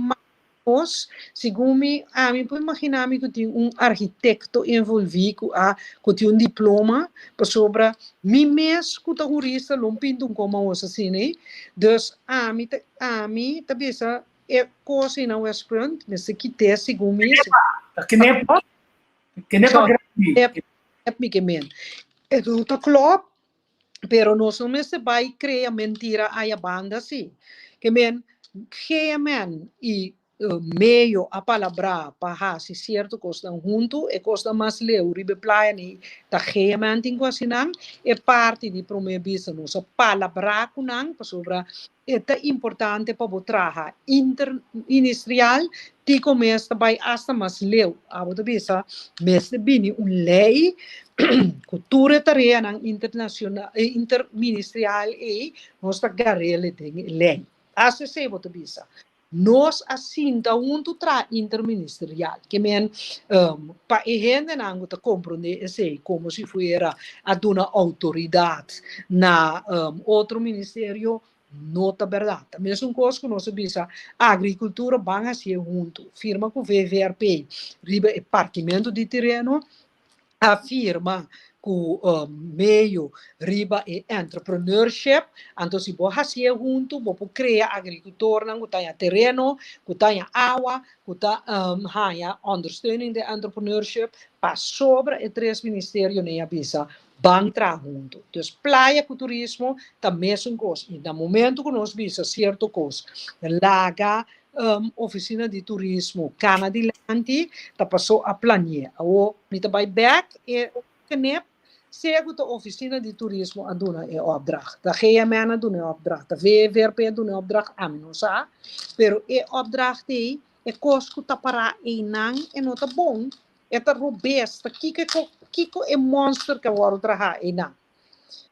Nos, segun mi, ami por imaginá mi ku tin un arkitekto envolví ku a ku tin un diploma, pasobra mi mes ku ta hurista lo pinta un koma os asina ei. Dus ami ta ami ta bisa e kos ei na Westpunt mester kit'é segun mi. Ta knepa, knepa grandi. Knep mi ke men. E no ta klòp, pero nos no mester bai krea mentira aya banda si. Ke men GMN i meyo a palabrá pa hasi sierto kosnan huntu, e kosnan mas leu riba e playa ni ta GMN tin ku hasi nan, e parti di promé bista nos a palabrá ku nan pasobra e ta importante pa bo traha interministerial, tiko mes ta bai asta mas leu. Abo ta bisa mester bini un lei ku tur e tareanan internacional interministerial ei nos ta garele den e lei. Asta esei bo ta bisa. Nos a sinta huntu traha interministerial. Ke men pa e hendenan ku ta komprondé esei komo si fuera a duna outoridat na otro ministerio, no ta bèrdat. Ta mesun kos ku nos a bisa agrikultura ban hasié huntu. Firma ku VVRP riba e partimentu di tereno, a firma ku medio riba e entrepreneurship, anto si bo hasié huntu bo por krea agrikultornan ku ta haña tereno, ku ta haña awa, ku ta haña ondersteuning den entrepreneurship, pasobra e tres ministerionan a bisa ban traha huntu. Dus playa ku turismo ta mesun kos i na momento ku nos bisa sierto kos laga Oficina di Turismo cana dilanti ta paso a planie. Awo mi ta bay bek e knip sea cu ta Oficina di Turismo a duna e opdracht, ta GMN a duna e opdracht, ta VVRP a duna e opdracht, ami no sa, pero e opdracht ey, e cos cu ta para eynan e no ta bon, e ta robes, ta kico e kico e monster cu a wordo traha eynan.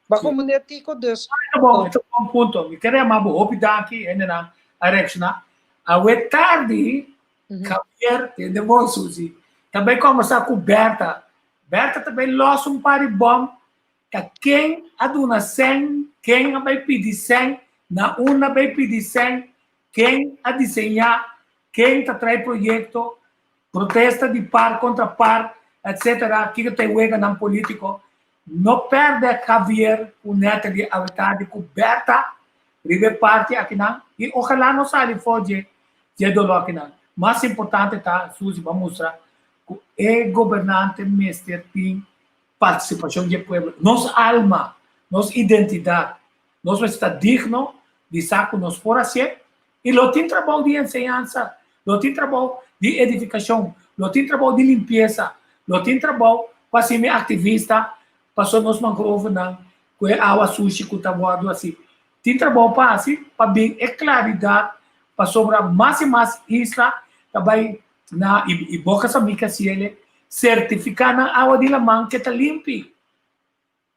Ba comprende Tico? Dus. Ta bon, ta bon punto. Mi kere yama bo hopi danki, hendenan a reacciona. Awe tardi, Javier, tende bon Susi, ta bai conversa cu Bertha. Bertha ta bai los un par di bom, ta ken a duna sen, ken a bai pidi sen, na unda bai pidi sen, ken a diseña, ken ta trae proyecto, protesta di par contra par, etc. Kiko ta e weganan politico. No pèrdè Javier ku Natalie awe tardi ku Bertha riba e parti akinan i ojalá no sali for dje dje doló akinan. Mas importante ta, Suzy bo a mustra ku e gobernante mester tin partisipashon dje pueblo. Nos alma, nos identidat, nos mester ta digno di sa ku nos por hasié i lo tin trabou di enseñansa, lo tin trabou di edifikashon, lo tin trabou di limpiesa, lo tin trabou pa hasi mi aktivista pasobra nos mangrovenan ku e awa sushi ku ta wòrdu hasi. Tin trabou pa hasi pa bin e klaridat pasobra mas i mas isla ta bai na i Boca San Miguel hasiel sertifiká nan awa di laman ke ta limpi.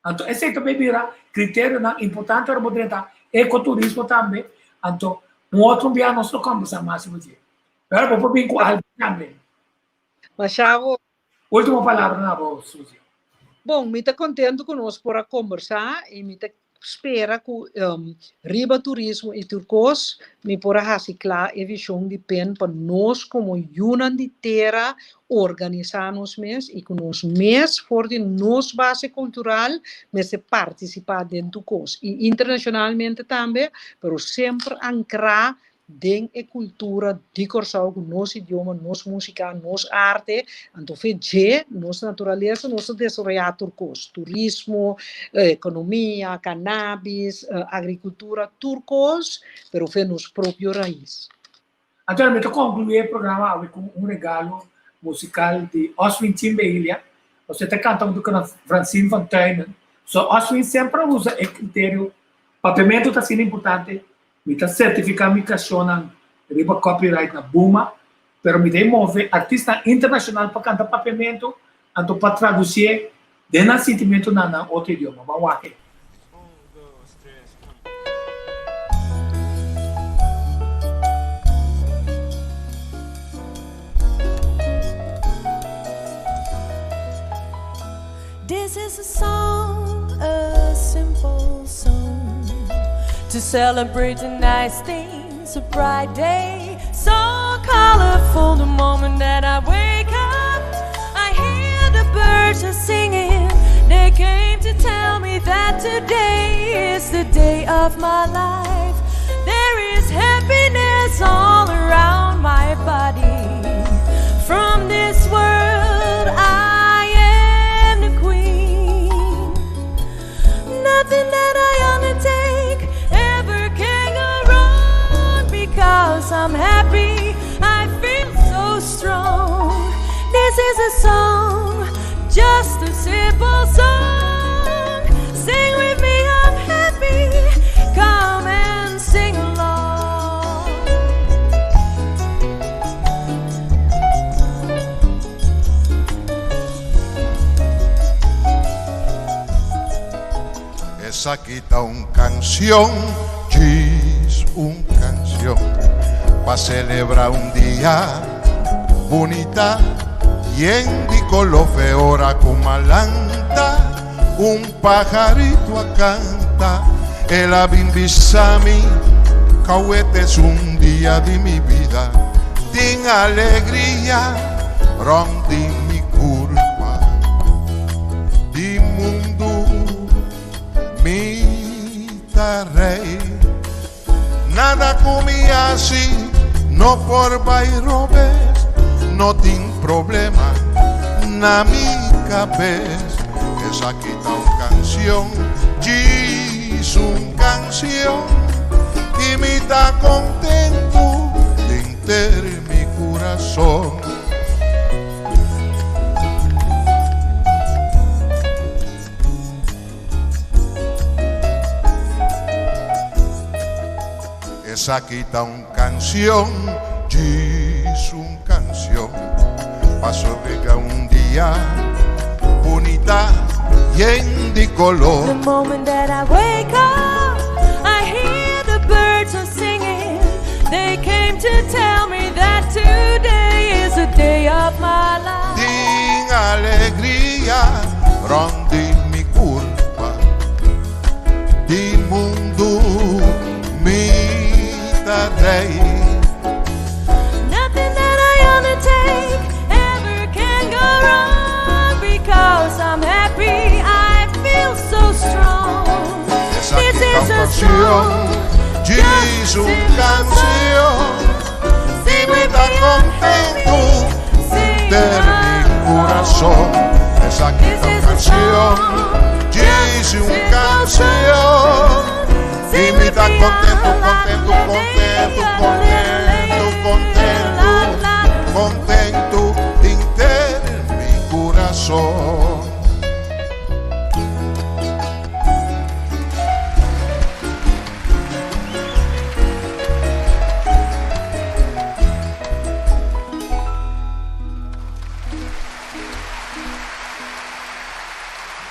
Anto esei ta bay bira kriterionan importante ora bo drenta ekoturismo tambe. Anto un otro bia nos lo kombersa mas riba dje. Pero bo por bin ku algu tambe. Masha bo. Ultimo palabra na bo, Suzy. Bon, mi ta kontentu ku nos por a kombersá i mi ta spera ku riba turismo i tur kos mi por a hasi kla e vishon di pen pa nos komo yunan di tera organisá nos mes i ku nos mes for di nos base kultural mester partisipá den tur kos i internashonalmente tambe pero semper ankrá den e kultura di Kòrsou ku nos idioma, nos músika, nos arte, anto fe dje nos naturalesa nos ta desaroyá tur kos, turismo, ekonomia, kanabis, agrikultura, tur kos, pero fe nos propio rais. Anto mi ta konkluí e programa awe ku un regalo musikal di Oswin Chimbehilia. Oswin ta kanta huntu ku Francine van Tuinen. So Oswin semper a usa e kriterio papiamentu ta asina importante Mi ta sertifiká mi kashonnan riba copyright na Buma, pero mi ta e move artistanan internashonal pa kanta papiamentu anto pa tradusié den nan sintimentu na nan otro idioma. Ban wak e. This is a song, a simple song To celebrate the nice things, a bright day So colorful the moment that I wake up I hear the birds are singing They came to tell me that today is the day of my life There is happiness all around my body From this world I am the queen Nothing that I undertake ever can go wrong Because I'm happy, I feel so strong This is a song, just a simple song Sing with me, I'm happy, come and sing along Esaki ta un canción, djis un canción Pa celebra un dia bunita Yen di color fe ora cu malanta Un pajarito a canta El a bin bisa mi Cauete es un dia di mi bida Tin alegria rond di mi curpa Di mundu mi ta rey Nada cu mi haci no por bay robes No tin problema na mi cabes Esaki ta un cancion, djis un cancion Y mi ta contento denter mi curason. Esaki ta un canción, djis un canción Pa sobrega un dia bunita yen di color. The moment that I wake up, I hear the birds are singing. They came to tell me that today is the day of my life. Tin alegria rond di mi curpa, di mundu mi ta rey. Nothing that I undertake ever can go wrong because I'm happy, I feel so strong. Esaki This ta is un a canción, song, djis just a un simple canción. song. Y Sing mi with ta me, I'm contento happy. Sing ter mi corazón. along. Esaki This ta un is a canción, song, djis just a un simple canción. song. Y Sing mi with ta me, contento, la la contento, la contento, la contento, contento, la la. contento denter mi corazón.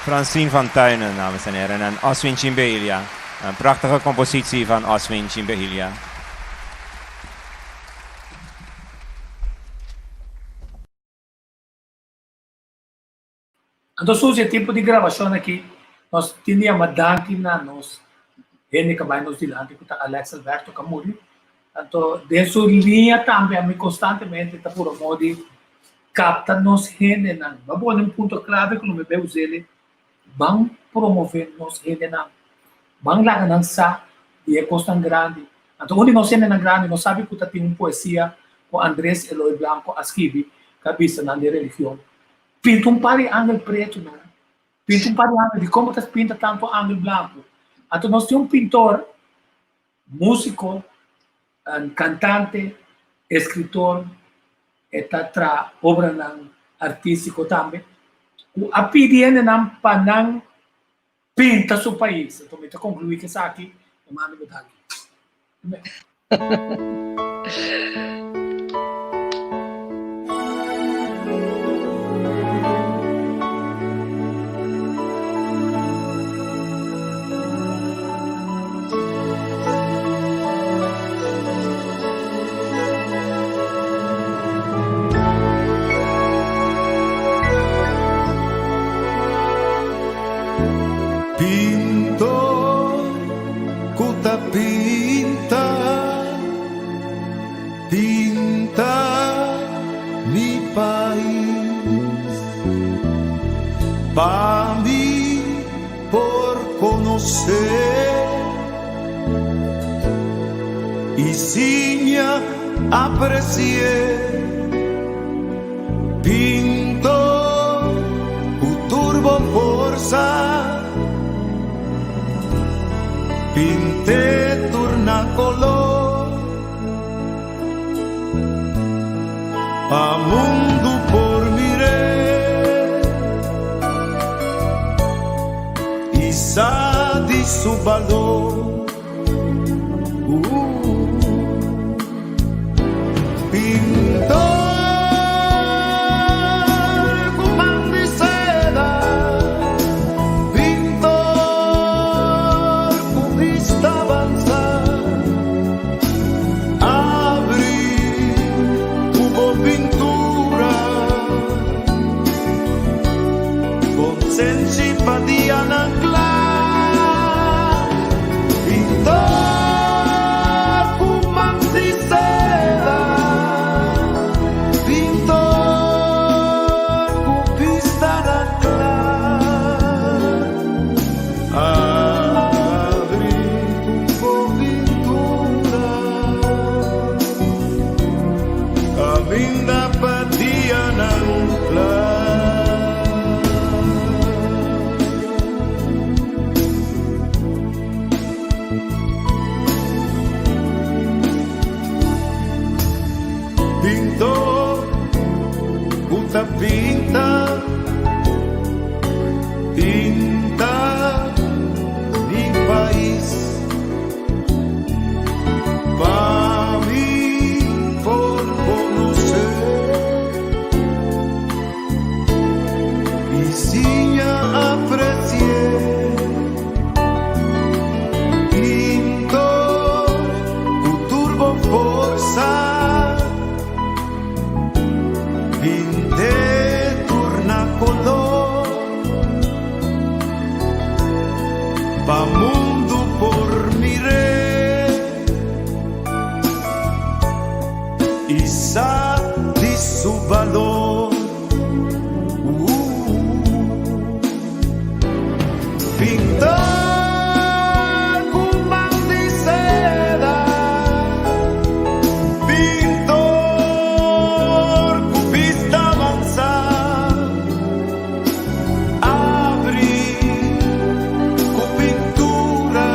Francine van Tuinen, dames en heren, en Oswin Chimbelia. Een prachtige compositie van Oswin Chimbelia. Anto Suzy e tipo di grabashon aki nos tin di yama danki na nos hende ku a bai nos dilanti ku ta Alex Alberto ku a muri. Anto den su liña tambe ami konstantemente ta puru modo di kapta nos hendenan. Bo a pone un punto klave ku lo mi bai us'el, ban promove nos hendenan, ban laga nan sa di e kosnan grandi. Anto un di nos hendenan grandi no sabi ku ta tin un poesia ku Andres Eloy Blanco a skibi ku a bisa nan di religion. Pinta un par di angel pretu nan. Pinta un par di angel. Dikon bo ta pinta tantu angel blanku? Anto nos tin un pintor, músiko, kantante, eskritor, e ta traha obranan artístiko tambe, ku a pidi hendenan pa nan pinta su pais. Anto mi ta konkluí ku esaki, mi manda bo danki. Pintor ku ta pinta, pinta mi pais. Pa mi por konosé i siña apresié. Pintor ku tur bo forsa, pint'é tur na koló pa mundu por mir'é i sa di su balor. Pintor ku man di seda, pintor ku bista avansa, abri ku bo pintura, konsenshi pa dianan kla. Pintor ku man di seda, pintor ku bista na kla, abri ku bo pintura, kaminda pa dianan kla. Pintor ku ta pinta, pinta mi pais. Pa mi por konosé i siña apresié. Pintor ku tur bo forsa, pint'é tur na kolor, pa mundu por mir'é i sa di su balor. Pintor ku man di seda, pintor ku bista avansa, abri ku pintura,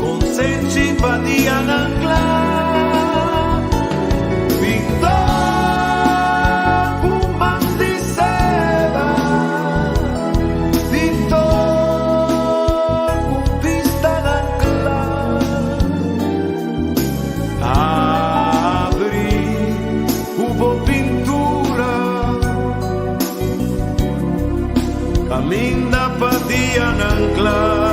konsenshi pa dianan kla. Pintor ku man di seda, pintor ku bistanan kla, abri ku bo pintura, kaminda pa dianan kla.